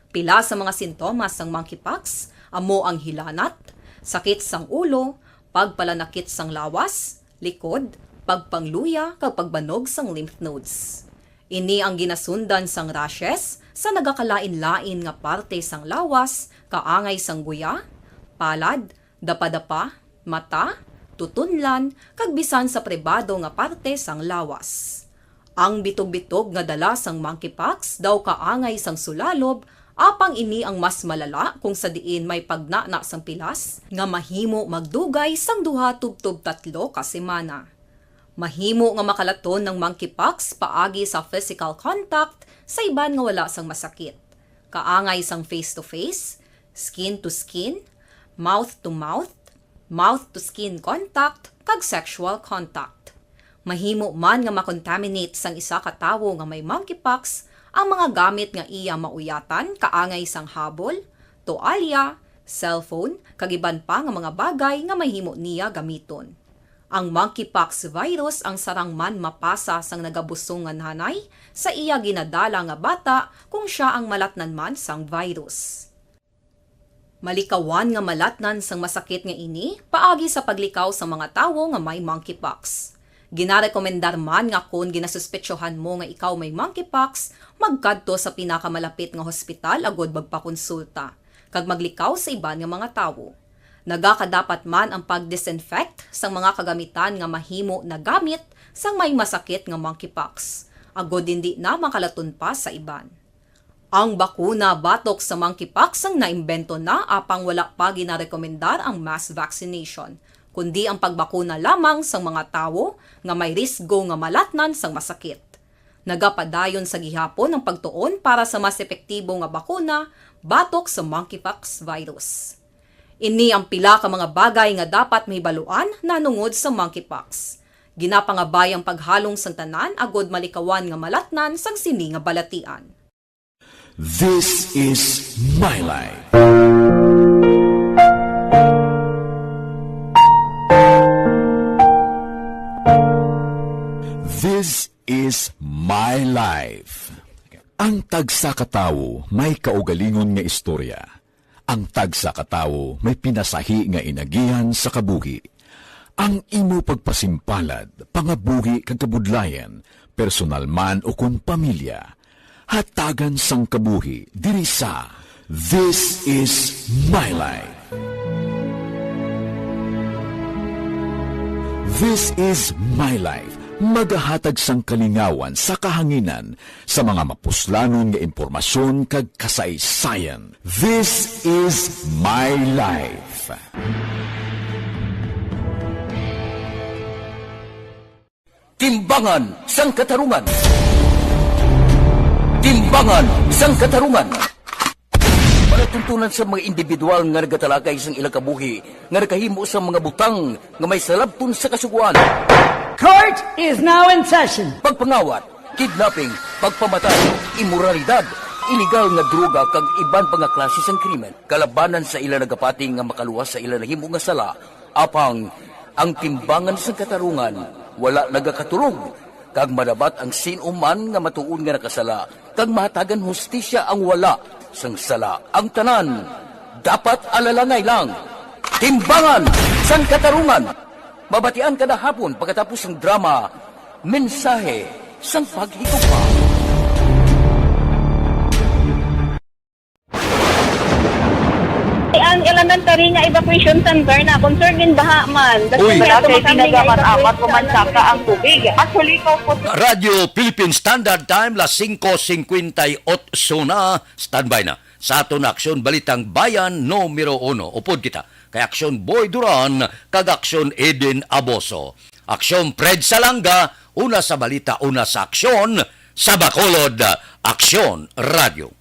Pila sa mga sintomas sang monkeypox amo ang hilanat, sakit sang ulo, pagpalanakit sang lawas, likod, pagpangluya, kag pagbanog sang lymph nodes. Ini ang ginasundan sang rashes sa nagakalain-lain nga parte sang lawas, kaangay sang guya, palad, dapadapa, mata, tutunlan, kag bisan sa pribado nga parte sang lawas. Ang bitog-bitog nga dala sang monkeypox daw kaangay sang sulalob, apang ini ang mas malala kung sa diin may pagnana sang pilas nga mahimo magdugay sang duha tubtob tatlo ka semana. Mahimo nga makalaton ang monkeypox paagi sa physical contact sa iban nga wala sang masakit, kaangay sang face-to-face, skin-to-skin, mouth-to-mouth, mouth-to-skin contact, kag sexual contact. Mahimo man nga makontaminate sang isa ka tawo nga may monkeypox ang mga gamit nga iya mauyatan, kaangay sang habol, toalya, cellphone, kag iban pa nga mga bagay nga mahimo niya gamiton. Ang monkeypox virus ang sarang man mapasa sang nagabusong nga nanay sa iya ginadala nga bata kung sia ang malatnan man sang virus. Malikawan nga malatnan sang masakit nga ini paagi sa paglikaw sa mga tawo nga may monkeypox. Ginarekomendar man nga kon ginasuspetsohan mo nga ikaw may monkeypox, magkadto sa pinakamalapit nga hospital agud magpakonsulta kag maglikaw sa iban nga mga tawo. Nagakadapat man ang pag-disinfect sang mga kagamitan nga mahimo nagamit sang may masakit nga monkeypox, agud indi na makalaton pa sa iban. Ang bakuna batok sa monkeypox ang naimbento na, apang wala pa ginarekomendar ang mass vaccination, kundi ang pagbakuna lamang sang mga tawo nga may risgo nga malatnan sang masakit. Nagapadayon sa gihapon ang pagtuon para sa mas epektibo nga bakuna batok sa monkeypox virus. Ini ang pila ka mga bagay nga dapat mahibaluan nanungod sa monkeypox. Ginapangabay ang paghalong sang tanan agud malikawan nga malatnan sang sini nga balatian. This is my life. This is my life. Ang tagsa ka tawo may kaugalingon nga istorya. Ang tagsa ka tawo may pinasahi nga inagihan sa kabuhi. Ang imo pagpasimpalad, pangabuhi kag kabudlayan, personal man o kon pamilya, hatagan sang kabuhi diri sa This is My Life. This is My Life, magahatag sang kalingawan sa kahanginan sa mga mapuslanon nga impormasyon kag kasaysayan. This is My Life. Timbangan sang Katarungan. Timbangan sang Katarungan. Palatuntunan sa mga individual nga nagatalakay sang ilang kabuhi nga nakahimo sang mga butang nga may salabton sa Kasugoan. Court is now in session. Pagpangawat, kidnapping, pagpamatay, imoralidad, iligal nga droga kag iban pa nga klase sang krimen kalabanan sa ila nagapati nga makaluwas sa ila nahimo nga sala. Apang ang timbangan sang katarungan wala nagakatulog, kag madabat ang sin-o man nga matuod nga nakasala, kag mahatagan hustisya ang wala sang sala. Ang tanan dapat alalangay lang. Timbangan sang Katarungan, mabatian kada hapon pagkatapos sang drama Mensahe sang Paghigugma. Ang elementary nga evacuation center na concerned din baha man. Uy, wala kay tinaga man amat o mansaka ang tubig. Actually, ko po. Radyo Philippine Standard Time, las singko singkwenta y otso na. Standby na sa aton aksyon, Balitang Bayan numero uno. Upod kita kay Aksyon Boy Duran kag Aksyon Eden Aboso. Aksyon Fred Salanga, una sa balita, una sa aksyon, sa Bacolod, Aksyon Radio.